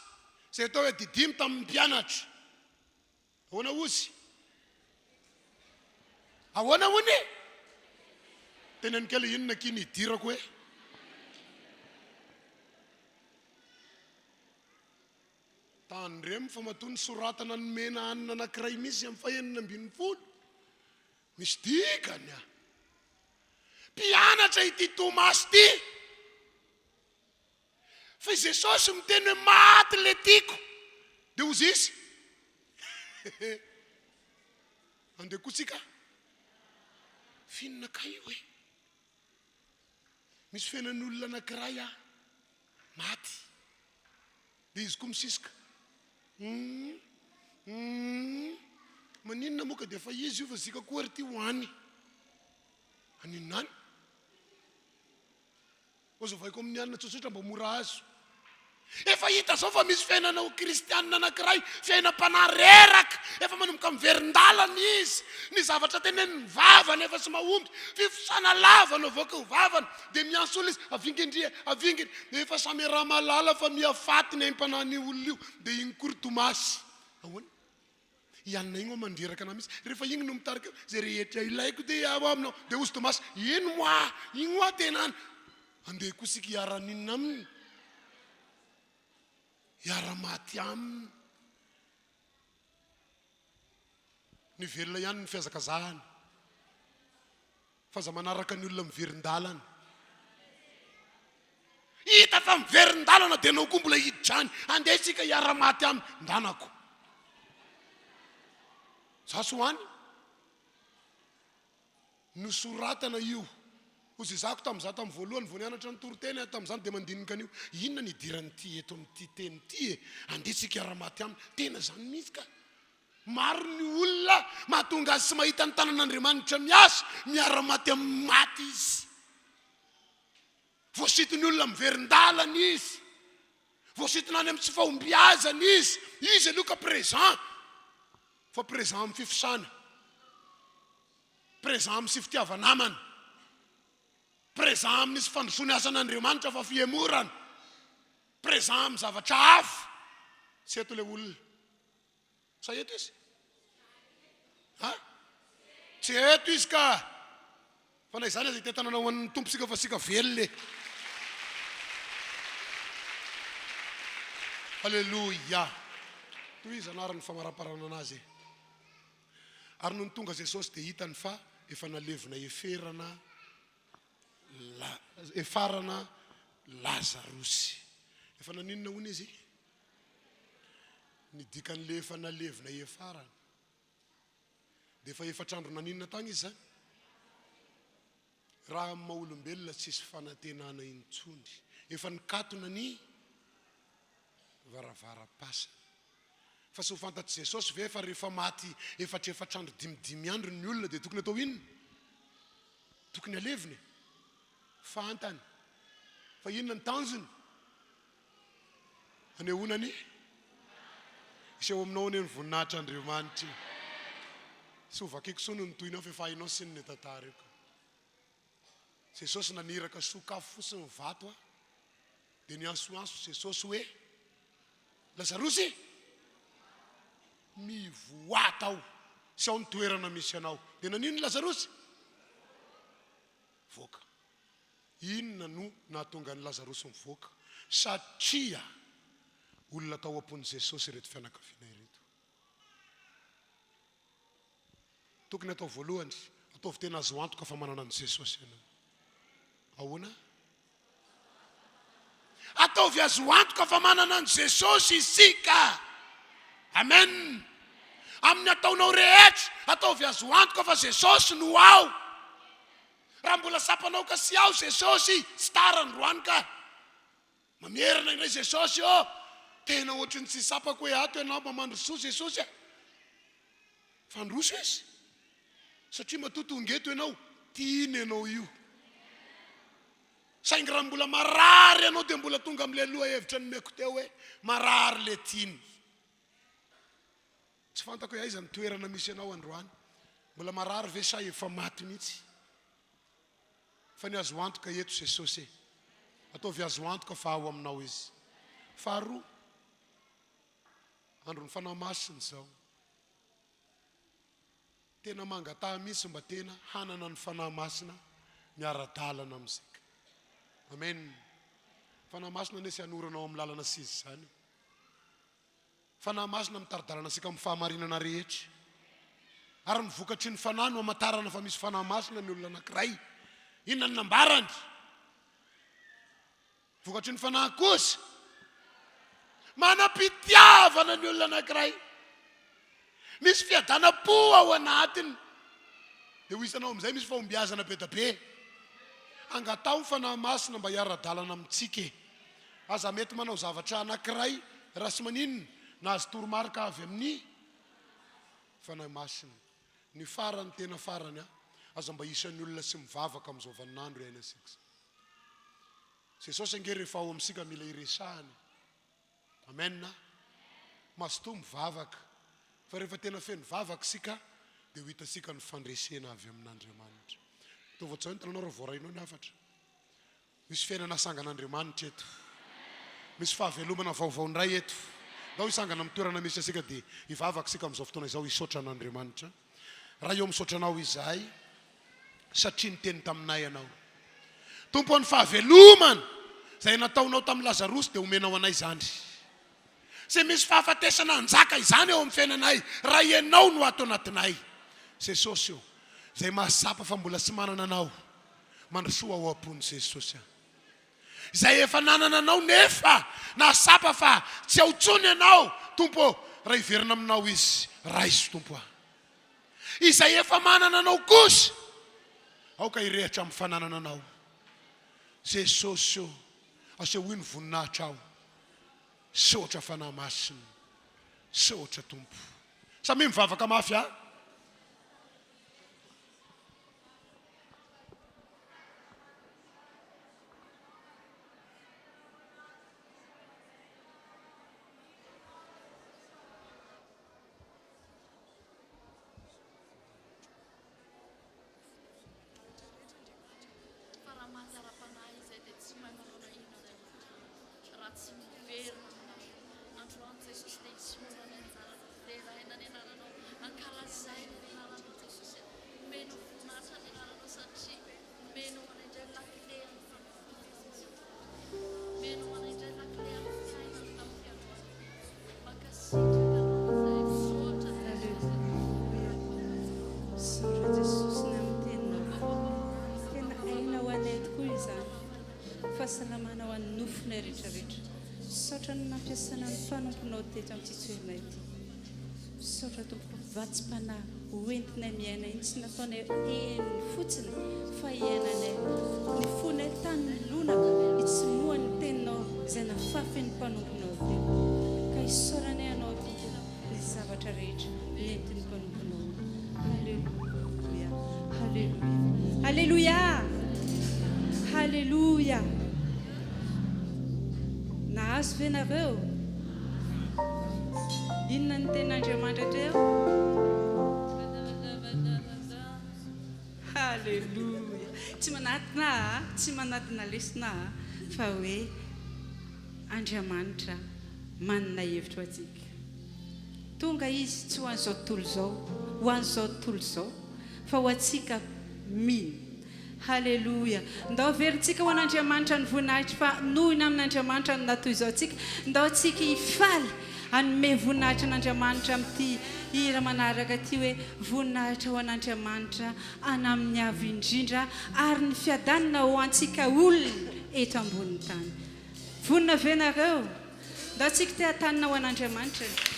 izay atao hoe didimy tamin'ny mpianatra. Ahoana hozy? Ahoana hono e? Teneno kely inona akia ny idirako e? Tandremo fa matoa nosoratana nomena hanina anankiray mihitsy amin'ny fahenina ambin'ny folo. Misy dikany a! Mpianatra ity Tomasy ity. Fa i Jesosy miteny hoe maty le tiako. Dia hozy izy, Andeha koa tsika. F'inona kay io e? Misy fiainan'olona anankiray a, maty. Dia izy koa misisika. Humm humm maninona moa ka dia efa izy io fa zika koa ary ity ho any. Haninona any? Hozavaiko amin'ny hanina tsotsotra mba mora azo. Efa hita zao fa misy fiainana ho kristianina anankiray, fiainam-panahy reraka, efa manomboka miverin-dalana izy, ny zavatra tenenin'ny vavany efa tsy mahomby, fifosana lava no avoaky ny vavany, dia miantso olona izy, avingindry e, avingindry, efa samy raha-mahalala fa miha faty ny aim-panahin'io olona io, dia iny koa ry Tomasy, ahoana? I Anna igny hoa mandreraka anah mihitsy, rehefa igny no mitarika eo, izay rehetra ilaiko dia ao aminao, dia hozy Tomasy, eny hoa, igny hoa tena any, andeha koa isika hiara-ninona aminy, hiara-maty aminy. Ny velona ihany ny fihazakazahana. Fa aza manaraka ny olona miverin-dalana. Hita fa miverin-dalana dia ianao koa mbola hiditra any. Andeha isika hiara-maty aminy. Ndanako. Za tsy ho any. Nosoratana io. Hozy ezahako tamin'izaho tamin'ny voalohany vao nianatra ny toriteny aho tamin'izany dia mandinika an'io. Inona no idiran'ity eto amin'ity teny ity e? Andeha isika hiara-maty aminy. Tena izany mihitsy ka. Maro ny olona mahatonga azy tsy mahita ny tanan'Andriamanitra miasa, miara-maty amin'ny maty izy. Voasinton'ny olona miverin-dalana izy. Voasintona any amin'ny tsy fahombiazana izy. Izy aloha ka présent. Fa présent amin'ny fifosana. Présent amin'ny tsy fitiava-namana. Présent amin'ny tsy fandrosoany asan'Andriamanitra fa fihemorana. Présent amin'ny zavatra hafa. Tsy eto ilay olona. Sa eto izy? Ha? Tsy eto izy ka! Fa na izany aza itetanana ho an'ny Tompo sika fa sika velona e! Aleloia! Tohizana ary ny famaraparanana azy e! Ary nony tonga Jesosy dia hitany fa efa nalevina eferana la, efarana Lazarosy. Efa naninona hono izy? Ny dikan'le efa nalevina efarana. Dia efa efatra andro naninona tagny izy zany? Raha amin'ny maha olombelona tsisy fanantenana intsony. Efa nikatona ny varavaram-pasana. Fa tsy ho fantatr'i Jesosy ve fa rehefa maty efatrefatra andro dimidimy andro ny olona dia tokony atao inona? Tokony halevina e. Fantany. Fa inona ny tanjony? Anehoana ny Hiseho aminao anie ny voninahitr'Andriamanitra e. Tsy ho vakiko intsony ny tohiny ao fa efa hainao siny ny tantara io ka. Jesosy naniraka sokafo fotsiny ny vato a. Dia niantsoantso Jesosy hoe, Lazarosy, mivoaha tao, tsy ao ny toerana misy anao. Dia nanino Lazarosy? Voaka. Inona no nahatonga an'i Lazarosy nivoaka? Satria olona tao am-pon'i Jesosy ireto fianakaviana ireto. Tokony atao voalohany, ataovy tena azo antoka fa manana an'i Jesosy ianao. Ahoana? Ataovy azo antoka fa manana an'i Jesosy isika. Amen. Amin'ny ataonao rehetra, ataovy azo antoka fa Jesosy no ao. Raha mbola sapanao ka sy ao Jesosy, tsy tara androany ka. Mamerina indray Jesosy ô! Tena ohatry ny tsy sapako hoe ato ianao mba mandrosoa Jesosy a! Fandroso izy satria matoa tonga eto ianao, tiany ianao io. Saingy raha mbola marary ianao dia mbola tonga amin'ilay lohahevitra nomeko teo hoe marary ilay tiany. Tsy fantako hoe aiza ny toerana misy anao androany. Mbola marary ve sa efa maty mihitsy? Fa ny azo antoka eto Jesosy e. Ataovy azo antoka fa ao aminao Izy. Faharoa, andron'ny Fanahy Masina izao. Tena mangataha mihitsy mba tena hanana ny Fanahy Masina miara-dalana amintsika. Amen. Fanahy Masina anie tsy hanorana ao amin'ny lalana sy izy izany. Fanahy Masina mitari-dalana antsika amin'ny fahamarinana rehetra. Ary ny vokatry ny Fanahy no hamantarana fa misy Fanahy Masina ny olona anankiray. Inona no nambarany? Vokatry ny Fanahy kosa, manam-pitiavana ny olona anankiray. Misy fiadanam-po ao anatiny. Dia ho hitanao amin'izay misy fahombiazana be dia be. Angataho ny Fanahy Masina mba hiara-dalana amintsika e. Aza mety manao zavatra anankiray raha tsy maninona, nahazo toromarika avy amin'ny Fanahy Masina. Ny farany tena farany an, aza mba isan'ny olona tsy mivavaka amin'izao vaninandro iainantsika izao. Jesosy ange rehefa ao amintsika mila iresahana e. Amen a! Mazotoa mivavaka fa rehefa tena feno vavaka isika dia ho hitantsika ny fandresena avy amin'Andriamanitra. Ataovy ohatr'izao ny tananao raha voarainao ny hafatra. Misy fiainana asangan'Andriamanitra eto. Misy fahavelomana vaovao indray eto. Ndao hisangana amin'ny toerana misy antsika dia hivavaka isika amin'izao fotoana izao hisaotra an'Andriamanitra. Ray ô misaotra Anao izahay satria niteny taminay Ianao. Tompo ô ny fahavelomana izay nataonao tamin'i Lazarosy dia omenao anay izany. Tsy misy fahafatesana hanjaka izany eo amin'ny fiainanay raha Ianao no ato anatinay. Jesosy ô, izay mahatsapa fa mbola tsy manana Anao, mandrosoa ao am-pony Jesosy a. Izay efa nanana Anao nefa nahatsapa fa tsy ao intsony Ianao, Tompo ô, raha hiverina aminao izy, raiso Tompo a. Izay efa manana Anao kosa, aoka hirehitra amin'ny fananana Anao. Jesosy ô, asehoy ny voninahitrao. Misaotra Fanahy Masina. Misaotra Tompo. Samia mivavaka mafy a. Fa raha maty ara-panahy izay dia tsy mahay manao na inona na inona raha tsy miverina aminao. Androany Jesosy dia isaorana ny anjaranao, deraina ny anaranao, ankalazaina ny anaranao Jesosy a. Omenao voninahitra ny anaranao satria omenao anay indray lakile amin'ny fanompoana Jesosy. Omenao anay indray lakile amin'ny fiainana tamin'ity androany ity. Mankasitraka anao izahay, misaotra Jesosy. Misaotra Jesosy ny amin'ny teninao. Tena aina ho anay tokoa izany. Fahasalamana ho an'ny nofonay rehetra rehetra. Misaotra ny nampiasana ny mpanomponao teto amin'ity toerana ity. Misaotra Tompoko vatsim-panahy ho entinay miaina iny tsy nataonay henony fotsiny fa iainanay ny fonay tany lonaka itsimohan'ny teninao izay nafafin'ny mpanomponao teo ka isaoranay anao Tompo ny zavatra rehetra nentin'ny mpanomponao. Haleloia Haleloia Haleloia Haleloia Nahazo ve nareo? Inona ny tenin'Andriamanitra teo? Haleloia! Tsy manadina a, tsy manadina lesona a, fa hoe Andriamanitra manana hevitra ho antsika. Tonga Izy tsy ho an'izao tontolo izao, ho an'izao tontolo izao, fa ho antsika mino. Haleloia! Ndao averintsika ho an'Andriamanitra ny voninahitra fa nohina amin'Andriamanitra no natoy izao antsika. Ndao tsika hifaly hanome voninahitra an'Andriamanitra amin'ity hira manaraka ity hoe Voninahitra ho an'Andriamanitra any amin'ny avo indrindra ary ny fiadanana ho antsika olona eto ambonin'ny tany. Vonona ve nareo? Ndao tsika te hatanina ho an'Andriamanitra e.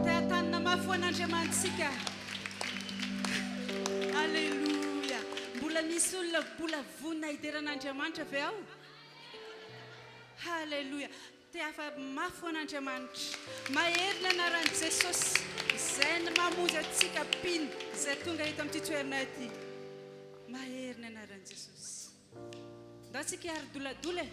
Tehatanina mafy ho an'Andriamanitsika. Aleloia. Mbola misy olona mbola vonona hidera an'Andriamanitra ve ao? Haleloia. Tehafa mafy ho an'Andriamanitra. Mahery ny anaran'i Jesosy izay ny mamonjy antsika mpino izay tonga eto amin'ity toerana ity. Mahery ny anaran'i Jesosy. Ndao tsika hiari-doladola e.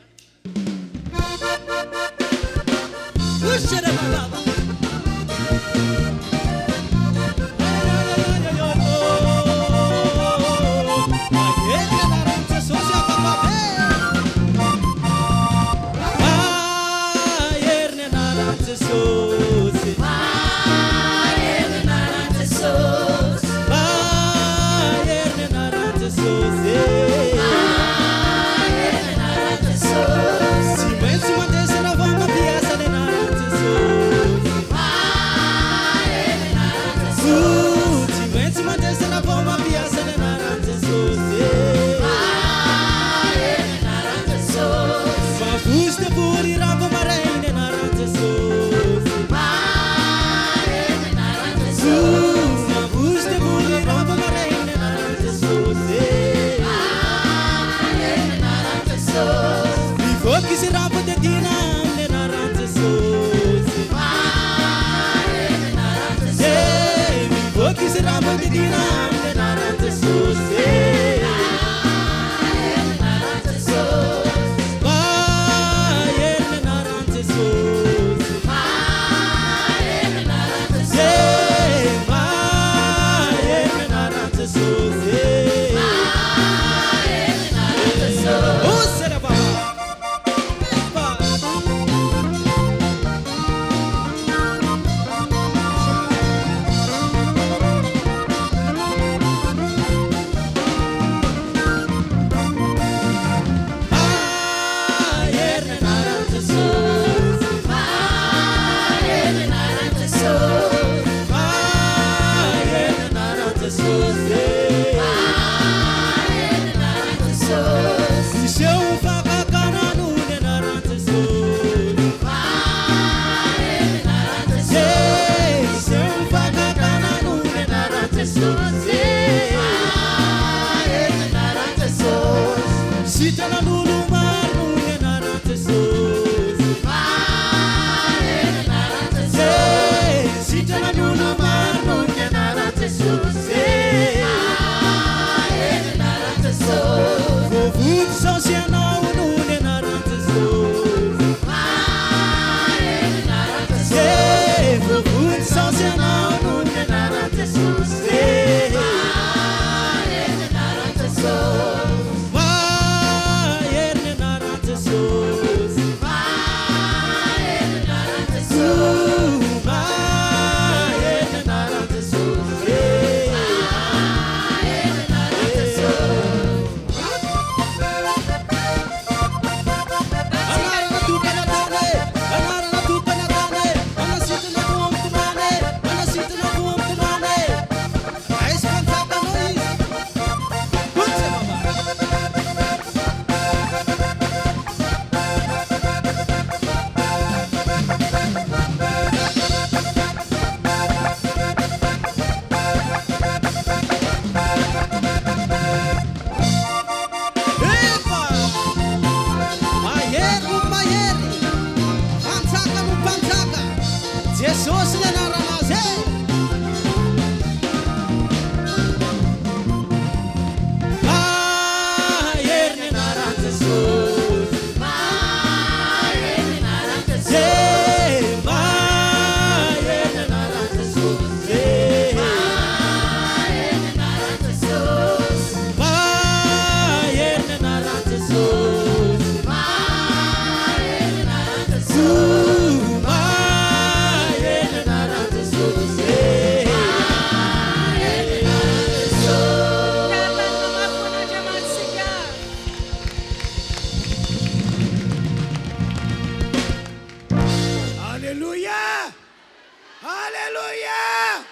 Aleloia!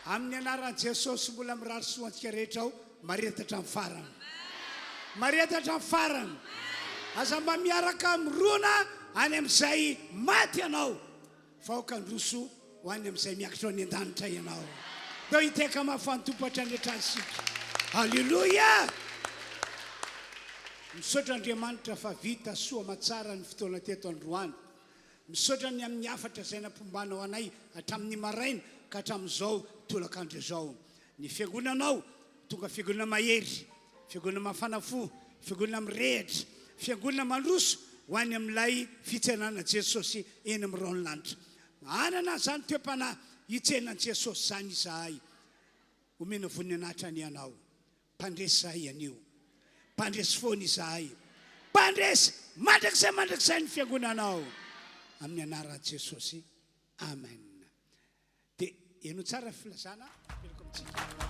Amin'ny anaran'i Jesosy mbola mirary soa antsika rehetra aho, mahareta hatramin'ny farany. Mahareta hatramin'ny farany. Aza mba miaraka mirona any amin'izay maty ianao, fa aoka handroso ho any amin'izay miakatra any an-danitra ianao. Ndao hitehaka mafy ho an'ny Tompo hatrany hatrany isika. Aleloia! Misaotra Andriamanitra fa vita soa aman-tsara ny fotoana teto androany. Misaotra ny amin'ny hafatra izay nampombanao anay hatramin'ny maraina ka hatramin'izao tolakandro izao. Ny fiangonanao tonga fiangonana mahery, fiangonana mafana fo, fiangonana mirehitra, fiangonana mandroso ho any amin'ilay fitsenana Jesosy eny amin'ny rahon'ny lanitra. Hanana izany toe-panahy hitsena an'i Jesosy izany izahay. Omena voninahitra anie Anao. Mpandresy izahay anio. Mpandresy foana izahay. Mpandresy mandrakizay mandrakizay ny fiangonanao. Amin'ny anaran'i Jesosy. Amen. Dia henoy tsara ny filazana apetrako amintsika.